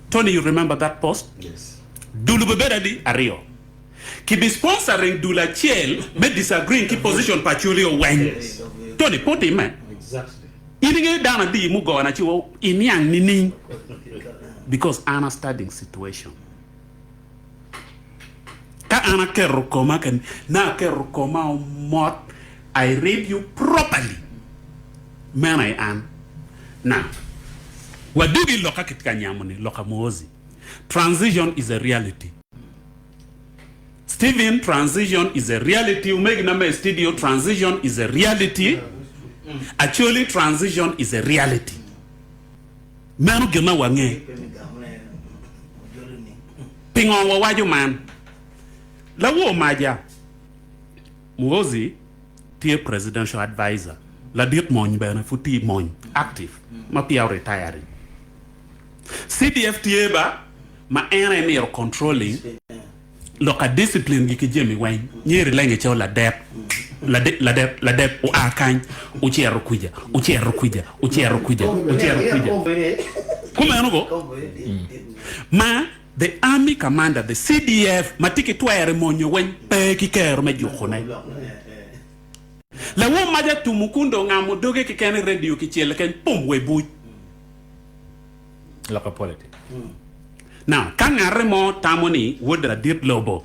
Tony you remember that post? Yes. Dul obebedo adi? Aryo. Kibi sponsoring dul acel me disagreeing ki position pa Acholi oweng. Tony, pe otimme? In ingeyo dano adi mugona ci wa iniang nining? Because an a studying situation. Ka an aketo koma ka na aketo koma omot, I read you properly. Meno aye an. Now, wadugi loka kitye ka nyamo ni, loka Muhoozi. Transition is a reality. Steven, transition is a reality. Omegina me studio, transition is a reality. Acholi, transition is a reality. Meno gin ma wange. Pingo wawaco man? Lawor maja, Muhoozi tye presidential advisor, ladit mony bene pud tye i mony, active, ma peya o-retiring. CDF tye ba ma en aye myero controlling lok a discipline gi ki jami weng nyeri lenge calo ladep ladep ladep oa kany ocito kwija ocito kwija ocito kwija ocito kwija kumeno go ma the army commander the CDF ma tye ki twero i monyo weng pe ki kero me juko ne. Lawor maca Tumukunde ongamo doge keken i radio kicel keny pum wa i buc. Loka politics. Now, ka ngate mo tamo ni wod ladit lobo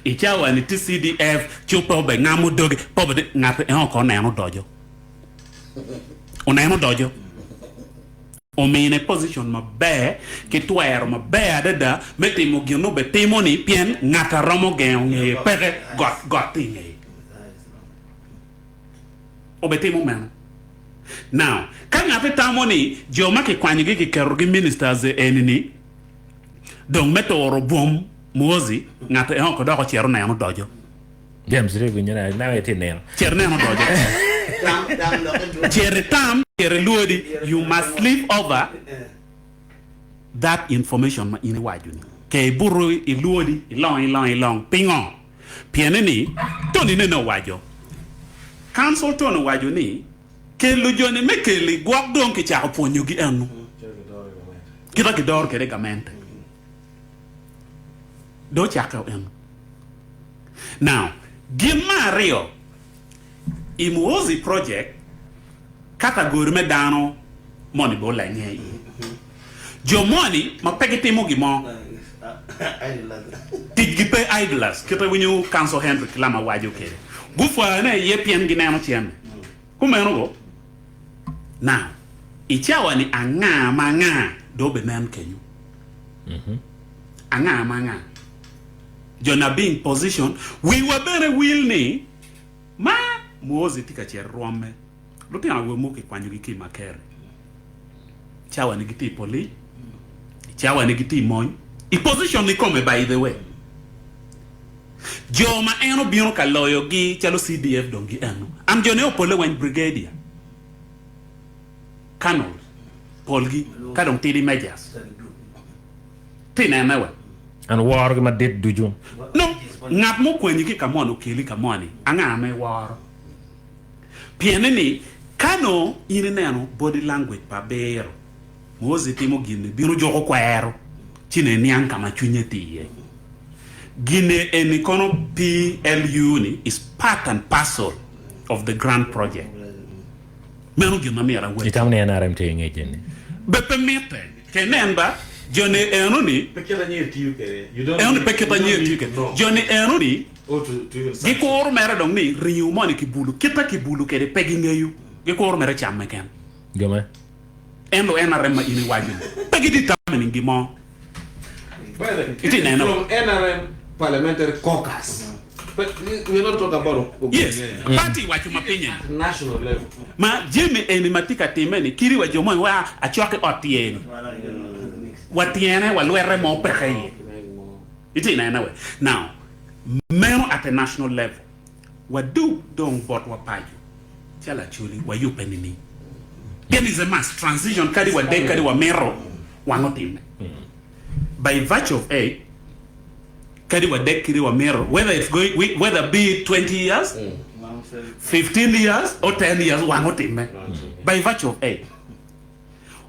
i cawa ni tye CDF ci pe obe ngamo doge, pe obe ngate en oko oneno odoco. Oneno odoco. Omine position maber ki twero maber adada me timo gin obe timo ni pien ngata romo gengo ngeye peke got got tye ingeye. Obitimo meno. Now, ka ngati tamo ni jo ma kikwanyogi kiketogi ministers eni-ni dong me turo bwom Muhoozi, ngat en oko dok ocito neno odoco. James tye winyo na naka itye nino. Cit neno odoco. Cit itam, cit ilwodi, you must sleep over that information ma in iwaco-ni. Ke ibuto ilwodi, ilong, ilong, ilong. Pingo? Piene ni, Tony nene owaco. Council Tony owaco ni, Kelo joni me keli gwok dong kicako pwonyogi eno. Kita kidoro kede gamente. Dong ocakke o eno. Now, gin me aryo, i Muhoozi project, category me dano moni bene olenge iye. Jo moni ma pe gitimo gin mo, ticgi pe idlers, kit ma iwinyo Council Henry Kilama waco kwede, gupwane iye pien gineno cente. Kumeno go? Now, i cawa-ni anga ma anga dong obinen kenyo? Anga ma anga? Jo na being position, wiwa bene wil ni ma Muhoozi tye ka cito rwomme. Lutino awobe mogo kikwanyogi ki i Makerere. Cawa ni gitye i polic, cawa ni gitye i mony, i position ni kome by the way. Jo ma en obino ka loyo gi calo CDF dong gi eno. And jo ne opole weng brigadier, colonels, polgi ka dong tidi majors. Ti nene we. And woro gi madit ducu. No, ngat mo okwanyi ki ka moni okeli ka moni, anga ma iworo? Pienne ni, ka nongo in ineno body language pa abiro, Moses timo gin-ni, bino juko kwero, ci nongo iniang ka ma cwinye tye iye. Gin-ni eni kono PLU ni is part and parcel of the grand project. Meno gin ma myero awacci. Itamo ni NRM tye ki ngec eni? Be pe mitte. Ke nen ba, jo-ni eno-ni, eno-ni pe kit anyer tiyo kwede. Jo-ni eno-ni gikuro mere dong ni ringo moni kibulo, kite kibulo kwede pe gingeyo, gikuro mere camme ken. Jo me? En lu NRM ma in iwaco-ni pe gitye determining gin mo. Itye neno? From NRM parliamentary caucus. But we are not talking about Yes, party waco ma pinye ni. National level. Ma jami eni ma tye ka timme ni kadi wa jo moni wa acok i ot tye ni wa tyene wa lwete mo peke iye. Itye nene we. Now, meno at a national level. Wadug dong bot wa paco calo Acholi wayubbe nining? Pien is a must transition kadi wa dek kadi wa mito wang otimme. By virtue of age kadi wa dek kadi wa mito whether it's going whether be it 20 years, 15 years or 10 years wang otimme by virtue of age.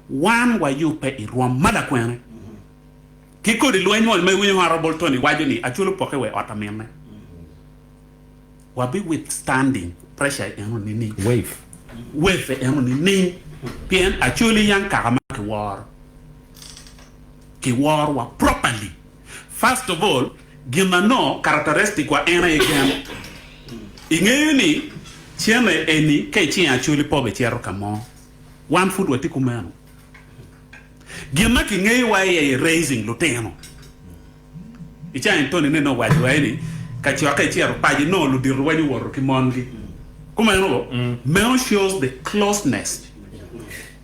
Wan wayubbe i rwom ma lakwene. Ki kodi lweny moni ma iwinyo Honourable Tony waco ni Acholi opokke wa i ot aminne. Wabi withstanding pressure eno nining? Wave. Wave eno nining? Pien Acholi yang kaka ma kiworo. Kiworo wa properly. First of all, gin ango characteristic wa en aye gen. Ingeyo ni cene eni ka icingo Acholi pe obicito ka mo. Wan pud watye kumeno. Gin ma kingeyowa iye aye raising lutino. I ca Anthony nene owaco wa ni kacokke icito paco inongo ludito weng owoto ki mongi. Kumeno bo? Meno shows the closeness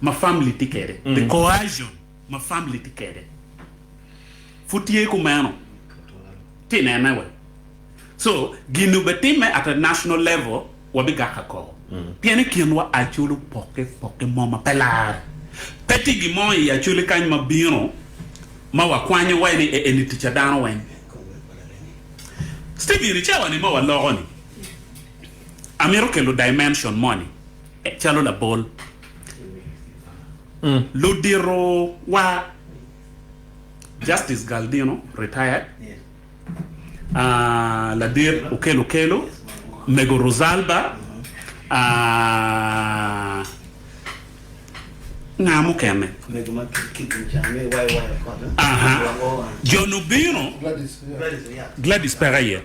ma family tye kede, the coercion ma family tye kede. Pud tye kumeno. Ti nene we. So gin obitimme at a national level wabigak akoko. Pien i kinwa Acholi opokke pokke mo ma pe lar. Pe tye gin mo i Acholi kany ma bino ma wakwanyo wa ni eni tic a dano weng. Stephen, i cawa ni ma waloko ni, amito kelo dimension moni calo labol. Ludito wa Justice Galdino, retired, Ladit Okello Okello, Mego Rosalba, nga mukene? Jo-ni obino, Gladys peke iye.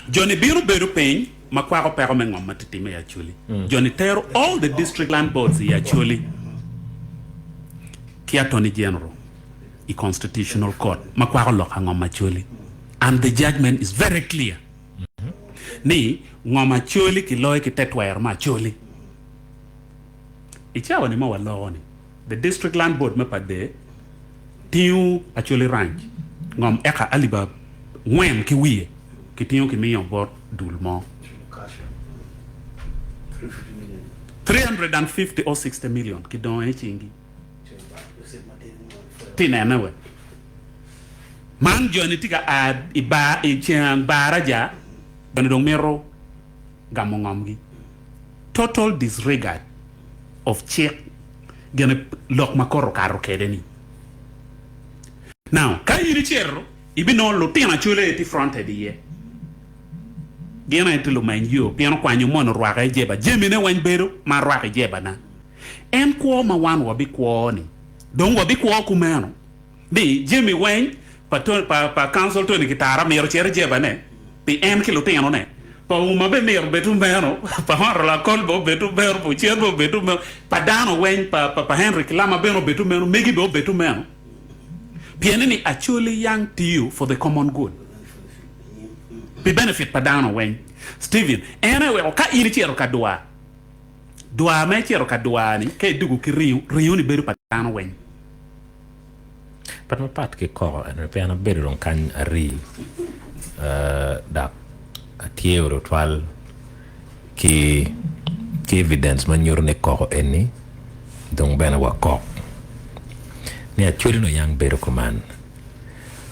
Jo-ni bino bedo piny ma kwako peko me ngom ma tye timme i Acholi. Jo-ni tero all the district land boards i Acholi ki Attorney General. i Constitutional Court ma kwako lok angom Acholi and the judgement is very clear ni ngom Acholi kiloyo ki te twero me Acholi. I cawa ni ma waloko ni the District Land Board me Pader tingo Acholi Ranch ngom eka alip angwen ki wiye kitingo kimiyo bot dul mo 350 or 60 million kidongo i cingi. Ti nene we. Man joni tye ka a i bar i ceng baraja joni dong mito gamo ngomgi. Total disregard of cik gine lok ma kore okato kede ni. Now ka in icito ibinongo lutino Acholi aye tye fronted iye. Gin aye tye lumeny yo pien okwanyo moni orwako i jeba. Jamine weng bedo ma arwako i jebana. En kwo ma wan wabikwo-ni. Dong wabikwo kumeno ni jami weng pa pa Council Tony Kitara myero ocit i jebane pi en ki lutinone, pa Uma bene myero obed kumeno, pa Honourable Akol bene obed kumeno, pa Ocen bene obed kumeno, pa dano weng pa pa Henry Kilama bene obed kumeno, megi bene obed kumeno. Piene ni Acholi yang tiyo for the common good, pi benefit pa dano weng. Stephen, en aye weko ka in icito ka dwar. Dwar ma icito ka dwar-ni, ka idwogo ki ringo, ringo-ni bedo pa dano weng. Pat mapat ki koko eno pien abedo dong kany ari dok atye tutwal ki ki evidence ma nyuto ni koko eni dong bene wa kok ni acholi nongo yang bedo kuman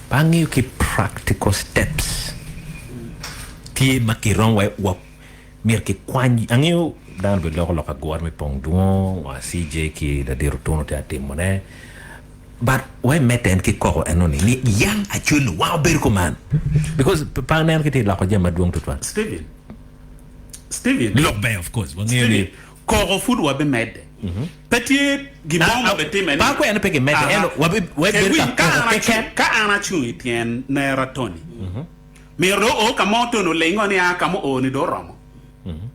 pe angeyo ki practical steps tye ma kiromo wa Myero ki kwany, angeyo dano be loko lok agure me pong dwong wa CJ ki ladit Otuno tye atimo ne but wa imete en ki koko eno ni ni yang acwel ni wang obedo kuman because pe aneno ki tye loko jami madwong tutwal. Steven, Steven. Lok ber of course wangeyo ni. Steven, koko pud wa bi medde. Pe tye gin mo ma bitime ni. Pe akwero ni pe gimedde ento wa bi bedo ka koko keken. Ka an acung i tyen nera Tony. Myero dong oo ka mo Tony olingo ni a ka mo oo ni dong oromo.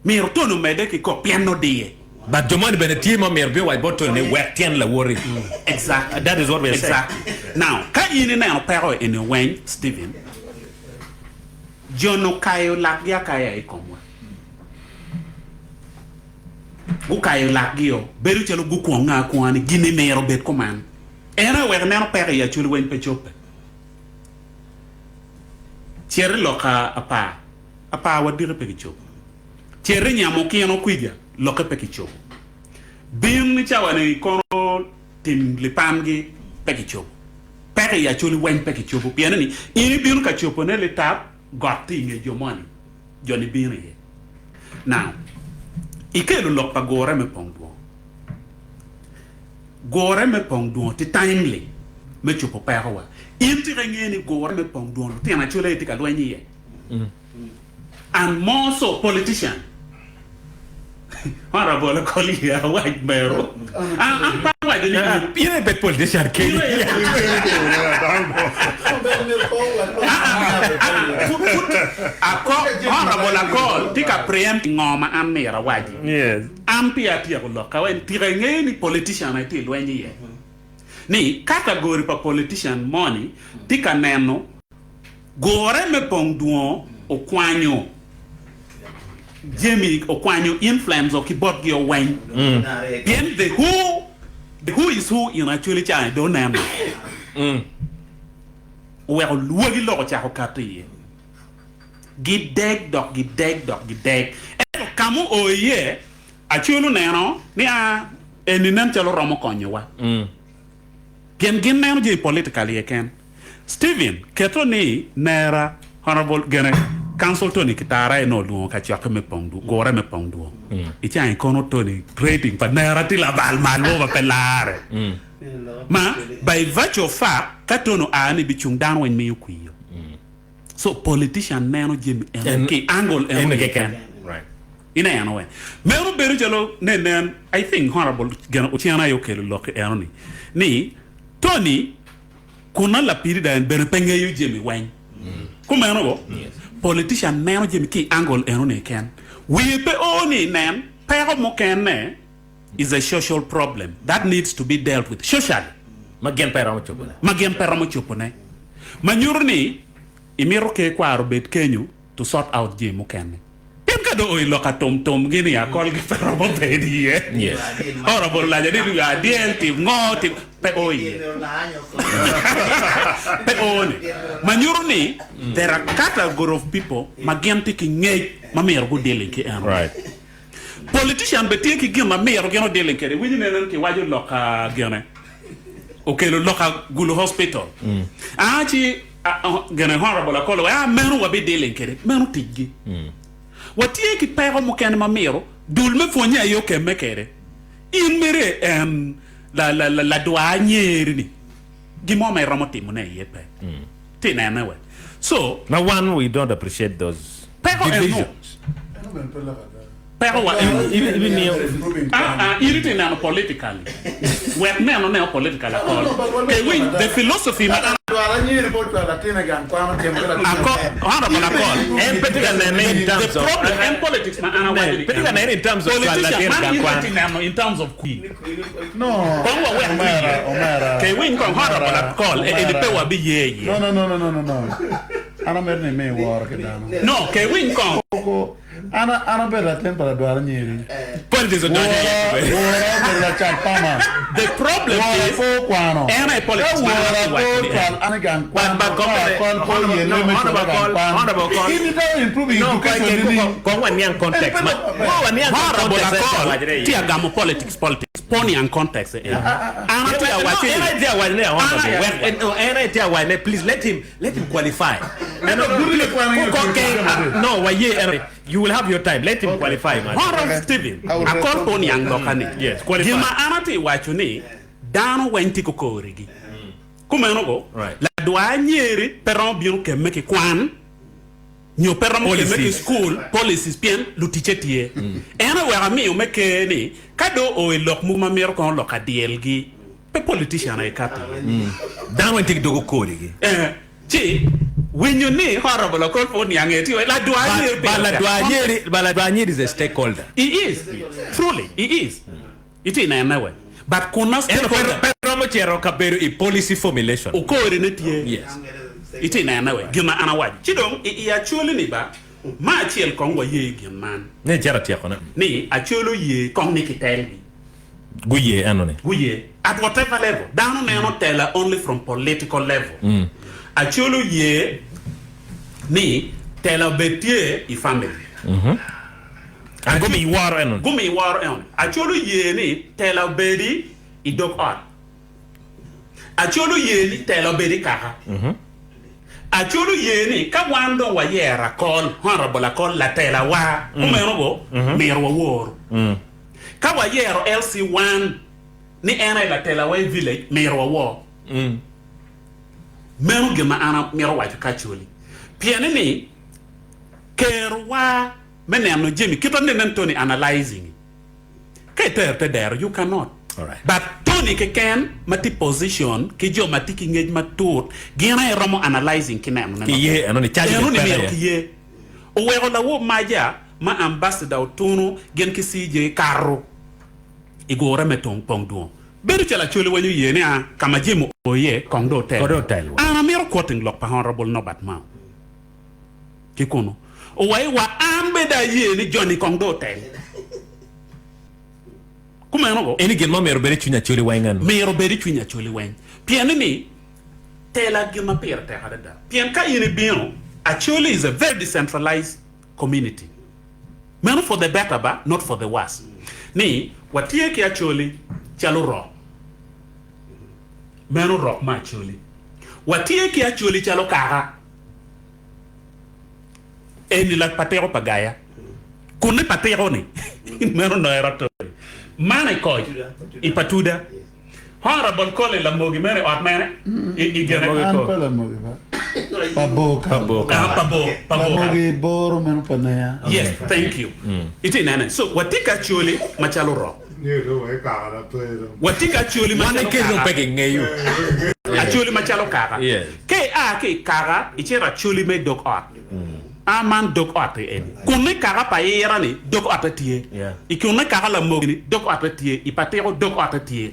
Myero Tony omedde ki kok pien odiye. But jo moni bene tye ma myero bino wac bot Tony ni wek tyen lawoti. Exactly. That is what we are saying. Exactly. Now, ka in ineno peko eni weng, Stephen, jo-ni okayo lakgi akaya i komwa. Gukayo lakgi-o, bedo calo gukwonge akwonga ni gin-ni myero obed kuman. En aye oweko ineno peko i Acholi weng pe cobbe. Cit i loka apar, apar wa diki pe kicobo. Cit i nyamo kino kwica, lokke pe kicobo. Bin i cawa-ni kono tim lipangi pe kicobo. Peko i Acholi weng pe kicobo pien ni in ibino ka cobone litap got tye i nge jo moni, jo-ni bino iye. Now, ikelo lok pa gure me pong dwong. Gure me pong dwongo tye timely me cobo peko wa. In tika ingeyo ni gure me pong dwongo lutino Acholi aye tye ka lweny iye? And more so politician. Honorable Okol iya awac mero. An pe awaco ni In aye bed politician keni. Honorable Akol tye ka preempt ngo ma an myero awaci. An peya atyeko lok ka weng, tika ingeyo ni politician aye tye lweny iye? Ni category pa politician moni tye ka neno gure me pong dwongo okwanyo jami okwanyo influence o ki bot gi o weng pien the who the who is who in Acholi ca dong oneno oweko lwagi lok ocako kato iye. Gideg dok gideg dok gideg. Ento ka ma oo iye, Acol oneno ni a eni nen calo romo konyowa. Pien gin neno jami political iye ken. Stephen, keto ni nera Honourable gene Council Tony Kitara aye nongo olwongo kacokke me pong dwong, gure me pong dwong. I cangi kono Tony rating pa nera tye labal malo ma pe lare. Ma by virtue of fact ka Tony oa ni bicung dano weng miyo kwiyo. So politician neno jami eno ki angle eno keken. Ineno we. Meno bedo calo ne nen I think honorable gin Otieno aye okelo lok eno ni ni Tony kuna lapirida en bene pe ngeyo jami weng. Kumeno go politician neno jami ki angle eno ni keken. Wiye pe o ni nen peko mukene is a social problem that needs to be dealt with socially. Ma gin pe romo cobone. Ma gin pe romo cobone. Ma nyuto ni imito ker kwaro obed kenyo to sort out jami mukene. Pien ka dong o i lok atum tum gi ni akol gi pe romo bedo iye. Honourable Olaja ni wiye adyel tim ngo tim pe o iye. Pe o ni. Ma nyuto ni there are category of people ma gin tye ki ngec ma myero gu dealing ki eno. Politician bene tye ki gin ma myero gin odiling kwede. Iwinyo nene kiwaco loka gene okelo loka Gulu hospital. Aa ci gene honorable Akolo wa aa meno wabi dealing kwede. Meno ticgi. Watye ki peko mukene ma myero dul me pwonye aye okemme kwede. In mere en ladwar nyeri ni gin mo ma iromo timone iye pe. Ti nene we. So. Ma wan we don't appreciate those Peko eno. divisions. Peko wa eno. Ah ah in iti neno politically. Wek neno ne o political akol. Ke winy the philosophy ma an. Akol, honorable akol. En pe tye ka nene in terms The of problem en politics ma an awaco ni Pe tye ka nene in terms of cwalo Politician latin man gang in kwan. iti neno in terms of kwi. No. Kong wa wek Omera, kwi. omera. Ke winy kong honorable Omera, akol eni pe omera. wabi ye iye. No, no, no, no, no, no. An amito ni imi woro ki dano. No, ke winy kong. Koko, an an abedo latin pa ladwar anyiri. Politics odonyo iye. Wora wora obedo lacat pama. The problem Wora is pe okwano. en aye Ka politics ma an wora atye pe waco ni ocwal en. an i gang kwan, But but ka akol pe oye no me cwale honorable i gang call kwan. honorable call. In itero improving No, education nining? kong waniang context ma. Kong waniang Honorable context Akol wajre tye iye. agamo politics politics po niang context en. An atye No, awaco en ni aye tye awaco ni honorable. An Wek aye en no, en aye tye awaco ni please let him let him qualify. Ento guti me kwan Ko- ko- nge ke- No, waye en you will have your time. Let him qualify man. Honorable Stephen I will Akol respond. po niang loka ni. Yes, qualify. Gin ma an atye waco ni dano weng tye kokorigi. Kumeno go Right. ladwar anyeri pe romo bino kemme ki kwan nyo pe romo kemme ki Policies. school policies pien luticce tye. En oweko amiyo me ker ni ka dong oo i lok mogo ma mito kono lok adyelgi pe politician aye kato iye. Dano weng tye ki dogo korigi. Eh, ci winyo ni Honorable Akol pe oniange ti ladwar anyeri But pire tek. ladwar anyeri but ladwar anyeri is a stakeholder. He is. Truly, he is. Itye inene we. But kun na Ento pe stakeholder pe romo cito ka bedo i policy formulation. okori ne tye. Yes. Itye inene we. Gin ma an awaco. Ci dong i i Acholi ni ba, ma acel kong waye i gin man. Ne cito atyeko ne. Ni Acholi oye kong ni kitelgi. Guye eno ni. Guye. At whatever level. Dano neno tela only from political level. Acholi oye ni tela obed tye i family. And gumi woro eno ni. Gumi woro eno ni. Acholi oye ni tela obedi i dog ot. Acholi oye ni tela obed i kaka. Acholi oye ni ka wan dong wayero Akol, Honourable Akol latela wa, kumeno go, myero wawor. Ka wayero LC1 ni en aye latela wa i village, myero wawor. Meno gin ma an amito waco ki Acholi. Pienni ni kerowa me neno jami kit ma nen Tony analyzing ka itero te dero you cannot. But Tony keken ma tye position ki jo ma tye ki ngec matut gin aye romo analyzing ki neno ne Ki ye maber. eno ni charges Eno ni peke myero iye. ki ye. Oweko lawor maja ma ambassador Otunu gin ki CJ kato i gure me tung pong dwong. Bedo calo Acholi weny oye ni a ka ma jemo oo iye kong dong otel. Kong dong otel wa. An amito quoting lok pa Honourable Norbert Mao ki kunu. Owai wa an bene aye ni joni kong dong otel. Kumeno go. Eni gin ma myero obed i cwiny Acholi weng eno. Myero obed i cwiny Acholi weng. Pien ni tela gin ma pire tek adada. Pien ka in ibino, Acholi is a very decentralized community. Meno for the better ba, not for the worse. Ni watye ki Acholi calo rok. Meno rok ma Acholi. Watye ki Acholi calo kaka. Eni lak pa tiko pa gaya. Kun ni pa tiko ni meno noero atori. Man i koc i patuda. Honorable Colin Lamogi meno i ot mene? I gine. An pe Lamogi ba. Pa bor kal. Ah, pa bor, pa bor kal. Lamogi boro meno pa neya. Yes, thank you. Itye inene. So watye ki Acholi macalo rok. Watye ki Acholi macalo kaka. Acholi macalo kaka. Ka ia ki i kaka, icito Acholi me dog ot. A man dog ot-ti eni. Kun i kaka pa Ira ni dog otte tye. I kun i kaka Lamogi ni dog otte tye. I pa Tiko dog otte tye.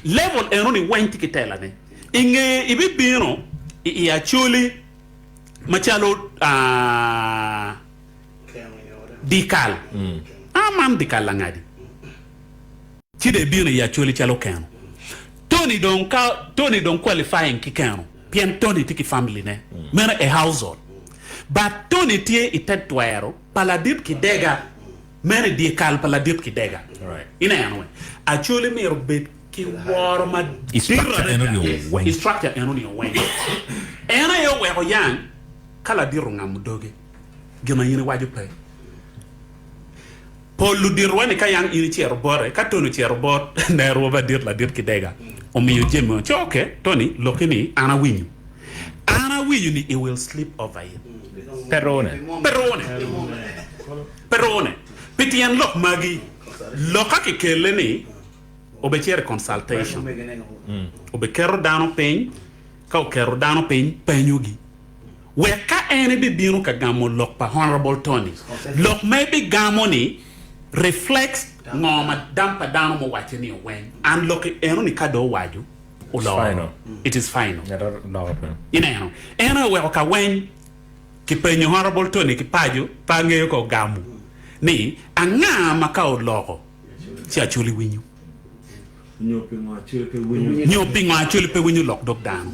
Level eno ni weng tye ki tela ne. I ngeye ibibino i i Acholi macalo dikal. A man dikal langadi. Ci dong ibino i Acholi calo keno. Tony dong ka Tony dong qualifying ki keno pien Tony tye ki family ne. Meno a household. But Tony tye i te twero pa ladit kidega. Meno i dye kal pa ladit kidega. Ineno we. Acholi myero obed ki woro I madit structure adada. eno ni oweng. I structure eno ni oweng. En aye oweko yang ka ladit ongamo doge gin ma in iwaco pe. Pol luditowa ni ka yang in icito bote, ka Tony ocito bot nerwa madit ladit kidega, omiyo jami mo, ci ok, Tony, lokki ni an awinyo. An awinyo ni i will sleep over it. Pe rune. Pe rune. Pe rune. Pi tyen lok magi, lokka kikelle ni obecito i consultation. Obeketo dano piny, ka oketo dano piny, penyogi. Wek ka en ebibino ka gamo lok pa Honourable Tony, lok ma ebigamo ni reflects ngo ma dam pa dano muwacce ni oweng. And lok eno ni ka dong owaco, oloro. It is final. Ineno? En aye oweko ka weng. Kipenyo Honourable Tony ki paco, pe angeyo ka ogamo, ni anga ma ka oloko ci Acholi winyo? Nyo pingo Acholi pe winyo? Nyo pingo Acholi pe winyo lok dog dano?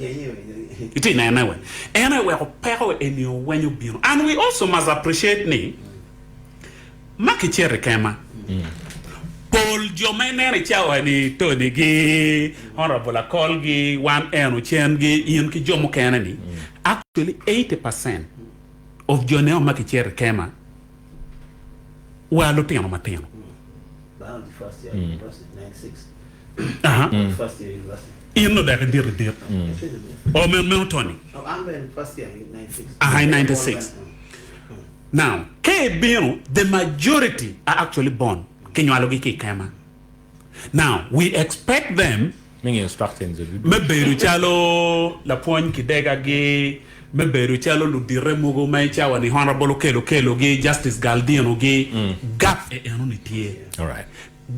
Itye nene we? En aye weko peko eni oweny obino. And we also must appreciate ni ma kicito i kema, pol jo ma ineno i cawa ni Tony gi, Honourable Akol gi, wan eno cen gi, in ki jo mukene ni, actually 80% of jo neo ma kicito i kema wa lutino matino. Aha. In odek idit idit. Oh, meno Tony. Aha, i 96. Now, ka ibino, the majority are actually born, kinywalogi ki i kema. Now, we expect them Me ngeyo instructions me bedo calo lapwony kidegagi, me bedo calo ludite mogo ma i cawa ni Honourable Okello okelogi, Justice Galdino-gi. Gap e enoni tye. Alright.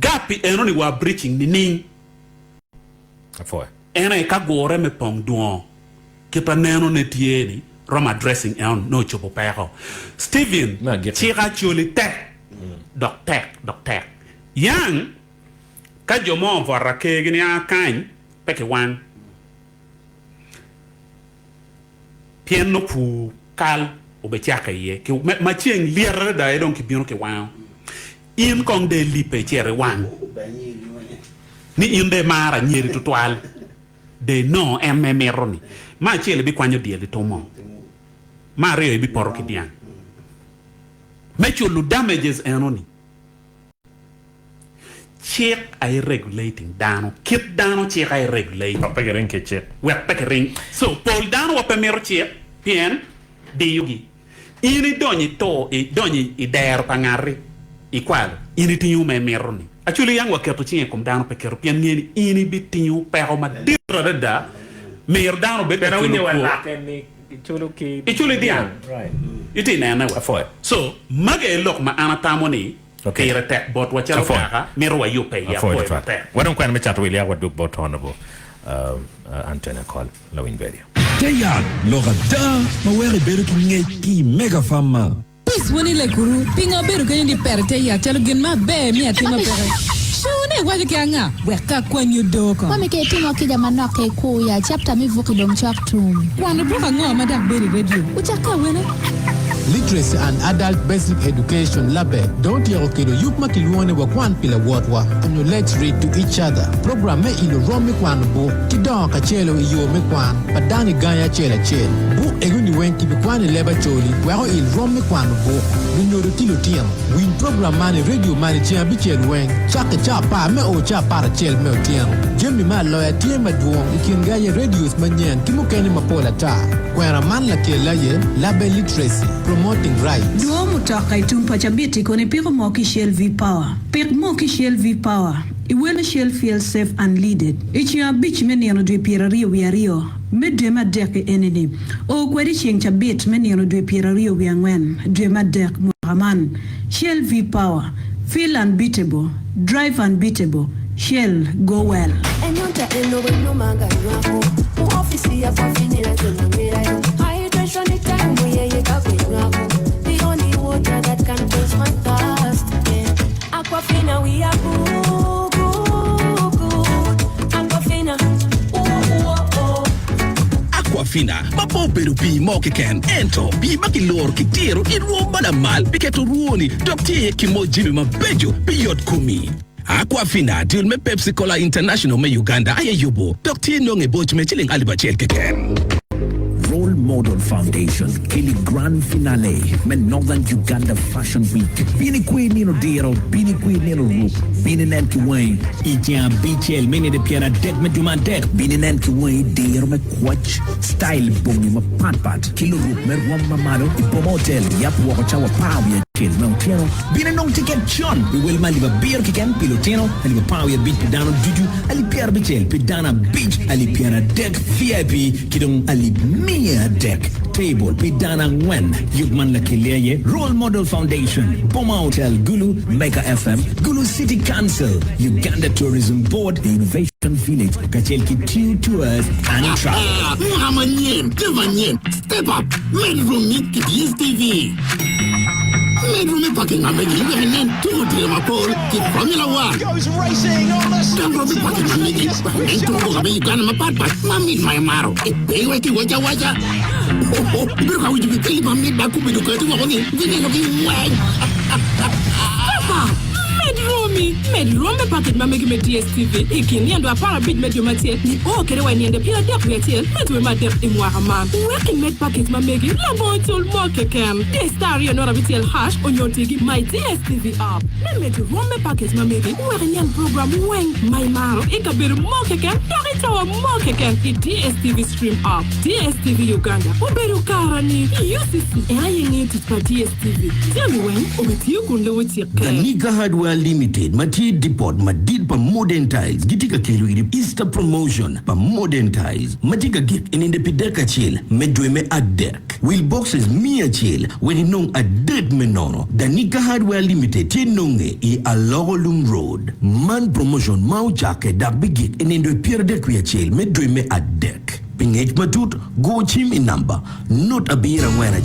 Gap i enoni wa breaching nining? Apwoyo. En aye ka gure me pong dwongo kit aneno ne tye ni romo addressing eno nongo ocobo peko. Steven cik Acholi tek dok tek dok tek. Yang ka jo mo ovoto aker gi ni a kany pe ki wang pien nongo pur kal obe cake iye ki ma ceng lyet adada aye dong ki bino ki wango. In kong dong ilipe icito iwang ni in dong imaro anyeri tutwal dong inongo en ma imito ni. Me acel ibikwanyo dyel itumo, me aryo ibipoto ki dyang me culo damages eno ni. Cik aye regulating dano, kit dano cik aye regulating. Wek pe giring ki cik. Wek pe giring. So pol dano wa pe mito cik pien diyogi. In idonyo i to, idonyo i dero pa ngat-ti, ikwalo, in itingo ma imito-ni. Actually yang waketo cinge i kom dano pe keto pien nge ni in ibitingo peko madit adada myero dano obed Pien ka culo awinyo wa kwor. lake ni iculo ki Iculo i dyang. Right. Itye inene wa. Apwoyo. So, magi aye lok ma an atamo ni Okay. pire tek botwa calo Apwoyo. kaka, mito wayubbe iye. Apwoyo Apwoyo tutwal. matek. Wadong kwena me cato wil yako wadug bot Honourable uh, uh, Anthony Akol. Lawiny Radio. Te yat lok ada ma weko ibedo ki ngec ki i Mega Farm-ma. Peace woni lekuru, pingo abedo kenyo ni pere te yat calo gin ma aber mi atima peke? Coo ne iwaco ki anga? Wek ka akwanyi odoo kong. Mami ka itimo kica manok ka ikur ya chapter me buki dong cok tum. Kwano buk ango ma dok bedo i radio? Ocakke awene? Literacy and Adult Basic Education, LABE, dong otyeko kelo yub ma kilwongo ni Wakwan pi Lawotwa onyo Let's Read to Each Other, program me ilo rwom me kwano buk ki dongo kacelo i yo me kwan pa dano i gangi acel acel. Buk egoni weng kibikwano i leb Acholi wek oil rwom me kwano buk, lunyodo ki lutino. Winy program man i redio man i ceng abicel weng, cakke ca apar me o ca aparacel me otyeno. Jami me aloya tye madwong, i kingi aye radios manyen ki mukene mapol ata. Kwena man lakel aye Labe Literacy, Promoting Rights. Dwo mutoka i tum pa cabit-ti kun ipiko moo ki Shell V-Power. Pik moo ki Shell V-Power i wel me Shell Fuel Safe Unleaded i ceng abic me nino dwe pyeraryo wiye aryo me dwe me adek-ki eni-ni. O kwede i ceng cabit me nino dwe pyeraryo wiye angwen dwe me adek mwaka man. Shell V-Power, Feel unbeatable, Drive unbeatable, Shell, go well. Enyonta eno bw'ennuma nga nywako Mu ofiisi ya Kwafinyira gye nanywerayo Hydration time ye yeka gwe nywako The only water that can quench my thirst, yeah. Aquafina we are good, good, good Aquafina, ooh, ooh, oh. Aquafina ma pe obedo pii mo keken ento pii ma kiloro ki diro i rwom ma lamal pi keto rwoni dok tye iye ki mo jami mabeco pi yot komi. Aquafina dul me Pepsi Cola International me Uganda aye yubo dok tye nonge i boc me ciling alip acel keken. Role Model Foundation keli Grand Finale me Northern Uganda Fashion Week. Bin ikwer nino diro, bin ikwer nino ruk, bin inen ki wangi. I ceng abicel me nino 30 me dwe me adek, bin inen ki wangi diro me kwac, style bongi mapat pat ki luruk me rwom ma malo i Boma Hotel yap woko cawa 11 me otyeno. Bin inong tiket con i wel me alip abiro keken pi lutino, alip 15 pi dano ducu, alip 90 pi dano abic, alip 30 VIP ki dong alip 300. adek, table pi dano angwen. Yub man lakelle aye Role Model Foundation, Boma Hotel Gulu, Mecca FM, Gulu City Council, Uganda Tourism Board, The Innovation Village kacel ki Tew Tours and Travel. Mwaka manyen, tye manyen, Step up, med romi ki DSTV. Med romi pa ki ngamegi wek inen tuko odilo mapol ki Formula One. Dok romi pa ki ngamegi wek inen tuko goga me Uganda mapatpat ma mit ma imaro i piny wa ki wac awaca. Ibedo ka winjo kipindi mamit ma gubedo kati woko ni gineno ki ngwec. Step up, med romi, med rom me paket ma megi me DSTV i kin nindo 15 me dwe ma tye nio kede wa i nindo 31 me dwe me adek i mwaka man. Wek imed paket ma megi labongo cul mo keken. Di star aryo not abicel hash onyo ti ki My DSTV app me medo rwom me paket ma megi wek inen program weng ma imaro i kabedo mo keken dok i cawa mo keken i DSTV Stream app. DSTV Uganda obedo kara-ni i UCC en aye ngeyo tic pa DSTV. Jami weng obitiyo kun lubo cikke. Danica Hardware Limited ma tye depot madit pa Modern Tiles gitye ka kelo iri Easter Promotion pa Modern Tiles ma tye ka gik i ninde pi dek acel me dwe me adek. Wil boxes 100 wek inong adek me nono. Danica Hardware Limited tye nonge i Aloko Lum Road. Man promotion ma ocakke dok bigik i nindo 31 me dwe me adek. Pi ngec matut, go cim i namba 0 4 1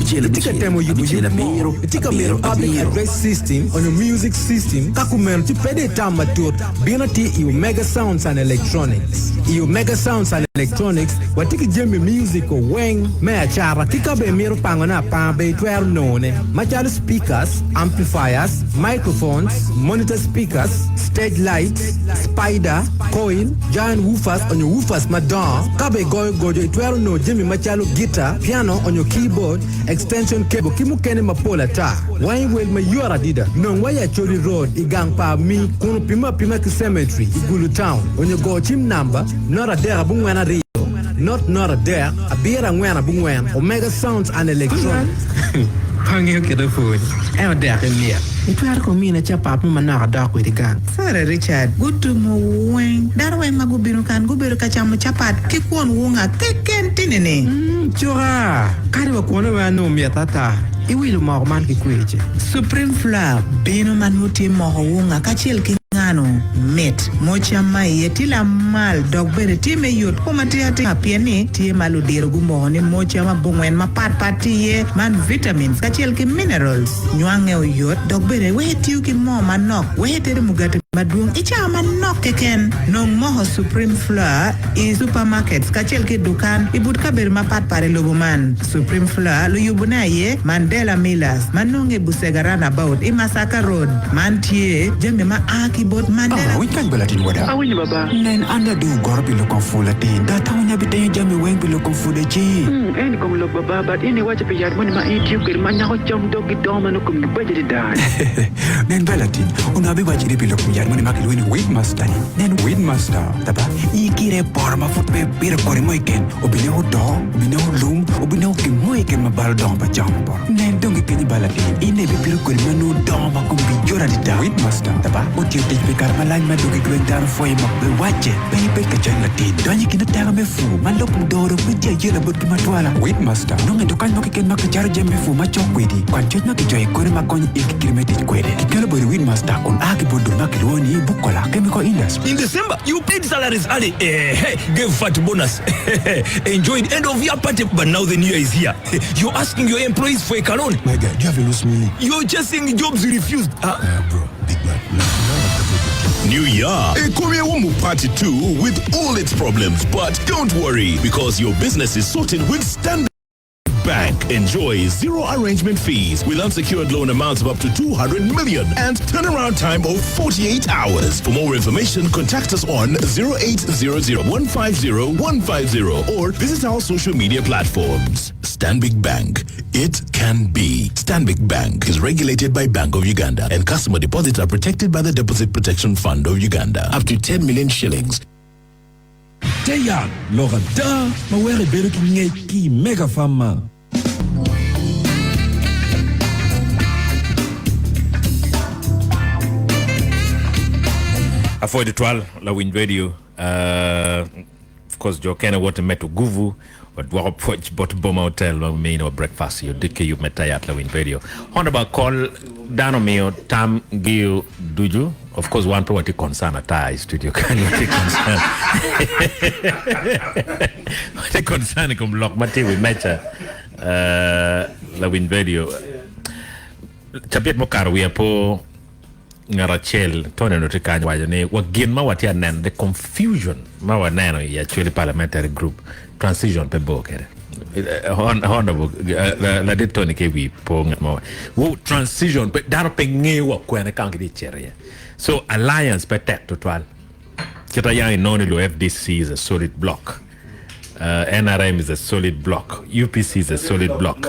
Itye ka 6 temo yubo 6 yub mo? 7 Itye ka mito 7 public 7. address system onyo music system? Ka kumeno ci pede itam matut, bin atir i Omega Sounds and Electronics. I Omega Sounds and Electronics, watye ki jami musical weng me acata ki ka bene imito pangone apanga bene itwero nongone, macalo speakers, amplifiers, microphones, monitor speakers, stage lights, spider, coil, giant woofers onyo woofers madongo. Ka bene igoyo gojo itwero nongo jami macalo guitar, piano onyo keyboard, extension cable ki mukene mapol ata. Wang i wel mayot adida. Nong wa i Acholi Road i gang pa Ami kun opime apima ki Cemetery i Gulu Town onyo go cim namba 0 3 4 2 0 0 3 7 4 9 Omega Sounds and Electronics. Pe angeyo kit me pwony, ento dek imit. Itwero ko mina capat mo manok adok kwede gang? Sarah Richard, Gutumo weng. Dano weng ma gubino kan gubedo ka camo capat ki kwon wunga keken tini-ni. Cuka! Kadi wa kwone weng anongo mit ata. Iwilo moko man ki kwer ce? Supreme Flour bino ma nongo tye moko wunga kacel ki ngano mit. Mo cam ma iye tye lamal dok bene tye me yot kom atir atir pien ni tye ma ludiro gumoko ni mo cam abongwen mapat pat tye iye man vitamins kacel ki minerals. Nywange oyot dok bene weko itiyo ki moo manok weko itedo mugati madwong i cawa manok keken. Nong moko Supreme Flour i supermarkets kacel ki dukan i but kabedo mapat pat i lobo man. Supreme Flour luyubone aye Mandela Millers ma nonge i Busega Runabout i Masaka Road. Man tye jami ma a ki bot Mandela. Awiny kany ba latin wada. Awinyo baba. Nen an adong goro pi lok kom pur latin. Data onya bitenyo jami weng pi lok kom pur ci. En i kom lok baba, but in iwaco pi yat moni ma in itiyo kwede ma nyako cam dok gidongo ma nongo komgi beco adada. Nen ba latin, onongo abiwaco ni pi lok kom yat moni ma kilwongo ni weed master ni. Nen weed master, taba, ikire i poto ma pud pe ipito kodi mo keken, obineko odoo, obineko lum, obineko gin mo keken ma balo dongo pa cam i poto. Nen dong ipenyo ba latin, in aye ibipito kodi ma nongo dongo ma komgi yot adada. Weed master, taba, otiyo tic pi kare malac ma dong gilweny dano pwoye ma pe wacce. Pe ibed ka cen latin, dony i kin oteka me pur ma lok kom doro dong pe tye ayela botgi matwala. Weed master, nongo i dukan mo keken ma kicato jami me pur macok kwedi. Kwan coc ma kicoyo i kore ma konyo in ki kite me tic kwede. Kikelo boti Weed Master kun a ki bot dul ma kilwongo ni Bukola Chemical Industry. In December, you paid salaries early, eh, gave fat bonus, enjoyed end of year party, but now the new year is here. You're asking your employees for a cologne. My guy, do you have a loose meaning? You're chasing jobs you refused. Ah, bro, big man. New year, Ekomyewo mu Part 2 with all its problems, but don't worry because your business is sorted with Standard Bank. Enjoy zero arrangement fees with unsecured loan amounts of up to 200 million and turnaround time of 48 hours. For more information, contact us on 0800 150 150 or visit our social media platforms. Stanbic Bank. It can be. Stanbic Bank is regulated by Bank of Uganda and customer deposits are protected by the Deposit Protection Fund of Uganda. Up to 10 million shillings. Te yat lok ada ma weko ibedo ki ngec ki i Mega Farm-ma. Apwoyo tutwal lawiny radio. Uh, of course jo kene wote meto guvu. Wadwoko pwoc bot Boma Hotel ma miniwa breakfast i odiki yub me tayat lawiny radio. Honorable Akol dano omiyo tam giu ducu. Of course wan pe watye concern ata i studio kany watye concern. Watye concern i kom lok ma tye i wi meja uh, lawiny radio. Cabit mukato wiya po Ngat acel Tony onongo tye kany owaco ni wa gin ma watye ka neno the confusion ma waneno i Acholi Parliamentary Group transition pe bor kede. Honorable ladit Tony ki wi po ngat mo wo transition pe dano pe ngeyo wa kwene ka gitye cito iye. So alliance pe tek tutwal. Kita yang inongo ni lu FDC is a solid block. NRM is a solid block, UPC is a solid block.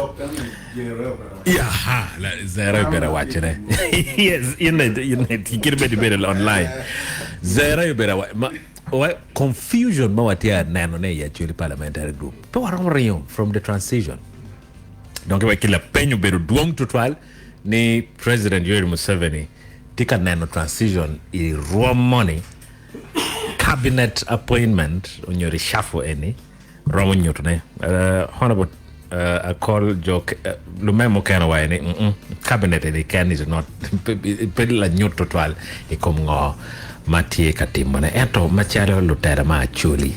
Yeah, Zero better watch it. Yes, in it, in it. You can be better online. Zero better watch. Ma, wa, confusion ma watye neno ne i Acholi Parliamentary Group. Pe waromo ringo from the transition. Donc wek ki lapeny obedo dwong tutwal ni President Yoweri Museveni tye ka neno transition i rwom moni Cabinet appointment onyo reshuffle eni romo nyuto ne Honourable Akol jo lumem mukene owaco ni mm cabinet eni ken is not pe lanyut tutwal i kom ngo ma tye ka timo ne ento macalo lutela ma Acholi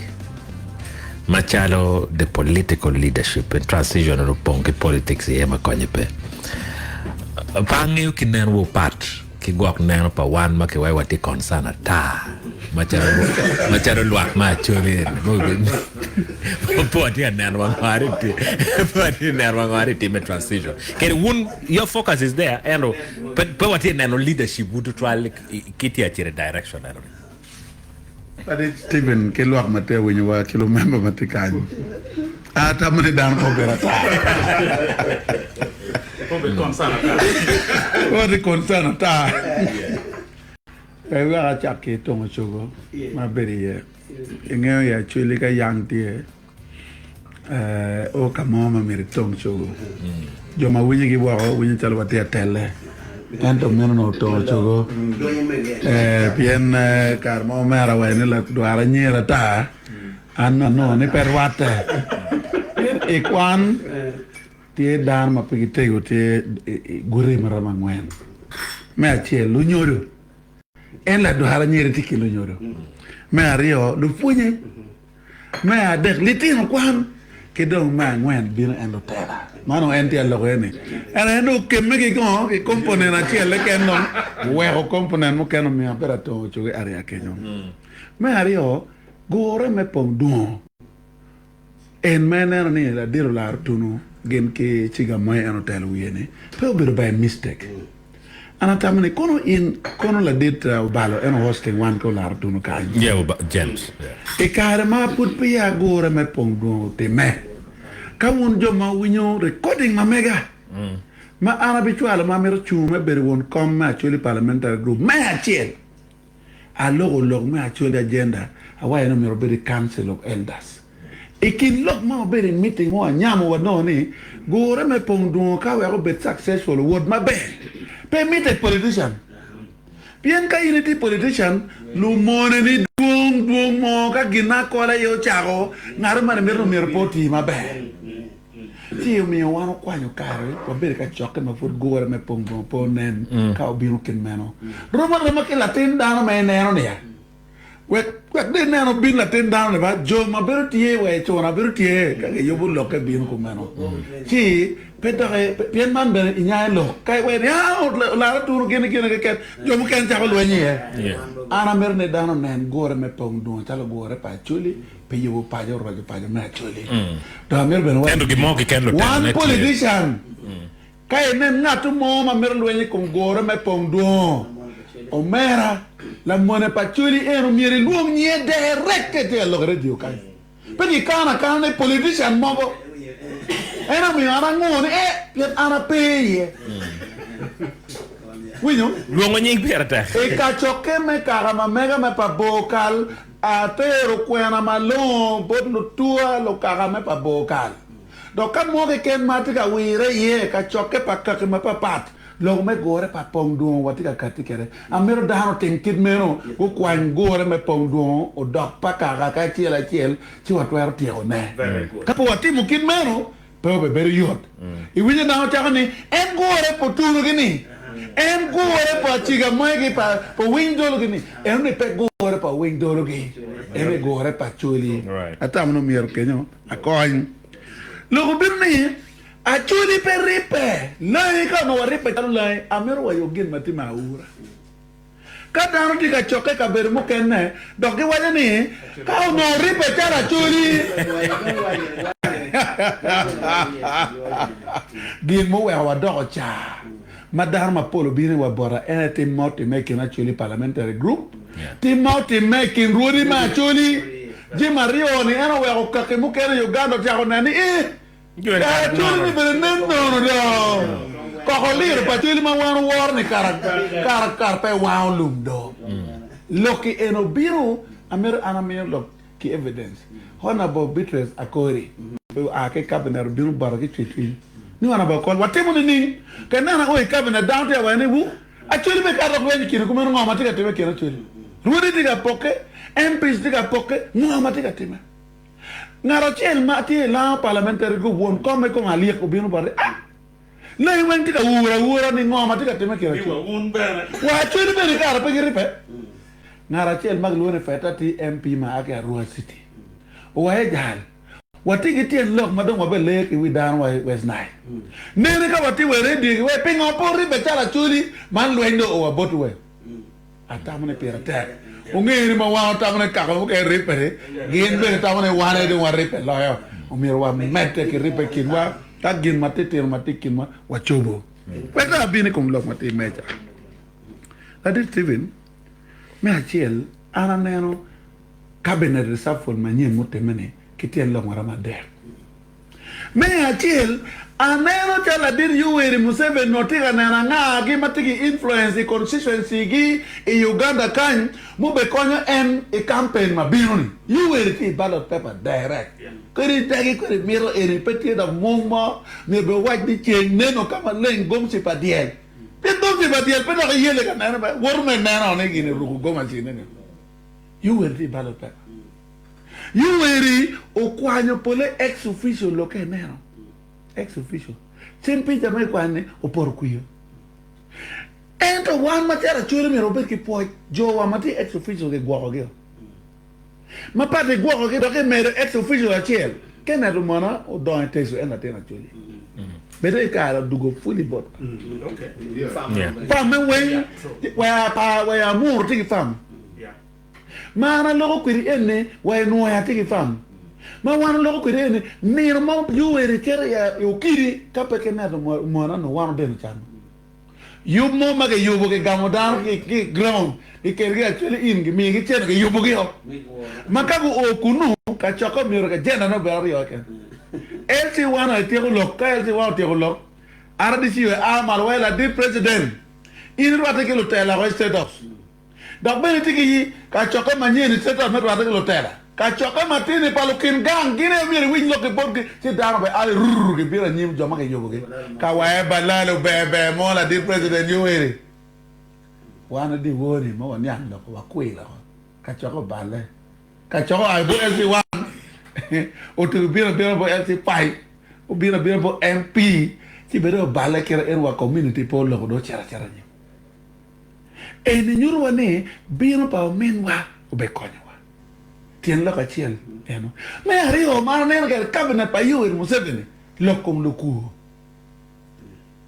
macalo the political leadership in transition opong ki politics iye ma konye pe pe angeyo ki nen wu pat Ki gwok neno pa wan ma kiwaco watye concern ata macalo lwak ma Acholi eni pe watye ka neno wa pe watye ka neno wa ngo tye me transition kede wun your focus is there ento pe watye ka neno leadership wu tutwal ki tye acito i direction eno ni. Kadi Stephen ki lwak ma tye ka winyowa ki lumemba ma tye kany, atamo ni dano pe obedo ata. Pe watye concern ata. Wek acak ki tongo cogo ma abedo iye. Ingeyo i Acholi ka yang tye, o ka mo ma myero itong cogo. Jo ma winyogi woko winyo calo watye ka telle, ento meno onongo otongo cogo pien kare mo omera owaco ni ladwar anyira ata, an anongo ni pe rwatte. Pien i kwan tye dano ma pe gitego tye guti maromo angwen. Me acel, lunyodo. En ladwar anyira tye ki lunyodo. Me aryo, lupwonye. Me adek, litino kwan, ki dong me angwen bino en lutela. Man onongo en tye ka loko iye ni en aye dong okemme ki ngo ki komponen acel keken dong oweko komponen mukene omiyo abedo atongo cogi ariya kenyo. Me aryo, gure me pong dwongo en ma ineno ni ladit olaro tunu gin ki ciga mo en otelo wiye ni pe obedo by mistake. An atamo ni kono in kono ladit Obalo en o-hosting wan ki olaro tunu kany. Yeah, Oba, James. Yeah. I kare ma pud peya gure me pong dwong otimme, ka wun jo ma wuwinyo recording ma mega ma an abicwalo ma amito cungo me bedo won kom me Acholi Parliamentary Group me acel, Aloko lok me Acholi agenda, awaco ni omyero obed i Council of Elders. I kin lok ma wabedo i meeting ma wanyamo wanongo ni gure me pong dwongo ka wek obed successful owot maber pe mitte politician. Pien ka in itye politician lumone ni dwong dwong mo ka gin akola aye ocako ngat moni mito ni myero pe oti maber. Ci omiyo wan okwanyo kare wabedo ka cokke ma pud gure me pong dwongo pe onen ka obino kit meno. Rom aroma ki latin dano ma ineno niya, Wek wek dong inen obin latin dano ni ba, jo ma bedo tye wa i cuna bedo tye ka giyubo lokke bino kumeno. Ci pe doki, pien man bene inyayo lok, ka iwaco ni, Aa, olar atunu gin gine keken, jo mukene cako lweny iye. An amito ni dano onen gure me pong dwongo calo gure pa Acholi pi yubo paco, roco paco me Acholi. Dong amito bene Ento gin mo keken lutino wan ne tye. politician, Ka inen ngat mo ma mito lweny i kom gure me pong dwongo, omera, lamone pa Acholi eno myero ilwong nyinge direct ka itye ka lok i radio kany. Pe kikano akana ni politician mogo. En omiyo an angur ni eh pien an ape iye. Winyo? Lwongo nying pire tek. I kacokke me kaka ma mega me pa bor kal, atero kwena malongo bot lutua lukaka me pa bor kal. Dok ka mo keken ma atye ka wire iye, kacokke pa kaki mapapat, Lok me gure pa pong dwongo watye ka katti kwede. Amito dano otim kit meno, gukwany gure me pong dwongo odok pa kaka ki acel acel ci watwero tyeko ne. Ka pe watimo kit meno, pe obibedo yot. Iwinyo dano cako ni, En gure pa oturugi ni, en gure pa ciga moegi pa owiny dologi ni. Eno ni pe gure pa owiny dologi, eno ni gure pa Acholi. Atamo ni omyero kenyo akony. Lok obino ni, Acholi pe ribbe. Langi ka onongo waribbe calo langi, amito wayo gin ma tye me aura. Ka dano tye ka cokke i kabedo mukene dok giwaco ni, Ka onongo oribbe calo Acholi! Gin muweko wadoko ca ma dano mapol obino i wa bota en aye tim ma otimme i kin Acholi Parliamentary Group, tim ma otimme i kin rwodi me Acholi. Jami aryo-ni en oweko kaki mukene i Uganda ocako neno ni, Eh! Kare Acholi ni bene nen nono do. Koko liro pa Acholi ma wan oworo ni kara kara kara pe wango lum do. Lok-ki eni obino, amito an amiyo lok ki evidence. Honourable Beatrice Akori oa ki i cabinet obino bota ki cwercwiny ni Honourable Akol watimo nining? Ka ineno ao i cabinet dano tye ka waco ni wu Acholi be kare dok lweny i kine kumeno ngo ma tye ka time i kin Acholi? Rwodi tye ka pokke, MPs tye ka pokke, ngo ma tye ka time? Ngat acel ma tye i Lango Parliamentary Group won kom me Kong Alik obino bote, Ah! Langi weng tye ka ur aura ni ngo ma tye ka timme kit acel. Wa Acholi bene kara pe giribbe. Ngat acel ma kilwongo ni Feta tye MP ma a ki Arua City. Owaco jal, watye ki tyen lok ma dong wabe leyo ki wi dano wa i West Nile. Nene ka watye wa i radio ki we pingo pe wuribbe calo Acholi man lweny dong owa botwu we. Atamo ni pire tek. Wungeyo ni ma wan watamo ni kaka mukene ribbe-ni, gin bene tamo ni wan aye dong waribbe loyo. Omyero wamedde ki ribbe i kinwa ka gin matitino ma tye i kinwa wacobo. Wek dong abin i kom lok ma tye i meja. Ladit Stephen, Me acel, an aneno cabinet reshuffle manyen mutimme-ni ki tyen lok maromo adek. Me acel, aneno calo ladit Yoweri Museveni onongo tye ka neno anga-gi ma tye ki influence i constituency gi i Uganda kany mubekonyo en i campaign ma bino ni. Yoweri tye i ballot paper direct. Kadi dagi kadi mito eni pe tye dok mung mo myero bene owac ni ceng neno ka maleng gomci pa dyel. Pien gomci pa dyel pe dok iyele ka nene be woto me neno ni gini oruko gomacine ni. Yoweri tye i ballot paper. Yoweri okwanyo pole ex officio lokke ineno ex officio cen pica ma ikwanyo ni opoto kwiyo ento wan macalo Acholi myero wabed ki pwoc jo wa ma tye ex officio gigwoko gi o ma pat igwoko gi dok imedo ex officio acel Kenneth Omona odongo i Teso en latin Acholi bene i kare odugo fully botwa fam me weng wa Amuru tye ki fam. Ma an aloko kwedi eni wa i nwoya tye ki fam. Ma wan oloko kwedi eni nino mo Yoweri cito i okidi ka pe ki neto mona nongo wan odeno can. Yub mo ma kiyubo kigamo dano ki i ground kikelo gi actually in gimiyo gi cente kiyubo gi o. Ma ka gu o kunu kacokke omyero agenda ne obed aryo keken. LC one aye tyeko lok ka LC one otyeko lok RDC oye a malo wa i ladit president in irwatte ki lutela ko i state house. Dok bene itye ki kacokke manyen i State House me rwatte ki lutela. Kacokke matini pa lukin gang gin aye myero iwiny lok ki botgi ci dano be a rrrr gibino anyim jo ma kiyubogi. Ka waye balalo ber ber mo ladit president Yoweri. Wan dyewor ni ma waniang lok wakwir loko kacokke oballe. Kacokke oa bot LC one otugo bino abina bot LC five obino abina bot MP ci bene oballe kite en wa community pe oloko dong ocito acita anyim. Eni nyuto wa ni bino pa ominwa obekonyowa. Tyen lok acel eno. Me aryo, ma aneno kede cabinet pa Yoweri Museveni lok kom lukwo.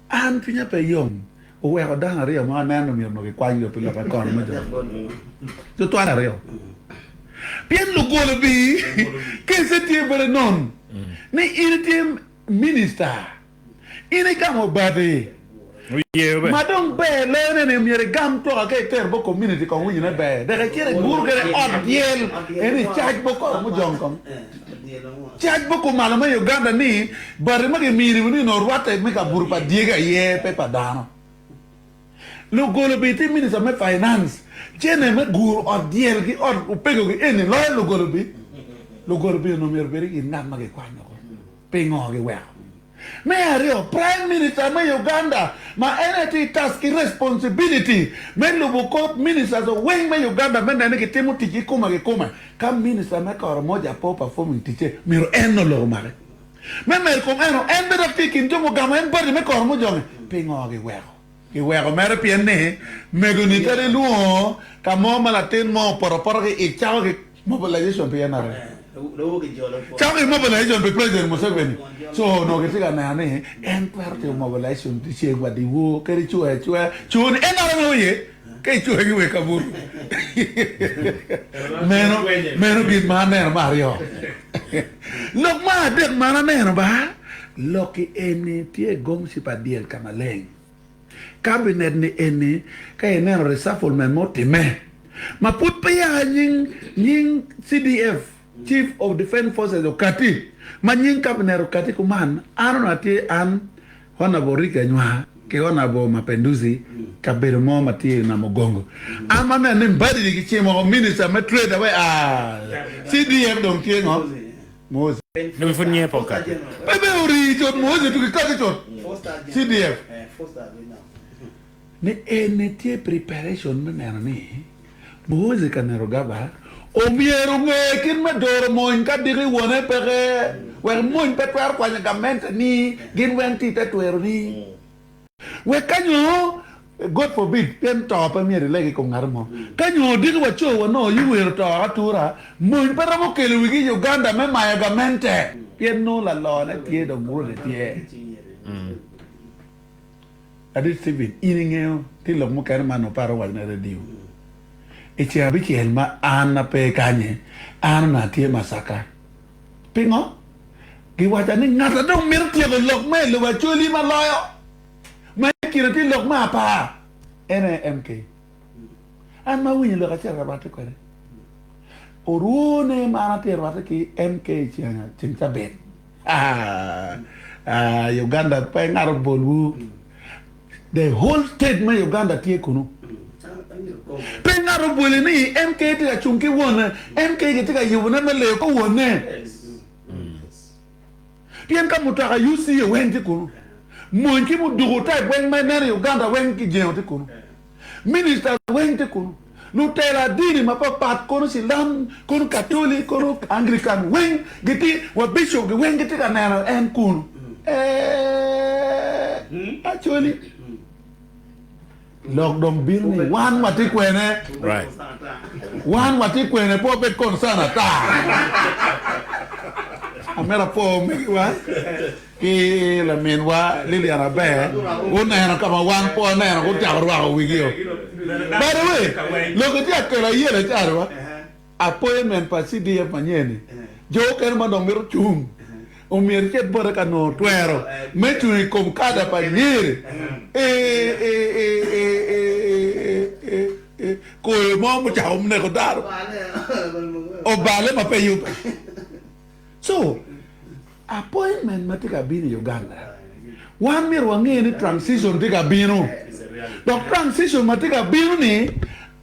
An cwinya pe yom oweko dano aryo ma aneno ni myero onongo gikwany gi pi lok akono me jo tutwal aryo. Pien lugolo bi kece tye bene non ni in itye minister. In igamo bati ma dong ber loyo ne ni myero igam twoka ka iter bot community kong winyo ne ber dek icit iguru kede ot dyel eni icac bot koro mujong kong cac bot kumalo me Uganda ni bati ma gimini ni onongo rwate me kabuto pa dyegi aye pe pa dano. Lugolo bi tye minister me finance cene me guru ot dyel ki ot opego gi eni loyo lugolo bi lugolo bi onongo myero obed i ngat ma gikwanyo ko pingo giweko. Me aryo, Prime Minister me Uganda ma en aye tye ki task ki responsibility me lubo kor ministers weng me Uganda me neno ni gitimo tic kikome kikome. Ka minister me Karamoja pe o performing ticce, myero en olok omake. Me medo i kom eno, en bene dok tye i kin jo mugamo en bati me Karamojonge. Pingo giweko? Giweko mere pien ni mego-ni kadi ilwongo ka mo ma latin mo opoto apota ki ic cako ki mobilization pi NRM. Cako ki mobilization pi President Museveni. So onongo gitye ka neno ni en twero timo mobilization dyeceng wa dyewor kadi cwer acwera. Co ni NRM aye oye ka icwer ki wek kabuto. Meno meno gin ma aneno me aryo. Lok me adek ma an aneno ba, lok-ki eni tye gomci pa dyel ka maleng. Cabinet ni eni ka ineno reshufflement ma otime ma pud peya nying nying CDF, Chief of Defence Forces, okati ma nying cabinet okati kuman an onongo atye an Honourable Ricky Anywar ki Honourable Mapenduzi kabedo mo ma tye i Namugongo an ma aneno ni Mbadi ni kicimo minister me trade awe aa CDF dong tye ngo Moses. Nongo pud nyinge pe okati. Pe bene orii cut Moses tuki kati cut CDF. Ni eni tye preparation me neno ni Moses ka nero gaba omyero onge kit me doro mony ka diki wone peke wek mony pe twero kwanyo gamente ni gin weng tye ite twero ni. Wek ka nyo, God forbid, pien to pe myero ileg i kom ngat mo, ka nyo odiki waco wanongo Yoweri oto atura, mony pe romo kelo wigi i Uganda me mayo gamente, pien nongo lalone tye dong Rwode tye. Ladit Stephen, in ingeyo, tye lok mukene ma onongo pe aromo wacone i radio. I ceng abicel ma an ape kany-nyi, an onongo atye Masaka. Pingo? Giwaca ni ngat a dong mito tyeko lok me lobo Acholi ma loyo ma i kine tye lok me apar en aye MK. An ma awinyo lok acito ka rwatte kwede. Orwone ma an atye ka rwatte ki MK ceng cabit. Aa, Uganda pe ngat obolwu. The whole state me Uganda tye kunu. Pe ngat obwole ni MK tye ka cung ki wone, MK kitye ka yubone me leyo kor wone. Pien ka mutoka UCA weng tye kunu, mony ki muduku type weng ma ineno i Uganda weng kijengo tye kunu, minister weng tye kunu, lutela dini mapapat kono cilam, kono katoli, kono Anglican weng gitye wa bishop gi weng gitye ka neno en kunu. Eeh Acholi. Lok dong bino ni wan watye kwene? Wan watye kwene? Pe wabed concern ata. Amito apwo omegiwa ki laminwa Lilian Aber guneno ka ma wan pe waneno gucako rwako wigio. By the way, lok itye akelo ayela calo wa. Appointment pa CDF manyen-ni, jo okene ma dong mito cung omyero icit bote ka nongo twero me cung i kom kada pa Nyeri. Koyo mo mucako neko dano obale ma pe yubbe. So, appointment ma tye ka bino i Uganda, wan myero wange ni transition tye ka bino. Dok transition ma tye ka bino-ni,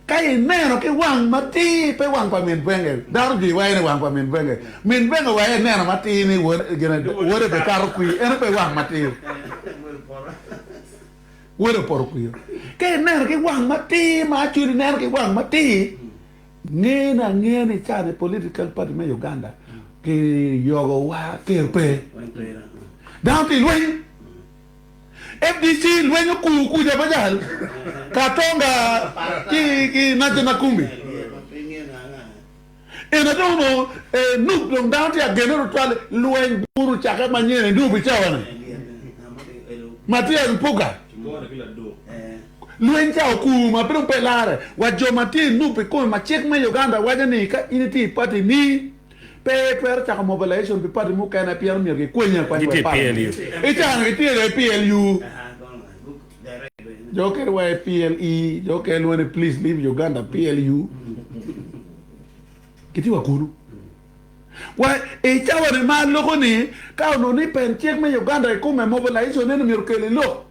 Ka ineno ki wang matir, pe wang pa min bwenge. Dano jwi waco ni wang pa min bwenge. Min bwenge wa aye neno matir ni wode be kato kwir, eno pe wang matir. Wode opoto kwir. Ka ineno ki wang matir ma actually neno ki wang matir, ngene angeya ni cani political party me Uganda ki yogo wa ker pe. Dano tye lweny. FDC lwenyo kur kuca pa jal Katonga ki ki National Kumbi. Ena dong onongo NUP dong dano tye agene tutwal lweny bur ocake manyen i NUP i cawa ni. Mathias Mpuga lweny ca okur ma pe dong pe lare wa jo ma tye i NUP i kome ma cik me Uganda waco ni ka in itye i party ni Pe itwero cako mobilization pi party mukene pien omyero gikwenyi akwenya Gitye wek i party. PLU. I caa ni gitye i PLU. Jo okene wa i PLE, jo okene lwongo ni please leave Uganda PLU. Gitye wa kunu. Wa i cawa ni ma aloko ni ka onongo ni pen cik me Uganda i kome mobilization eni myero okel i lok.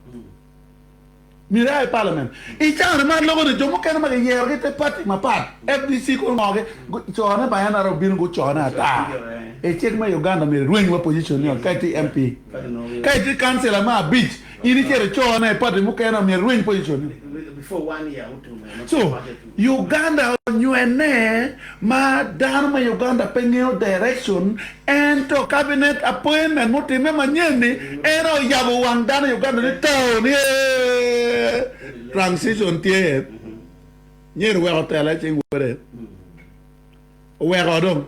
Myero ia i parliament. I caa ma aloko ni jo mukene ma giyero gi te party mapat, FDC kono ngo gi, cone pa NRM obino gucone ata. I cik me Uganda myero irweny wa position ni ka itye MP. Ka itye councillor me abic, in icito icone i party mukene myero irweny position ni. So, Uganda onywene ma dano me Uganda pe ngeyo direction ento cabinet appointment mutime manyen ni en aye oyabo wang dano i Uganda ni too ni eeh transition tye nyen oweko tela i cing wode oweko dong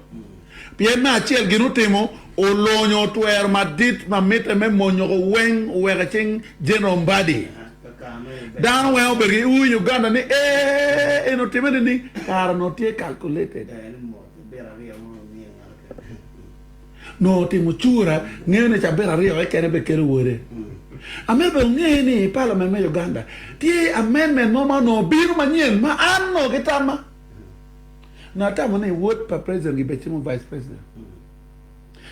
pien me acel gin otimo olonyo twero madit ma mitte me monyoko weng oweko i cing General Mbadi. Dano weng obedo ki ur i Uganda ni ee eni otime nining? Kare onongo tye calculated. Nongo otimo cura ngeyo ni cabit aryo keken aye bekelo wode. Amito bene wunge ni i parliament me Uganda tye amendment mo ma onongo obino manyen ma an onongo ki tamma. Onongo atamo ni wod pa president gibecimo vice president.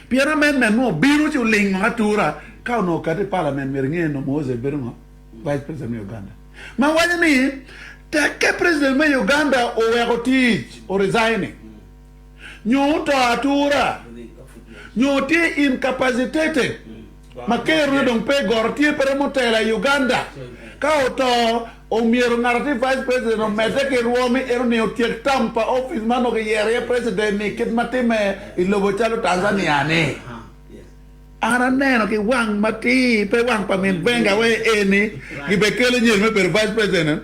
Pien amendment mo obino ci olingo atura ka onongo okati i parliament myero inge ni Muhoozi bedo ngo? Vice president me Uganda. Ma waco ni tekke president me Uganda oweko tic, o resigning, nyo oto atura, nyo tye incapacitated ma kerone dong pe goro tye pe romo tela i Uganda ka oto Omyero ngat atye vice president omedde ki rwomi eno ni otyek term pa office ma onongo kiyero iye president ni kit ma time i lobo calo Tanzania ni. An aneno ki wang matir pe wang pa min Benga we eni gibekelo nyen me bedo vice president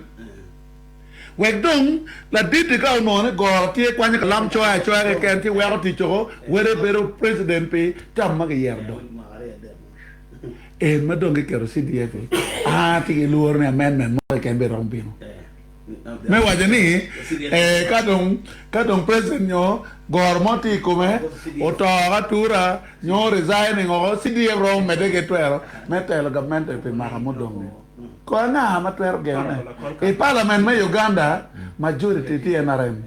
wek dong laditi ka onongo ni goro tye kwanyo kalam coyo acoya keken ci weko tic oko wede bedo president pi term ma kiyero dong. En ma dong giketo CDF-i a tye ki lworo ni amendment mo keken bene romo bino me waco ni ka dong ka dong president nyo goro mo tye i kome oto atura nyo resigning oko CDF romo medde ki twero me telo gamente pi mwaka mudong-ngi. Ko anga ma twero gengone? I parliament me Uganda majority tye NRM.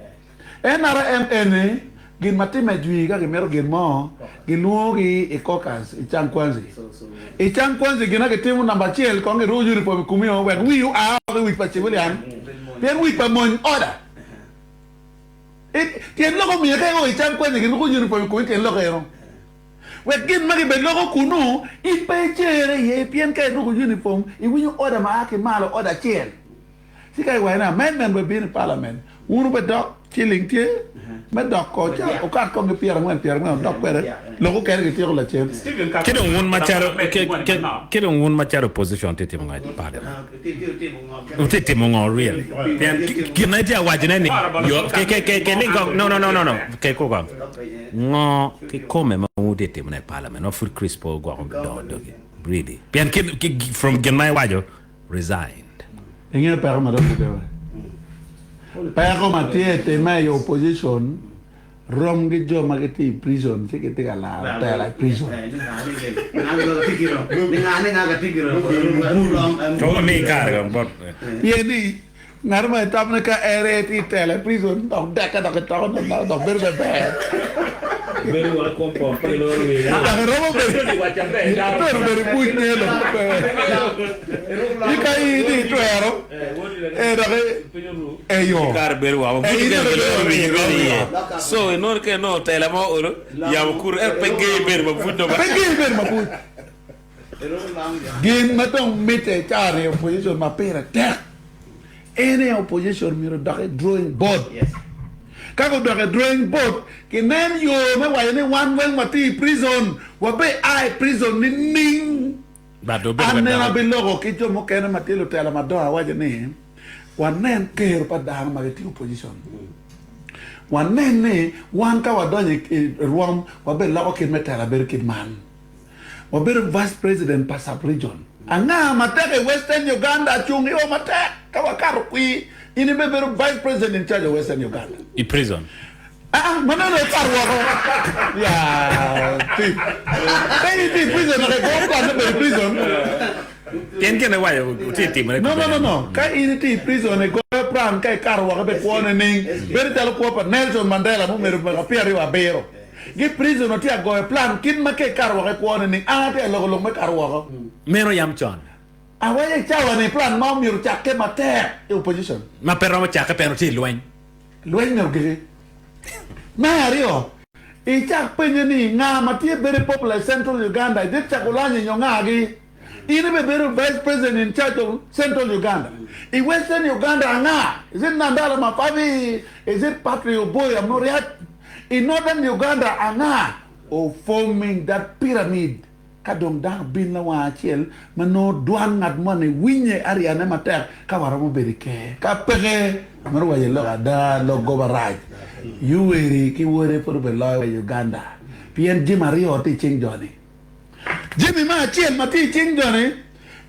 NRM eni gin ma timme jwi ka gimito gin mo gilwongogi i caucus i Kyankwanzi. I Kyankwanzi gin ma gitimo namba acel kong giruko uniform i komio wek wii oa woko i wic pa civilian pien wic pa mony order. Tyen lok omiyo ka io i Kyankwanzi giruko uniform i komi tyen lok eno wek gin ma gibeloko kunu in pe icere iye pien ka iruko uniform iwinyo order ma a ki malo order acel. Ci ka iwaco ni amendment wek bino i parliament, wun wube dok ciling tye me dok ko ca wukat kong ki pyerangwen pyerangwen wudok kwede lok okene gityeko lacen. Ki dong wun macalo ki dong wun macalo opposition wutye timo ngo i parliament? Wutye timo ngo really? Pien gin ma itye ka wacone ni yo ke ke ke ke ling kong no no no no no ke kur kong ngo kikome ma wun wutye timone i parliament ma pud Chris pe ogwoko dongo dogi really? Pien ki from gin ma iwaco resigned. Ingeyo peko ma dong tye Peko ma tye time i opposition rom ki jo ma gitye i prison ci gitye ka laro tela i prison. Pien ni ngat mo itamo ni ka en aye tye i tela i prison dok dekke dok itoko dok bedo ber. Dok iromo bedo itwero bedo i buc nge lok maber. Ci ka in dong itwero ee dok eyo. Kare bedo woko Ee, in dong ibedo bedo iye. So inongo ka inongo tela mo olo yamo kuru ento pe ngeyo ibedo mabuc nongo. Pe ngeyo ibedo mabuc. Gin ma dong mitte i caa-ni opposition ma pire tek en aye opposition myero odok i drawing board. Ka gudok i drawing board kinen yo me waco ni wan weng watye i prison wabe a i prison nining? An nene abiloko ki jo mukene ma tye lutela madongo awaco ni wanen kero pa dano ma gitye i opposition. Wanen ni wan ka wadonyo i rwom wabeloko kit me tela bedo kit man. Wabedo vice president pa sub region. Anga matek i western Uganda cung i o matek ka wakato kwir in ibe bedo vice president in charge of western Uganda. I prison. Aa ma neno ikato woko ya ti pe in itye i prison dok igo plan me bedo i prison. Pien gin iwaco tye timone No no no no ka in itye i prison igoyo plan ka ikato woko ibe kwo nining bedo calo kwo pa Nelson Mandela mumedo mwaka pyeraryo abiro. Gi prison atye agoyo plan kit ma ka ikato woko ikwo ni ning an atye aloko lok me kato woko. Meno yam con. Awaco i cawa ni plan ma omyero ocakke matek i opposition. Ma pe romo cakke pien otye i lweny. Lweny myero ogiki. Me aryo, icak penye ni nga ma tye very popular i Central Uganda, is it Kyagulanyi nyo nga gi? In ibe bedo vice president in charge of Central Uganda. I Western Uganda anga? Is it Nandala Mafabi? Is it Patrick Oboi Amuriat? I Northern Uganda anga? O forming that pyramid Ka dong dano bin lawang acel ma nongo dwan ngat moni winye aryane matek ka waromo bedo i ker. Ka peke, amito waco lok ada, lok goba rac. Yoweri ki wode pud obedo loyo i Uganda pien jami aryo tye i cing joni. Jami me acel ma tye i cing joni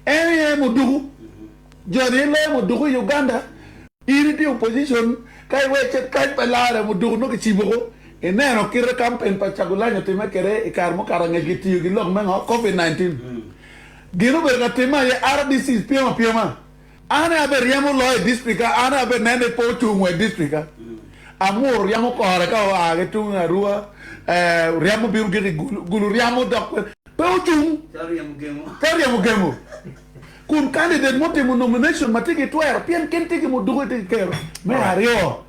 en aye muduku. Joni aye loyo muduku i Uganda. In itye opposition ka iwec cit kany pe lare muduku nongo kicibo ko. Ineno kite kampen pa Cagulanyi otime kwede i kare mukato angec gitiyo ki lok me ngo? Covid 19. Gin obedo ka time aye RDCs pyem apyema. An aye abe ryemo loyo i district ka, an aye abe nene pe ocung wa i district ka. Amur ryemo kore ka oa ki tung Arua, eh, ryemo bino gik i Gulu, Gulu ryemo dok kwene. Pe ocung. Pe ryemo gemo. Kun candidate mutimo nomination ma tye ki twero pien kin tye ki muduku tye ki kero. Me aryo,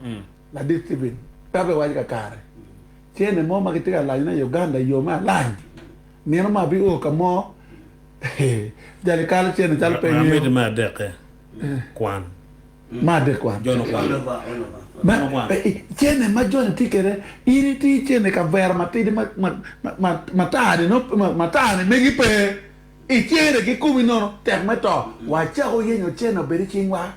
Ladit Stephen, pe abiwaco kakare, cene mo ma gitye ka lanyone i Uganda i yo me alany, nino ma abio ka mo, jali kalo cene calo pe Amiti ngeyo. me adekke kwan. Me adek kwan. Jono kwan. Ma, Jono kwan. cene ma joni tye kwede, in itye cene i kavera matidi ma, ma, ma, matar-ni nongo, matar-ni megi pe. Icere ki komi nono, tek me to. Wacako yenyo cene obed i cingwa.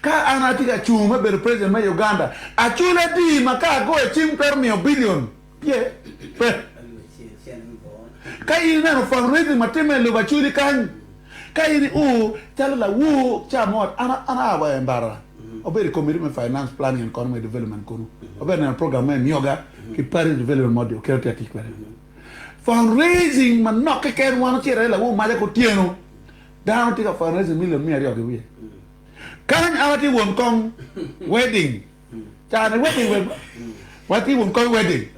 Ka an atye ka cung me bedo president me Uganda, acul adi ma ka agoyo cim twero miyo billion? Tye? Pe. Ka in ineno fundraising ma timme i lobo Acholi kany, ka in iur calo lawur ca mot, an an aa wa i Mbarara, wabedo i committee me finance, planning and economic development kunu, wabedo neno program me Emyoga ki parish development module kit ma tye ka tic kwede. Fundraising manok keken wan ocito iye lawor maca ki otyeno dano tye ka fundraising million 200 ki wiye. Kany an atye won kong wedding cani wedding wek watye won kong wedding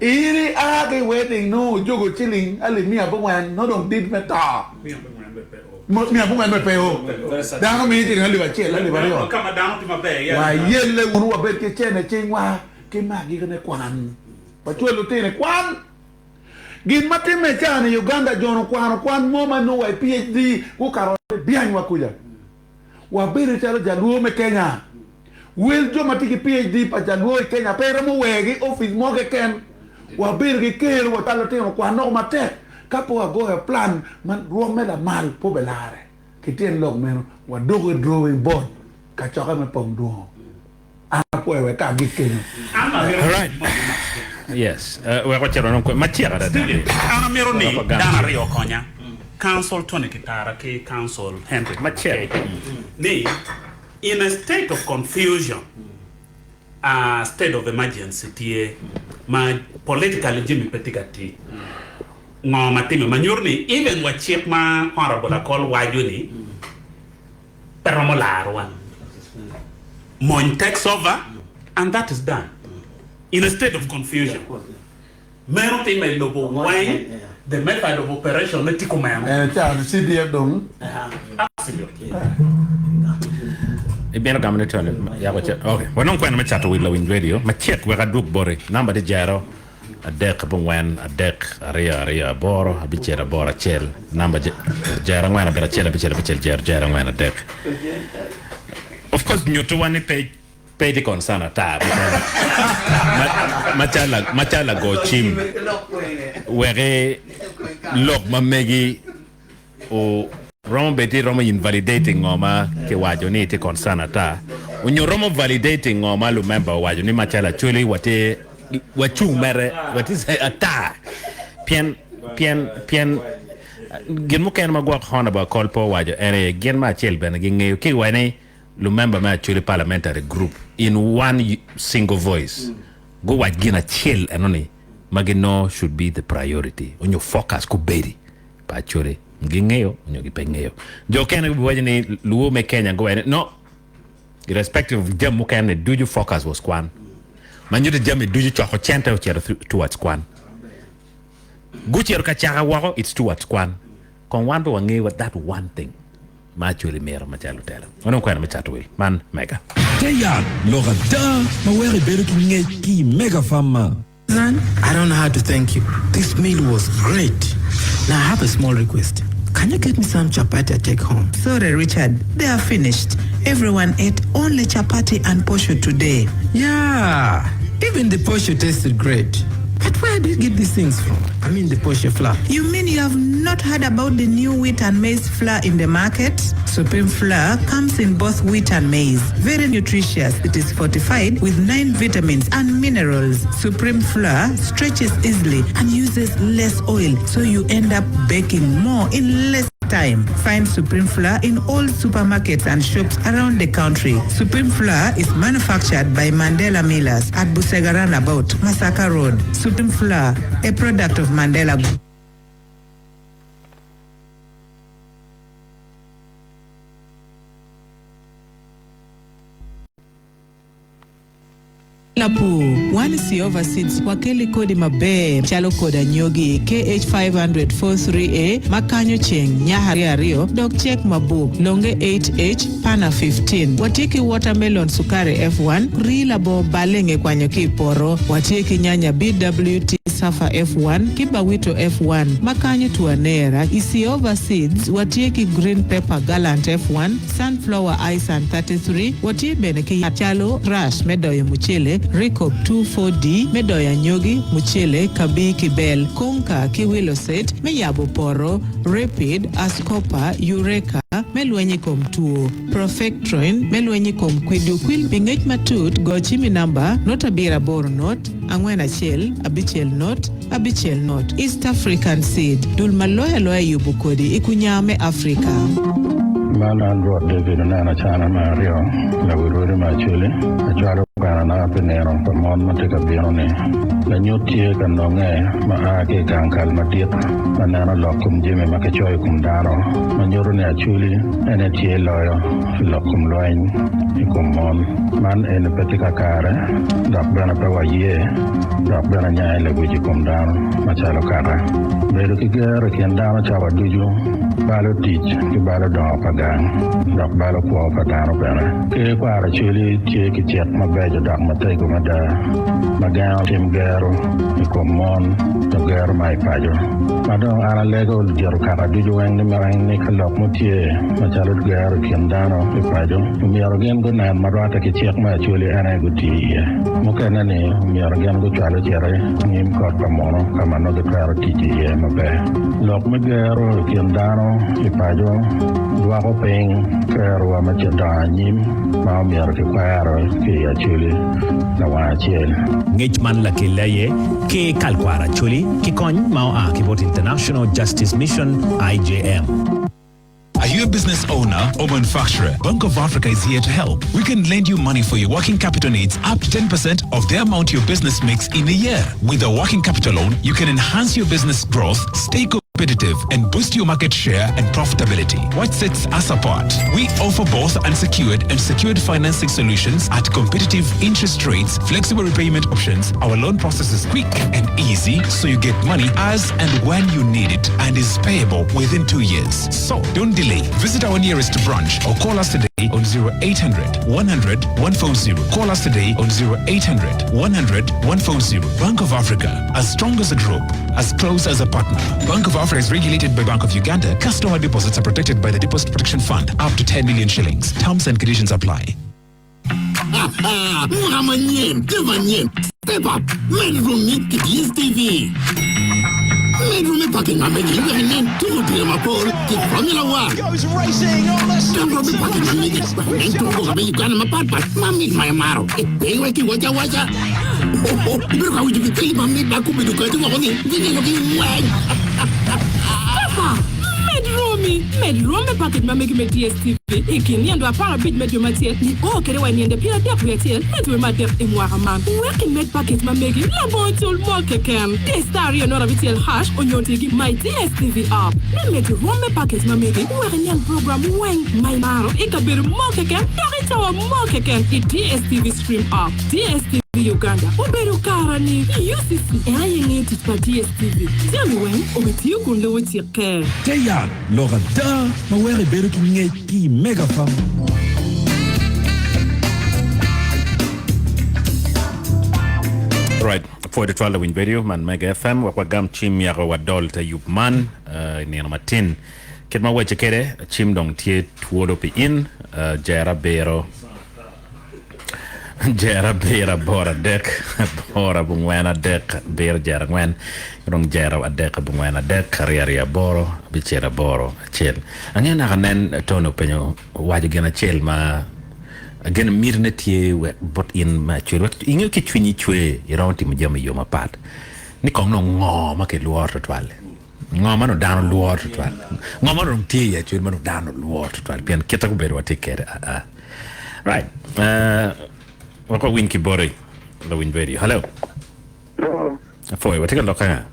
in i a ki wedding nongo ojogo ciling alip 90 nongo dong dit me to 90 me pe o dano miyi ciling alip acel alip aryo wayelle wunu wabed ki cene cingwa ki me agikine kwan. Wacwal lutino i kwan. Gin ma timme i caa ni i Uganda jono okwano kwan mo ma nongo wa i PHD gukato byany wa kuca. Wabedo calo jalwo me Kenya. Wel jo ma tye ki PHD pa jalwo i Kenya pe romo wegi i opic mo keken. Wabedo ki kero wacwalo lutino kwan noko matek ka pe wagoyo plan ma rwomme lamal pe obelare. Ki tyen lok meno wadoko i drawing board kacokke me pong dwongo. An apwoyo wek ka agik kenyo. Alright. Yes. Wek wacit wanong kwe macek adada. Stephen, an amito ni dano aryo okonya, Council Tony Kitara ki Council Henry Macek. ni in a state of confusion, a state of emergency tye ma politically jami pe tye ka tic. Ngo ma time ma nyuto ni even wa cik ma Honourable Akol waco ni pe romo larowa. Mony takes over and that is done in a state of confusion. Meno time i lobo weng, the method of operation ne tye kumeno. En ca ni CDF dong. Absolutely. Ibino gamo ni Tony yako ce. Okay. Wanong kwena me cato wil lawiny radio macek wek adwog boti. Namba tye jero. Adek abongwen adek aryo aryo aboro abicel aboro acel namba jero angwen abiro acel abicel abicel jero jero angwen adek. Of course nyuto wa ni pe pe itye concern ata macalo macalo lago cim weki lok ma megi O romo bed ni romo invalidating ngo ma ki waco ni itye concern ata onyo romo validating ngo ma lumemba owaco ni macalo Acholi watye wacung mere watye ata pien pien pien gin mukene ma gwok Honourable Akol pe owaco en aye gin me acel bene gingeyo ki wa ni lumemba me Acholi Parliamentary Group in one single voice guwac gin acel eno ni ma ginongo should be the priority onyo focus kubedi pa Acholi gingeyo nyo gipe ngeyo. Jo okene gubiwaco ni luo me Kenya guwaco ni no, irrespective of jami mukene ducu focus was kwan. Ma nyuto jami ducu coko cente ocito towards kwan. Gucito ka caka woko it's towards kwan. Kong wan pe wangeyo that one thing. ma Acholi mito macalo lutela. Wanongo kwena me cato wil man mega. Te yat lok ada ma weko ibedo ki ngec ki i Mega Farm-ma. Son, I don't know how to thank you. This meal was great. Now I have a small request. Can you get me some chapati I take home? Sorry, Richard, they are finished. Everyone ate only chapati and posho today. Yeah, even the posho tasted great. But where do you get these things from? I mean the posho flour. You mean you have not heard about the new wheat and maize flour in the market? Supreme flour comes in both wheat and maize. Very nutritious. It is fortified with 9 vitamins and minerals. Supreme flour stretches easily and uses less oil, so you end up baking more in less time. Find Supreme Flour in all supermarkets and shops around the country. Supreme Flour is manufactured by Mandela Millers at Busega Runabout, Masaka Road. Supreme Flour, a product of Mandela Group. Lapur, wan i Siova Seeds wakeli kodi maber calo kodi anyogi KH500 43A ma kanyo ceng nyaka aryo dok cek mabup, longe 8H, pana 15. Watye ki watermelon sukari F1, rii labongo balle nge kwanyo ki i poto. Watye ki nyanya BWT Safa F1 ki Bawito F1 ma kanyo two anera. I Siova Seeds watye ki green pepper Gallant F1, Sunflower Isan 33, Watye bene ki yat calo Thrush me doyo mucele, Ricop 24D me doyo anyogi, mucele, kabir ki bel, Konka ki Willoset me yabo poto, Rapid, Ascopa, Eureka me lweny i kom two, Profectroin me lweny i kom kwidi okwil. Pi ngec matut, go cim i namba not abiro aboro not, angwen acel, abicel not, abicel not. East African Seed, dul ma loyo aloya i yubo kodi i kunya me Afrika. Man an Rwot David oneno acana me aryo, lawi rwodi me Acholi, acwalo kwenana pi nino pa mon ma tye ka bino-ni. Lanyut tye ka nonge ma a ki i gang kal madit ma neno lok kom jami ma kicoyo i kom dano ma nyuto ni Acholi en aye tye loyo i lok kom lweny i kom mon. Man eni pe tye kakare dok bene pe waye. Dok bene nyaye lewic i kom dano macalo kaka. Bedo ki gero i kin dano cawa ducu balo tic ki balo dongo pa gang, dok balo kwo pa dano bene. Ker Kwaro Acholi tye ki cik mabeco dok matego mada ma gengo tim gero i kom mon nyo gero ma i paco. Ma dong an alego ludito kaka ducu weng ni ka lok mo tye macalo gero i kin dano i paco, omyero gin gunen ma rwatte ki cik me Acholi en aye guti iye. Mukene ni omyero gin gucwal ocit i nyim kot pa muno ka ma nongo gitwero tic iye maber. Lok me gero i kin dano i paco dwoko piny kerowa me cito dongo anyim ma omyero kikwero ki i Acholi lawang acel. Ngec man lakelle aye Ker Kalkwaro Acholi ki kony ma oa ki bot International Justice Mission, IJM. Are you a business owner or manufacturer? Bank of Africa is here to help. We can lend you money for your working capital needs up to 10% of the amount your business makes in a year. With a working capital loan, you can enhance your business growth, stay competitive, and boost your market share and profitability. What sets us apart? We offer both unsecured and secured financing solutions at competitive interest rates, flexible repayment options. Our loan process is quick and easy, so you get money as and when you need it and is payable within 2 years. So don't delay. Visit our nearest branch or call us today on 0800 100 140. Call us today on 0800 100 140. Bank of Africa, as strong as a group, as close as a partner. Bank of Africa is regulated by Bank of Uganda. Customer deposits are protected by the Deposit Protection Fund up to 10 million shillings. Terms and conditions apply. Mwaka manyen tye manyen, Step Up, Med romi ki DSTV. Med romi parking ma megi wek inen tuko odilo mapol ki Formula One. Dok romi parking ma megi wek inen tuko goga me Uganda mapat pat ma mit ma imaro i piny wa ki waca awaca. Ibedo ka winjo kipindi mamit ma kobedo kati woko ni gineno ki weng. Step Up, Med romi, med rom me package ma megi me DSTV i kin nindo 15 me dwe ma tye nio kede wa i nindo 31 me dwe me adek i mwaka man. Wek imed package ma megi labongo cul mo keken. Di star aryo not abicel hash onyo ti ki My DSTV app me medo rwom me package ma megi wek inen program weng ma imaro i kabedo mo keken dok i. cawa mo keken i DSTV Stream app. DSTV Uganda obedo kara-ni i UCC en aye ngeyo tic pa DSTV. Jami weng obitiyo kun lubo cikke. Te yat lok ada ma weko ibedo ki ngec ki i Mega Farm. Right, pwoyo tutwal lawiny radio man Mega FM wek wagam cim yako wadol te yub man i nino matin. Kit ma wacce kwede, cim dong tye twolo pi in, jer abiro, jer abiro aboro adek aboro abongwen adek abiro jer angwen, ki dong jer adek abongwen adek aryo aryo aboro abicel aboro acel. Angeyo naka nen Tony openyo owaco gin acel ma gin mitine tye wek bot in me acwel wek inge ki cwinyi cwer iromo timo jami i yo mapat ni kong dong ngo ma kilworo tutwal-li. Ngo ma onongo dano lworo tutwal? Ngo ma onongo tye i acwel ma onongo dano lworo tutwal? Pien kite gubedo watye kede. Aa. Right. Uh, wek wawiny ki boti lawiny radio. Hello. Hello. Apwoyo, watye ka lok anga?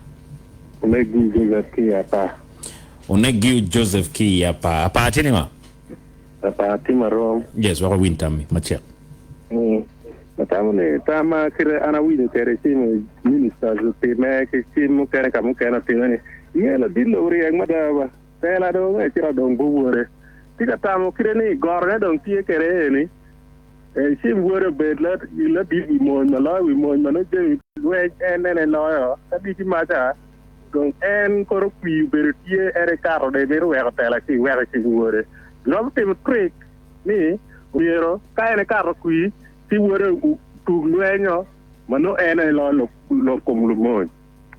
Onegi Joseph ki i Apar. Onegi Joseph ki i Apar. Apar tye ningo? Apar tye marom. Yes, wek wawiny tammi macek. Mm. Atamo ni tam ma kite an awinyo kwede cimo ministers otime ki cim mukene ka mukene otime ni inge ladit lobo ryek mada ba tela dong ecito dong bowore tye ka tamo kite ni gorone dong tye kwede eni e cim wode obed ladit wi mony ma loyo wi mony ma nongo jami lweny en ene loyo ka dici maca dong en koro kwir obedo tye en ekato dong imito weko tela ci iweko i cing wode giromo timo trick ni myero ka en ekato kwir ci wode otug lwenyo ma nongo en aye loyo lok kom lumony.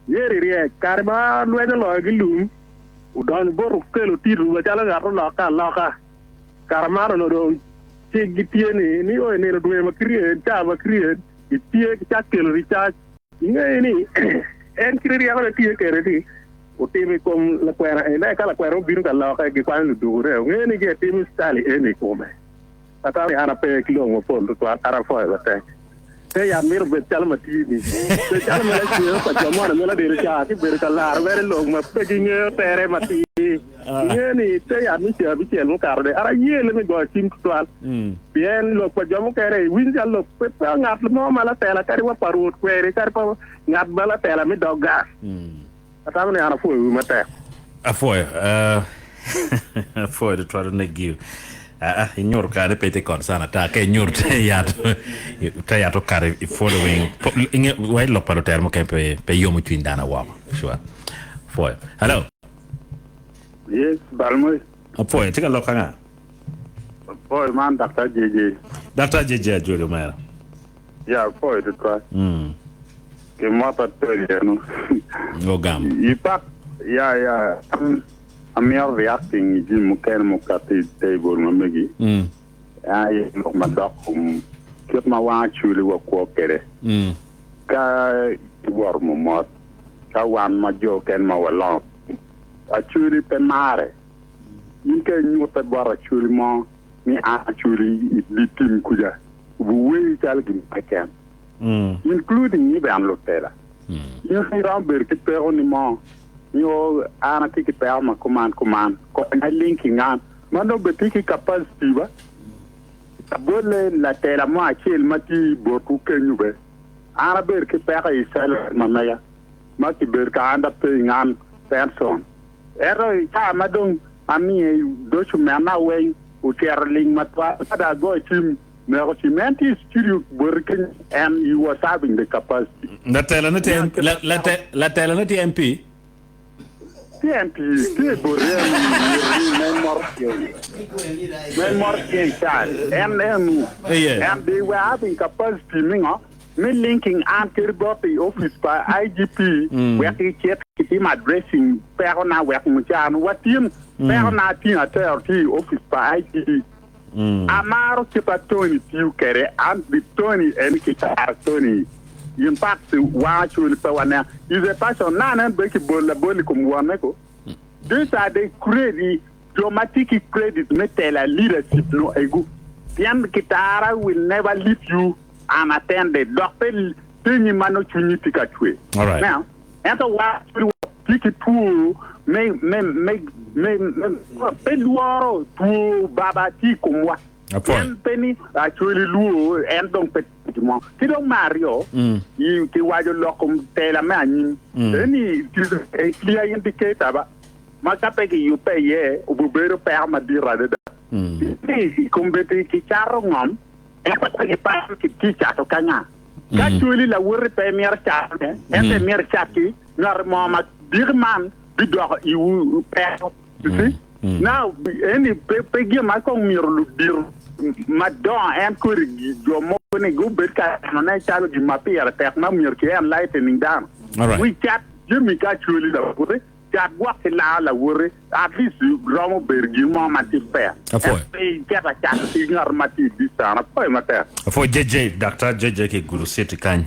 Myero iryek kare ma lweny oloyo ki lum, odonyo bot okelo tito macalo ngat olokke aloka. Kare man onongo dong cik gitye ni nio i nino dwe ma kiryen, ca ma kiryen, gitye gicak kelo ricac. Ingeyo ni en kit ryekone tye kwede ni otimo i kom lakwena ene, ka lakwena obino ka lokke gikwanyo ludukune, ongeyo ni gitimo citali eni i kome. Atamo ni an ape ki lok mapol tutwal, an apwoyo matek. Te yat mito bed calo matini, bed calo mere cweo pa jo moni ma ladiro ca ki bedo ka laro mere lok ma pe gingeyo tere matir. Ingeyo ni te yat me ceng abicel mukato ni an ayele me goyo cim tutwal, pien lok pa jo mukene iwinyo calo lok pe pa ngat mo ma latela kadi wa pa rwot kweri kadi pa ngat ma latela me dog gang. Atamo ni an apwoyowu matek. Apwoyo. Apwoyo tutwal onegiu. Aa, inyuto kare ni pe itye concern ata ka inyuto te yat te yat okato i following inge wai lok pa lutela mukene pe pe yomo cwiny dano woko. Sure. Apwoyo. Hello. Yes, Balmoy. Apwoyo, itye ka lok anga? Apwoyo man Dr. JJ. Dr. JJ Ajoli omera. Ya apwoyo tutwal. Ki mot atweri eno. Ogam. I pak ya ya an amito reacting i jami mukene mukati i table ma megi. En aye lok madok kom kit ma wang acwali wa kwo kwede. Ka iwoto momot ka wan ma jo okene ma walongo acwali pe mare. In ka inyute bot acwali mo ni an acwali i dye tim kuca obiweyi calo gin mo keken, including even lutela. In iromo bedo ki peko ni mo nyo an atye ki peko ma kuman kuman, konya linking an ma nongo bene tye ki capacity ba. Labole latela mo acel ma tye i botwu kenyu be, an abedo ki peko i salary ma mega ma kibedo ka underpaying an pension. Ento i caa ma dong amiye document na weng ocito ling matwal ka dong agoyo cim meko cim en tye i studio boti kenyo and he was having the capacity. Latela ne tye Latela ne tye MP? Tye MP tye boti en ni me moro tye me moro tye i caa en enu and they were having capacity me ngo me linking an kadi bot i office pa IGP wek gicit gitim addressing peko na wek mucano wa tin peko na atingo atero tye i office pa IGP. Amaro kit a Tony tiyo kede an bi Tony en ki caro Tony in fact wang acholi pe waneno is a person na anen be ki bolo labol i kom wonne ko these are the credit jo ma tye ki credit me tela leadership no egu pien kitara will never leave you unattended dok pe penyi ma nongo cwinyi tye ka cwer. Alright. Now, ento wan tye ki two me, me, me, me, me, pe lworo two baba tye i komwa. Pien pe ni Acholi lwor en dong pe tic mo. Ki dong me aryo, i kiwaco lok kom tela me anyim. Eni a clear indicator ba ma ka pe kiyubbe iye obibedo peko madit adada. Ni i kombeddi kicato ngom ento pe kiparo ki cato ka nga. Ka Acholi lawoti pe imito catone ento imito icat ki ngat mo ma diki man bidoko iwu peko. You see? Now, eni pe, pe gin ma kong myero ludito madongo en kodi jo mogo ni gubed ka nenone calo gin ma pire tek ma myero ki enlightening dano. Alright. Wi cat jami ka acwali lawote, cat gwok ki laa lawote, at least romo bedo gin mo ma tye fair. Apwoyo. Ento pe icito acato ki ngat ma tye i distance. Apwoyo matek. Apwoyo JJ, Daktar JJ ki i Gulu City kany.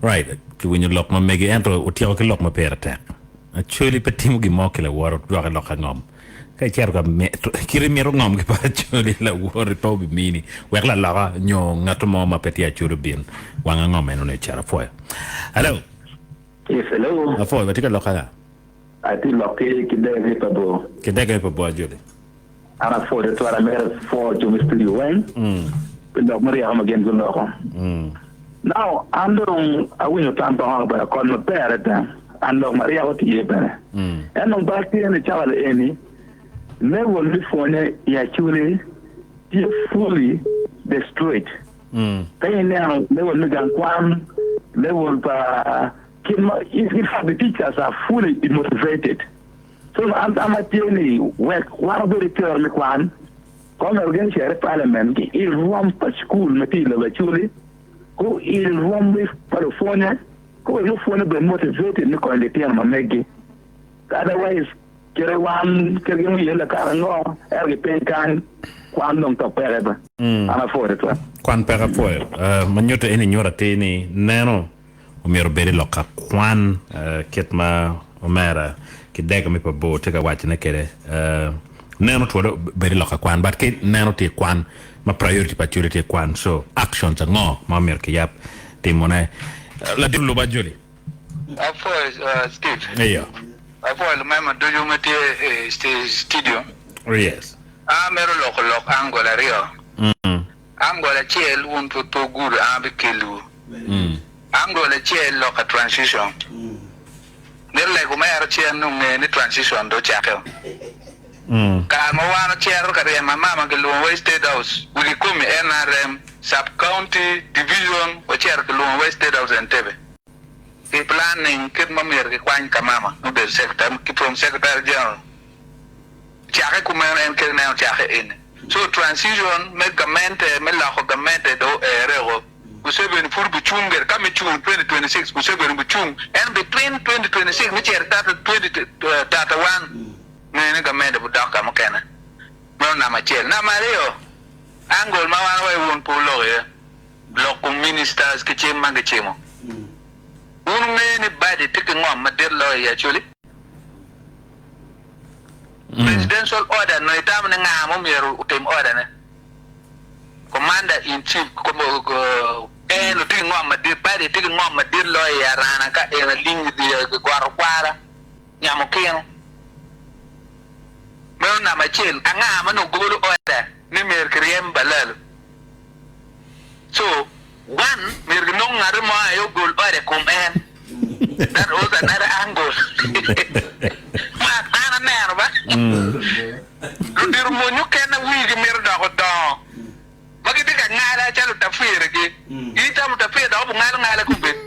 Right, kiwinyo lok ma megi ento otyeko ki lok ma pire tek. Acholi pe timo gin mo ki laworo dok i loka ngom. Ka icito ka kit imito ngom ki pa Acholi lawoti pe obimini wek laloka nyo ngat mo ma pe tye Acholi obin wanga ngom eno ni ocito. Apwoyo. Hello. Yes, hello. Apwoyo, watye ka lok anga? Atye lok ki Kidege me Pabor. Kidege me Pabor Acholi. An apwoyo twatwal amito apwo jo me studio weng pi lok me ryeko ma gin guloko. Now an dong awinyo tam pa Honourable Akol maber adada and lok ma ryeko tye iye bene. En dong bal tye ni cawa li eni level me pwonye i Acholi tye fully destroyed. Ka ineno level me gang kwan, level pa kit ma in fact the teachers are fully demotivated. So an tamma tye ni wek wan wabed ki kero me kwan, kong myero gin ocit i parliament ki il rwom pa cukul ma tye i lobo Acholi, ku il rwom pa lupwonye, ku wek lupwonye obed motivated me konyo litino ma meggi. Otherwise kite wan kit gin oye lakara ango ento gipiny kany kwan dong to peke ba. An apwoyo tutwal. Kwan peke apwoyo. Ma nyuto eni nyuto atir ni neno Omyero obed i lok ka kwan kit ma omera ki dego me pa bor tye ka wacone kwede. Neno twolo bedo i lok ka kwan but ki neno tye i kwan ma priority pa Acholi tye i kwan so actions ango ma omyero kiyab timone. Ladit luba Joli. Apwoyo Steve. Iyo. Apwoyo lumema ducu ma tye i studio. Yes. Amito loko lok angle aryo. Angle acel wun pud pe wugudo an abikelowu. Angle acel lok ka transition. Mito lego mere cen ni onge ni transition dong ocake o. Kare ma wan ocito ka ryemo amama kilwongo wa i state house wi kikomi NRM sub county division wacito kilwongo wa i state house Entebbe. Ki planning kit ma myero kikwany kamama me bedo secretary ki from secretary general. Cake kumeno en kit ineno cake eni. So transition me gamente me loko gamente dong oere oko. Museveni pud obucung gire ka me cung 2026 Museveni obucung en between 2026 me cito 2031 nge ni gamente budok ka mukene. Meno namba acel. Namba aryo angle ma wan wa i wun pe wuloko iye lok kom ministers ki cim ma gicimo. Wun wungeyo ni Badi tye ki ngom madit loyo i Acholi? Presidential order nongo itamo ni nga ma omyero otim order ne? Commander in chief en otye ki ngom madit bade tye ki ngom madit loyo i Arana ka en aling i got okwara nyamo kino. Meno namba acel anga ma nongo golo order ni myero kiryem Balalo? So one myero kinong ngati mo aye ogol order i kom en. That was another angle. Ma an aneno ba. Ludito mony mukene wigi mito doko dongo ma gitye ka ngala calo otafirigi. In itamo otafir dok obungalo ngala kombeddi.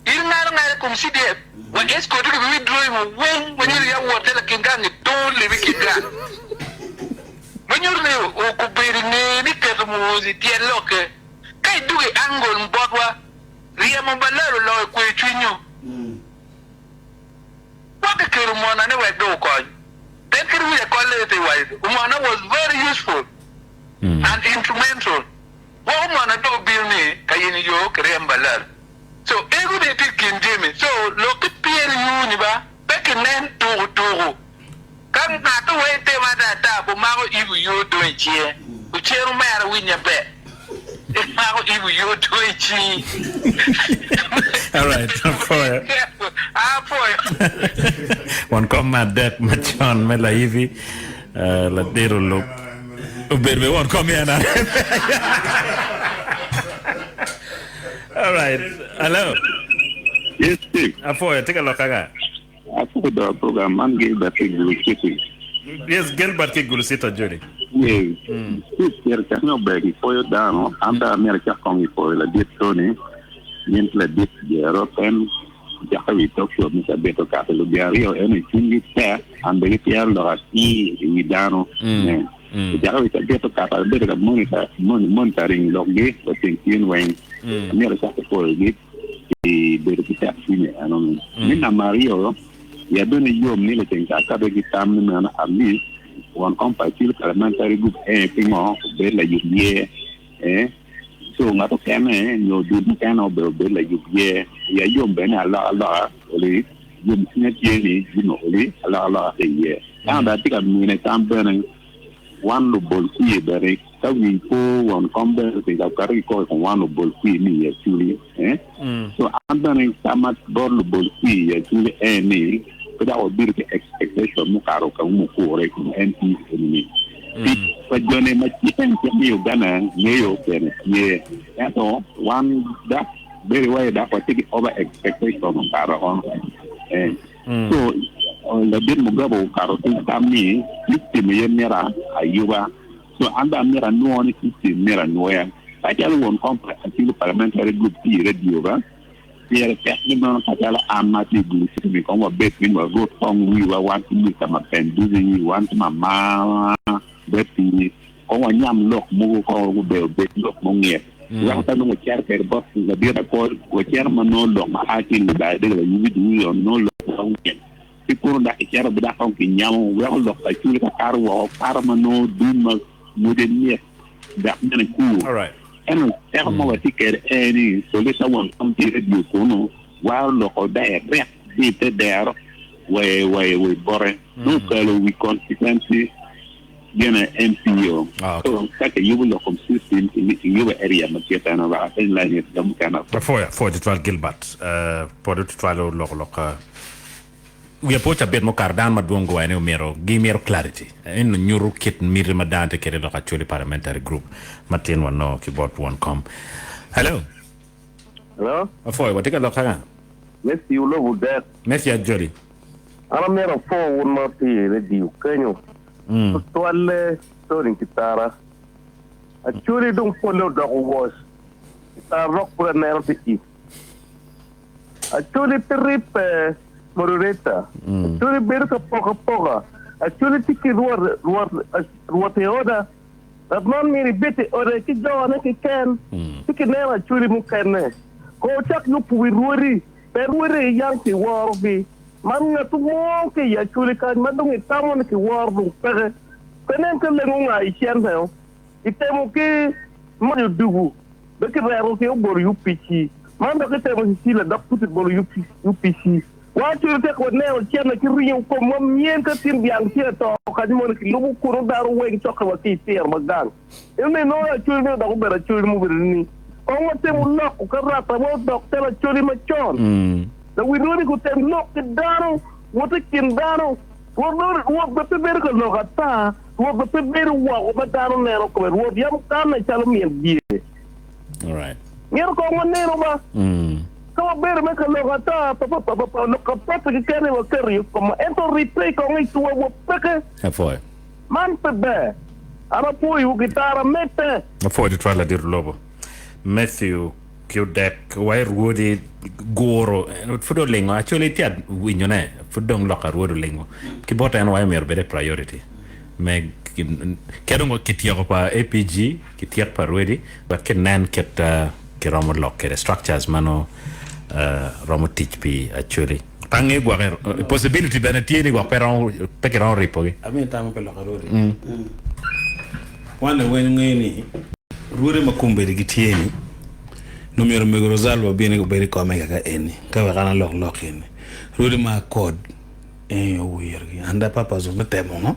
In ingalo ngala i kom CDF wa escort gi bi withdrawing wa weng ma nyuto ya wotte lakin gang i tur libi i kin gang. Ma nyuto ni obedo i nge ni keto Muhoozi tyen lokke. Ka idwogo i angle botwa Ryemo balal oloyo kwe cwinywu. Gwok kikelo omona ni wek dong okony. Then kit wiye kol aye te iwaco ni omona was very useful and instrumental. Gwok omona dong obino ni ka yenyo yo kiryem balal. So ego ni tye ikin jami. So lok ki PLU ni ba pe kinen tuku tuku. Ka ngat weng itimo ata ata bumako ibu yo dong icinge. Ocen omera winya ber. Imako ibu yo dong icingi. Alright, apwoyo. Apwoyo. Won kom me adek macon me laibi, ladit olub. Obedo be won kom i NRM. All right. Hello. Yes, Steve. Apoyo, tye ka lok kaka? Apoyo do program man Gilbert ki Gulu City. Yes, Gilbert ki Gulu City Jody. Yes. Steve, myero cak ni ober ki pwoyo dano. An dong amyero acak kong ki pwoyo ladit Tony gin ki ladit Jero en ocakke wi talk show me cabit okato lubye aryo eno i cwinygi tek and bene gityero lok atir i wi dano. Ocakke wi cabit okato abedo ka monitor monitoring lokgi wa ceng tyen weng. Amyero acak ki pwoyogi pi bedo ki tek cwiny enoni. Me namba aryo, iya bene yom ni laceng ca akabe ki tam ni meno at least won kom pa Acholi Parliamentary Group ee pingo obed layub yer ee so ngat okene nyo dul mukene obedo obed layub yer. Iya yom bene ni alokaloka oli yom cwinya tye ni jami oli alokaloka tye iye. Ento dong atye ka mine tam bene Wan lubol kwir bene, ka wi po won kom bene otingo okato ki koko i kom wan lubol kwir ni i Acholi. So an bene tamma bot lubol kwir i Acholi en ni pe dok wabedo ki expectation mukato ka ma okure i kom MP eni ni. Tic pa joni ma cik en cik me Uganda ngeyo bene tye ento wan dok bedo iwaci dok watye ki over expectation okato oko. So ladit Mugabe okato ki tam ni system aye mito ayuba. So an bene amito anwo ni system mito anwoya. Ka calo won kom pa Acholi Parliamentary Group tye i radio ba, pire tek ni meno ka calo an ma atye i Gulu City ni kong wabed piny warut kong wiwa wan ki Mister Mapenduzi, wan ki Mama Betty, kong wanyam lok mogo kong gubedo bed lok mungit. Weko ka nongo wacito kwede bot ladit akol, wacito ma nongo lok ma a ki i Lubanga dege wayubi ducu nongo lok ma ongit. Ki kunu dok kicito bi dok kong kinyamo weko lok pa Acholi ka kato woko kato ma nongo dun ma ngwece mit dok bene kur. Ento teko ma watye kwede en ni police won kom tye i radio kunu waro loko direct ki i te dero wa i bote nongo okalo wi constituency gine MPO. So ka kiyubo lok kom system kiyubo area ma kite eno wek apeny line it jo mukene. Apwoyo, apwoyo tutwal Gilbert. Pwod tutwal oloko lok wiya pe ocabit mukato dano madwong guwaco ni omyero gimito clarity. Eno nyuto kit miti ma dano tye kwede lok Acholi Parliamentary Group ma tin wanongo ki bot won kom. Hello. Hello. Apwoyo, watye ka lok kaka? Messi Ulobo Dek. Messi Ajoli. An amito apwo wun ma wutye i redio kenyo, tutwalle Tony Kitara. Acholi dong polle odoko woc, Kitara dok pud aneno tye ic. Acholi pe ribbe moderator, Acholi bedo ka poko apoka, Acholi tye ki rwot i oda. Ngat man myero ibed i ode ki jone keken, ci kineno acholi mukene. Ko wucak yubo wi rwodi, pe rwodi yang kiworogi. Man ngat mo ki i acholi kany ma dong itamo ni kiworo dong peke. Pe nen ka lengo nga i cente-o. Kitemo ki mayo dugu, dok kireko ki obolo UPC. Man dok kitemo Cecilia dok pud kibolo UPC. Wan cwiny tek waneno cente ki ringo komwa myen ka tin dyang tye ato kany mono kilubo kunu dano weng cokke wa ki itiro ma gang. Ento ni nongo acholi ni odok obedo acholi mubedo ni kong watemo loko ka rata wa odok calo acholi macon. Lawil rwodi gutem lok ki dano wot i kin dano. Rwot Rwot be pe bedo ka lok ata, Rwot be pe bedo woko ma dano neno kome. Rwot yam kanne calo min dye. Myero kong wanenu ba. Ka wabedo me ka lok ata, papapapapa, lok apote keken aye waketo i komwa, ento ribbe kong i cwinywa wapeke. Apwoyo. Man pe ber. An apwoyowu ki tara medde. Apwoyo tutwal ladit Olobo Matthew ki Odek wa i Rwodi guro pud olingo actually itye winyo ne pud dong lok arwodi olingo ki bot en wa myero obed e priority me ki dong kityeko pa APG kityek pa rwedi wek kinen kit kiromo lok kwede structures ma nongo romo tic pi Acholi. Pe angeyo gwoke possibility bene tye ni gwok pe romo pe kiromo ripogi. Amiyo tamo pe lok arwodi. Wan laweny ngeyo ni rwode ma kombeddi gitye ni nongo myero omego Rosalba obin obed i kome kaka eni ka wek an alok lok eni. Rwode ma akod en aye owirgi and the purpose me temo ngo?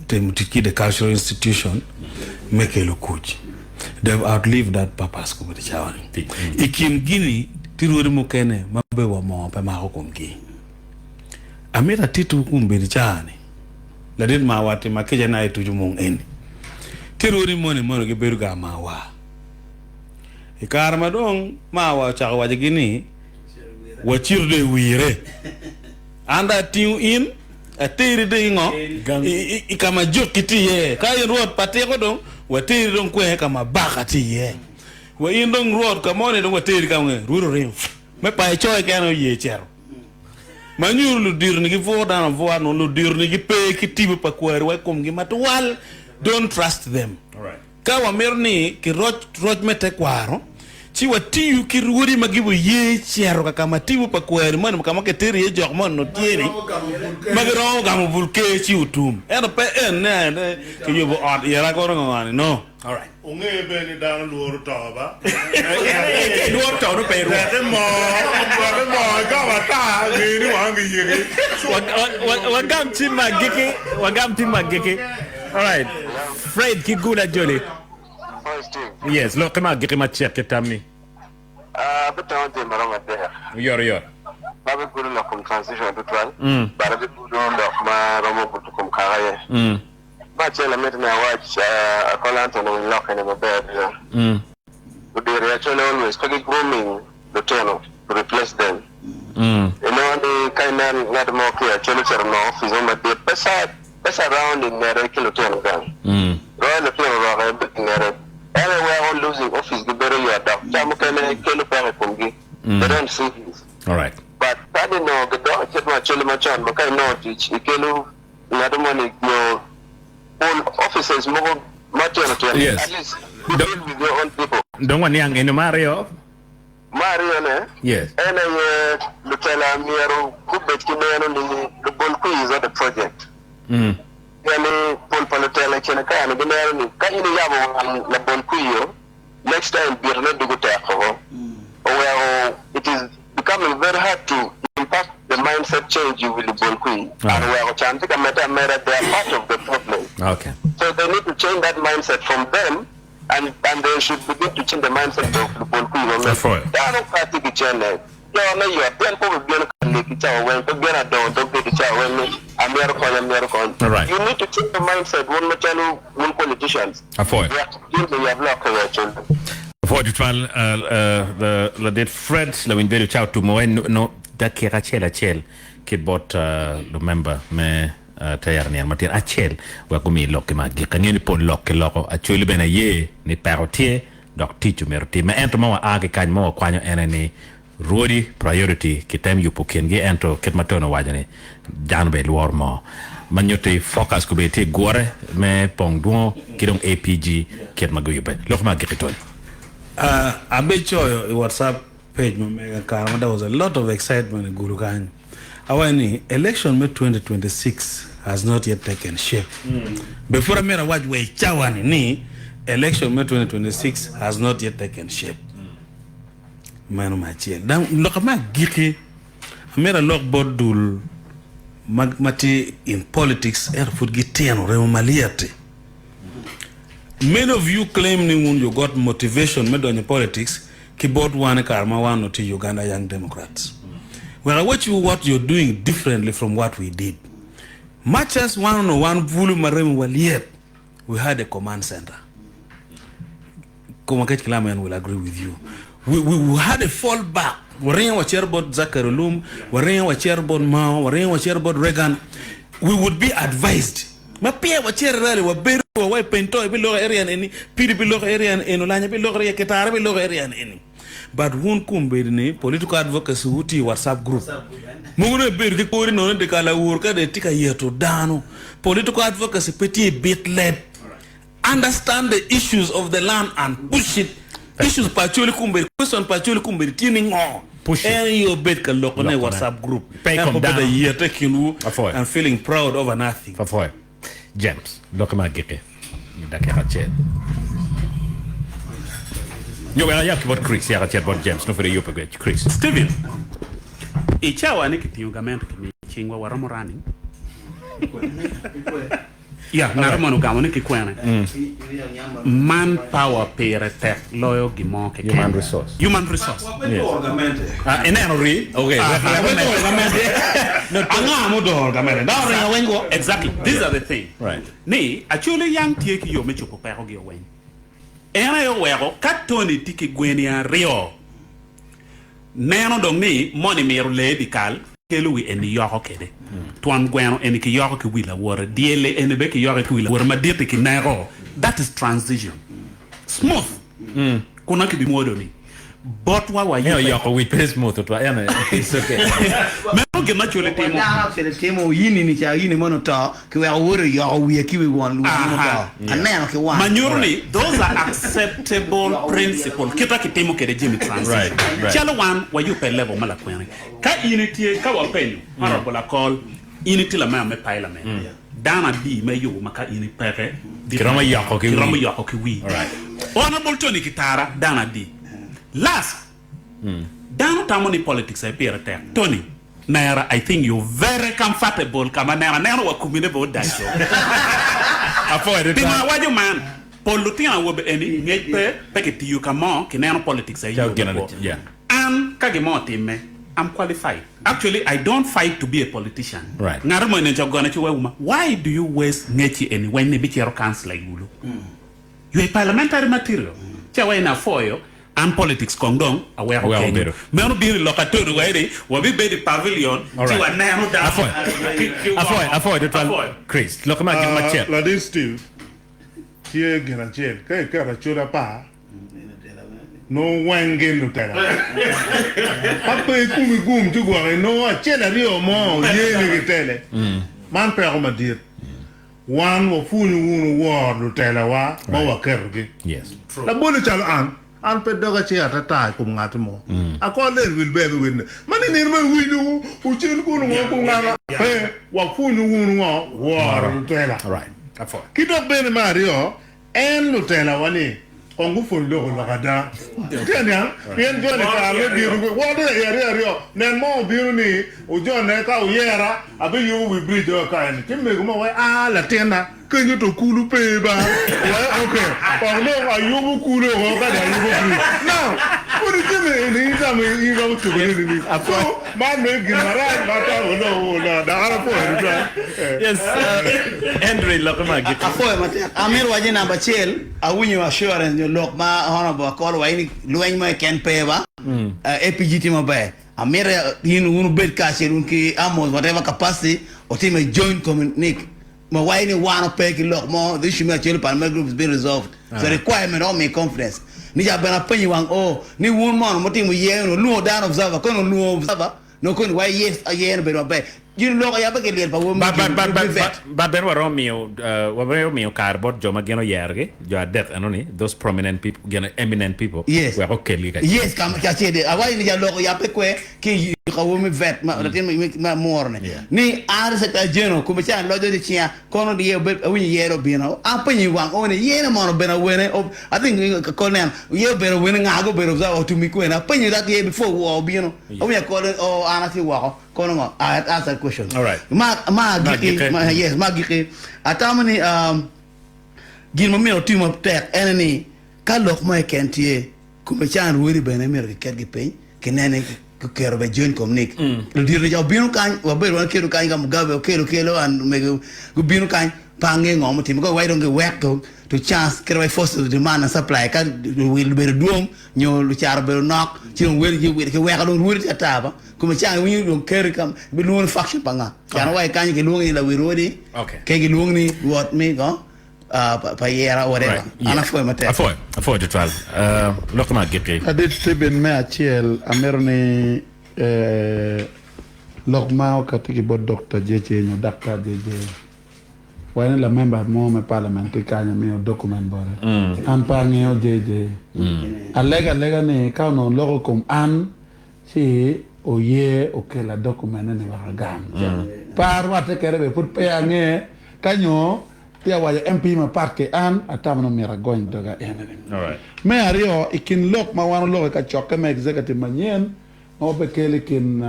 Temo tic ki the cultural institution me kelo kuc. They have outlived that purpose kobedo cawa ni. I kin gini tye rwodi mukene ma be wa moo pe mako komgi. Amito atitwu kombeddi cawa ni ladit ma wa timo kica ni aye tuco mung eni. Tye rwodi moni mono gibedo ga mawa. I kare ma dong mawa ocako wacogi ni, Wacito dong i wire. An dong atingo in, ateri dong i ngo? I ka ma jokki tye iye. Ka in rwot pa tiko dong, wateri dong kwer ka ma baka tye iye. Wa in dong rwot ka moni dong wateri ka nge? Rwod oringo. Me pa ecoe kene oye cito. Ma nyuto ludito-ni gibwuro dano abwura nongo ludito-ni gipe ki tipo pa kwariwa i komgi matwal. Don't trust them. Ka wamito ni kiroc roc me tekwaro, ci watiyu ki rwodi ma gibiye cito ka ka ma tipo pa kwari moni ka ma kitero iye jok moni onongo tye-ni, ma giromo gamo bul ker ci otum. Ento pe en ni kiyubo ot ira kono ngo ni no. Wunge bene ni dano lworo to ba. Ka ilworo to nongo pe irwom. Wek imor, wek imor igamo ata, nge ni wang giyiki. Wagam cim me agikki, wagam cim me agikki. Alright, Fred ki Gula Joli. Yes, lokke me agikki macek ki tammi. Abitongo jami maromo adek. Oyotoyot. Pe abigudo lok kom transition tutwal, but abigudo lok ma romo gudo kom kaka aye. Me acel amito ni awac Akol Anthony owiny lokke ni maber adada. Ludiro i Acholi always pe gi grooming lutino to replace them. Inongo ni ka inen ngat mo ki i Acholi ocito onongo opic mo madit pe pe surrounding ngete ki lutino gang. Royo lutino roke bedo i ngete. En aye weko losing office gi bedo yot dok ca mukene kelo peko i komgi. They don't see this. But ka ni nongo gidok i kit me Acholi macon ma ka inongo tic ikelo ngat moni nyo pol offices mogo ma tino tino Yes. at least you deal with your own people. Dong waniang eno me aryo. Me aryone, Yes. en aye lutela myero gubed ki neno ni lubol kwir is not a project. Pien ni pol pa lutela i kine kare-ni gineno ni ka in iyabo wang labol kwir, next time bitone dugo tek woko. Oweko it is becoming very hard to impact the mindset change i wi lubol kwir and oweko can tye ka medde ameda they are part of the problem. Okay. So they need to change that mindset from them and and they should begin to change the mindset of lubol kwir ma megi. Dano ka tye ki cene jo me yot pien pe obibino ka legi cawa weng pe bino adongo dog gedi cawa weng ni amyero kony amyero kony. Alright. You need to change your mindset wun macalo wun politicians. Apwoyo. Wek gin guyab lokke wek cul. Apwoyo tutwal ladit Fred lawiny bedo ca otumo wai no dakika acel acel ki bot lumemba me te yat nino matin acel wek gumi lok ki ma agik. Angeyo ni pol lok ki loko Acholi bene aye ni peko tye dok tic omyero time ento ma wa a ki kany ma wakwanyo ene ni Rwodi priority ki tem yubo kingi ento kit ma Tony owaco ni dano bene lworo moo ma nyutti focus gubedo tye igure me pong dwongo ki dong APG kit ma guyubbe. Lok me agikki Tony. Abecoyo i WhatsApp page ma mega kare ma there was a lot of excitement i Gulu kany. Awaco ni election me 2026 has not yet taken shape. Be pud amyero awac wa i cawa ni ni election me 2026 has not yet taken shape. Meno me acel. Dong lok me agikki, amito alok bot dul ma tye in politics ento pud gitino remo malyet-ti. Many of you claim ni wun you got motivation me donyo i politics ki bot wan i kare ma wan onongo tye i Uganda Young Democrats. Wek awacciwu what you're doing differently from what we did. Much as wan onongo wan bulu ma remowa lyet, we had a command center. Komakech Clement will agree with you. We, we, we had a fall back. Waringo wacito bot Zachary Olum, waringo wacito bot Mao, waringo wacito bot Reagan. We would be advised. Ma peya wacito i rally, wabedo wa wa i Pentoy biloko area ni eni, Pidi biloko area ni eni, Olanya biloko area, Kitara biloko area ni eni. But wun kombeddi ni political advocacy wu tye i WhatsApp group. Mogo dong ibedo ki kori nono i dyekal awor ka dong itye ka yeto dano. Political advocacy pe tye i bit leb. Understand the issues of the land and push it. Issues pa Acholi kombeddi, question pa Acholi kombeddi tye ni ngo? Push it. En aye obed ka lokone i Lokone. WhatsApp group. Pe i En kom pe obedo dano. ayete i kinwu Apwoyo. and feeling proud over nothing. Apwoyo. James, lokke me agikki i dakika acel. Nyo wek ayab ki bot Chris, yaka acel bot James, nongo pud iyubbe kwede. Chris. Stephen, I cawa ni kitingo gamente ki miyo cingwa, waromo running. Ya, ngat moni ogamo ni ki kwene. Man power pire tek loyo gin mo keken. Human resource. Human resource. Ah, ineno ri? Okay. Anga mudoro gamente? Dano ringo weng go. Exactly. These are the thing. Right. Ni Acholi yang tye ki yo me cobo peko gi oweng. En aye oweko ka Tony tye ki gweni aryo, neno dong ni moni miro lee dikal, kelo wi eni yoko kede. Twon gweno eni ki yoko ki wi lawote, dyele eni be ki yoke ki wi lawote madit-ti ki neko. That is transition. Smooth. Kuna ki bi mwodo ni botwa wa Me yubbe. oyoko wic pe smooth tutwal ento it's okay. Meno gin ma Acholi Wa timo. dano acel timo yini ni ca yini mono oto ki weko wode oyoko wiye ki wi won won Aha. muto aneno ki wanga. Ma nyuto ni those are acceptable principle kita ki timo kede jami transition. Right, right. Calo wan wayubbe level ma lakwene. Ka in itye ka wapenyo Honourable Akol in itye lamemba me parliament dano adi ma iyubo ma ka in ipeke Kiromo yoko ki kiromo wii. yoko ki wii. Alright. Honourable Tony Kitara dano adi? Last dano tamo ni politics aye pire tek. Tony nera I think you very comfortable ka ma neno aneno wa komi ne bene odaco. Apwoyo Pingo tutwal. awaco man? Pol lutino awobe eni ngec pe pe kitiyo ka mo kineno politics aye Calo yo gin me ane kwo. yeah. An ka gin mo otimme, I'm qualified. Actually I don't fight to be a politician. Right. Ngato mo eni ogona ci wek uma, why do you waste ngecci eni weny ni ibicito councillor i Gulu? You are parliamentary material. Ci awaci ni apwoyo, an politics kong dong aweko Aweko kenyo. bedo. Meno bino i lok atodo wa eni, wabibedo i pavilion ci Alright. waneno dano Apwoyo. ki ki Apwoyo, woko. apwoyo tutwal Apwoyo. Chris. Lok me agikki macek. Ladit Steve, tye gin acel, ka iketo acoda apar, nongo weng gin lutela. Ka pe ikomi gum ci gwoki nongo acel aryo mo ye ni gitele. Man peko madit. Wan wapwonyo wunu woro lutelawa ma waketogi. Labole calo an, an pe doga ce atata i kom ngati mo. Akor ler wil ber me wenne. Ma ni nino ma iwinyo wucen kunu ngo kom nganga? Pe, wapwonyo wunu ngo woro lutela. Ki dok bene me aryo, En lutelawa ni kong gupwony loko lok ada. Itye ka niang? Pien joni kare me bino gwe wot i aryo aryo. Nen mo obino ni ojone ka wuyera abiyubo wi bridge o ka eni. Ci mego mo waci aa latinna kenyo to kulu pe ba. Waci ok kong dong ayubo kulu oko ka dong ayubo bridge. Now pud jami eni itamo iromo tuko ni nining? So man me gin marac ma atamo dong dok an apwoyo tutwal. Yes, Henry lokke ma agikki. Apwoyo matek. Amito waco ni namba acel, awinyo assurance nyo lok ma Honourable Akol owaco ni lweny mo keken pe ba, APG tye maber. Amito in wun wubed kacel wun ki Amos whatever capacity otime joint communique ma waco ni wan ope ki lok mo the issue me Acholi Parliamentary Group is being resolved. So requirement o mi confidence. Ni ca bene apenyo wang o ni wun mono mutimo yer ni wulwongo dano observer kono olwongo observer Nongo koni wa iye aye en obedo maber. Gin oloko yabbe ki lyel pa wom Ba, ba, gin ba, ba, me ba, vet. ba bene waromo miyo, uh, waromo miyo kare bot jo ma gin oyergi, jo adek enoni, those prominent people, gin eminent people, Yes. wek okelgi kacel. Yes, ka kacel de. Awaco ni jaloko yabbe kwe ki i ka wom me vet ma latin me me amuro ni. Yeah. Ni an Secretary General kome ca lojo ni cinga kono diye obed awinyo yere obino. Apenyo i wang o ni yene mono obedo awene. Ob, I think kol neno ye obedo awene nga go obedo observer otumi kwene. Apenyo that ye before wo obino. Omiyo akol oh an atye woko kono ngo I had asked that question. All right. Ma ma Ma agiki agiki. ma, yes ma agiki atamo ni um, gin ma myero otim matek ene ni ka lok mo keken tye kome can rwodi bene myero kiketgi piny kinene kiketo be join communic ludito ca obino kany wabedo wan kelo kany ka Mugabe okelo kelo and omege gubino kany pe ange ngo mutime koro wai dong giwek to to chance kite wai forces of demand and supply ka wil obedo dwong nyo lucat obedo nok ci dong wel ki weko dong rwodi tye ata ba kome can iwinyo dong keri ka bilwongo ni faction pa nga can wa kany kilwongo ni lawi rwodi ke gilwongo ni rwot mi go pa yera whatever an apwoyo matek. Apwoyo, apwoyo tutwal. Lok me agikki. Ladit Stephen me acel amito ni lok ma okati ki bot Dokta JJ nyo Daktar JJ waco ni lamemba mo me parliament tye kany amiyo document bote. An pe angeyo JJ. Alego alega ni ka onongo loko i kom an ci oye okela document ni wek agam. Pe arwatte kede bene pud pe ange ka nyo Tye awaco MP mapat ki an, atamo ni omyero agony doga enini. Me aryo, i kin lok ma wan oloko i kacokke me executive manyen, Ma wabekelo i kin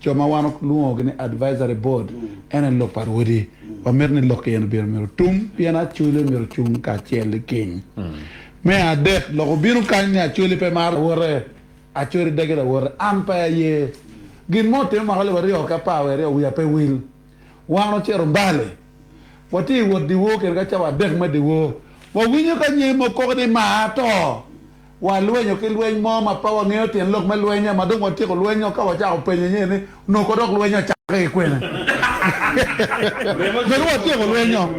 jo ma wan walwongogi ni advisory board en aye lok pa rwodi. Wamito ni lok eni myero myero otum pien Acholi myero ocung kacel liking. Me adek, lok obino kany ni Acholi pe maro lawote, Acholi dagi lawote. An pe aye. Gin mo otime mwaka alip aryo ki 12 wiya pe wil. Wan ocito Mbale. Watye i wot dyewor kede ka cawa adek me dyewor. Wawinyo ka nyer mo koko ni maa ato. Walwenyo ki lweny mo ma pe wangeyo tyen lok me lwennye, ma dong watyeko lwenyo ka wacako penyo nyer ni, Onongo ko dok lweny ocakke ki kwene? Dong watyeko lwenyo,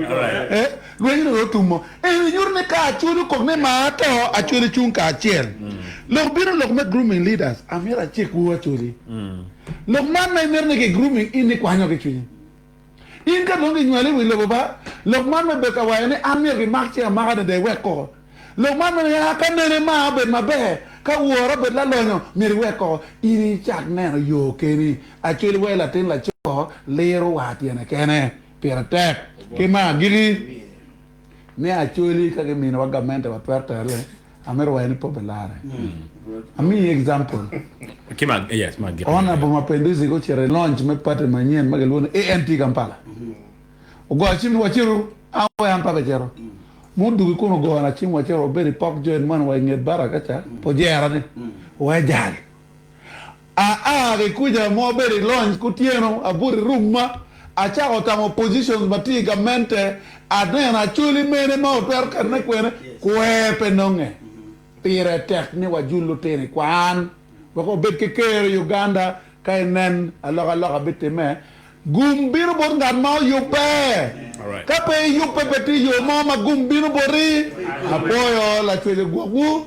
eh, lweny dong otumo. Eni nyuto ni ka Acholi okok ni mar to, Acholi cung kacel. Lok bino lok me grooming leaders, amito acikwu Acholi. Lok man ma imito ni ki grooming in ikwanyo ki cwinyi. In ka dong ginywali i wi lobo ba, lok man me bedo ka waco ni an myero gimak cing amaka adada iwek koko. Lok man me ni ka nene maa obed maber, ka wora obed lalonyo, myero iwek koko. In icak neno yo keni. Actually wek latin laco liro war tyene kene. Pire tek. Ki me agikki, ni actually ka giminiwa gamente watwero tele, Amito waco ni pe obilare. Amiyi example. Honourable Mapenduzi gucito i launch me party manyen ma gilwongo ni ANT Kampala. Ogoyo cim ni wacitu, an wek an pe abicito. Mudugi kun ogona cim wacito wabedo i Pok Joint man wa i nget baraka ca, pe ojera ni wek jal. Aa ki kuca ma wabedo i lonc kutyeno, abuto i room ma, acako tamo positions ma tye i gamente, aneno acholi mene ma watwero ketone kwene, kwer pe nonge. Pire tek ni wajul lutino i kwan wek wabed ki ker i Uganda ka inen alokaloka bitimme. Gum bino bot ngat ma oyubbe. Ka pe iyubbe pe tye yo mo ma gum bino boti. Apwoyo Lacwec ogwokwu.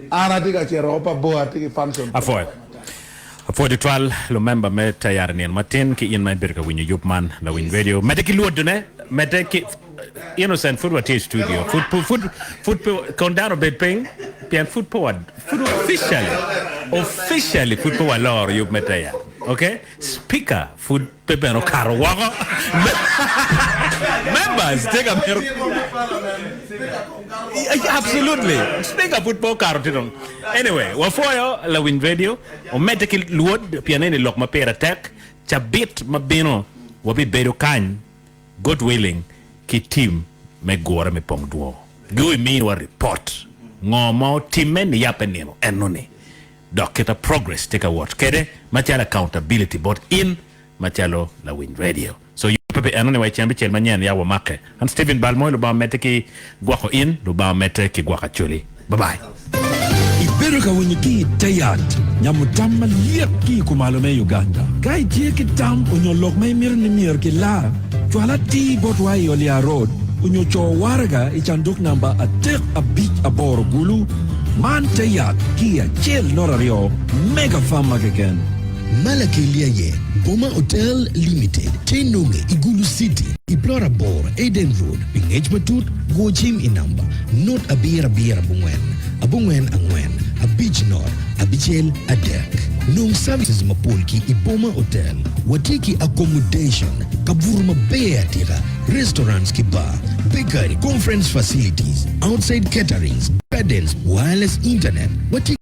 An atye ka cito woko pa bor atye ki function. Apwoyo. Apwoyo tutwal lumemba me tayari nino matin ki in ma ibedo ka winyo yub man lawiny radio. Medde ki lwodone, medde ki Innocent pud watye i studio. Pud pud pud pud pe kon dano obed piny pien pud pe wa pud officially officially pud pe waloro yub me tayari. Okay? Speaker pud pe bene okato woko. Members tye ka mito Absolutely. Speaker pud pe okato tye dong. Anyway, wapwoyo lawiny radio omedde ki lwod pien eni lok ma pire tek. Cabit ma bino wabibedo kany God willing ki team me gure me pong dwo. Gibimiwa report ngo ma otimme niyape nino enoni. Dok kita progress tye ka wot kede macalo accountability bot in macalo lawiny radio. So yubbe pi eno ni wa i ceng abicel manyen ya wamake. An Steven Balmoy Lubanga omedde ki gwoko in, Lubanga omedde ki gwoko Acholi. Bye bye. Ibedo ka winyo ki i te yat nyamo tam malyet ki i kumalo me Uganda. Ka itye ki tam onyo lok ma imito ni myero ki lar, cwal atir botwa i Olia Road onyo co waraga i canduk namba 358 Gulu. Man te yat ki i acel not aryo Mega Farm ma keken. Ma lakelli aye Boma Hotel Limited tye nonge i Gulu City i plot aboro Eden Road. Pi ngec matut, go cim i namba not abiro abiro abongwen abongwen angwen abic not abicel adek. Nong services mapol ki i Boma Hotel. Watye ki accommodation, kabuto maber atika, restaurants ki bar, bakery, conference facilities, outside caterings, gardens, wireless internet. Watye.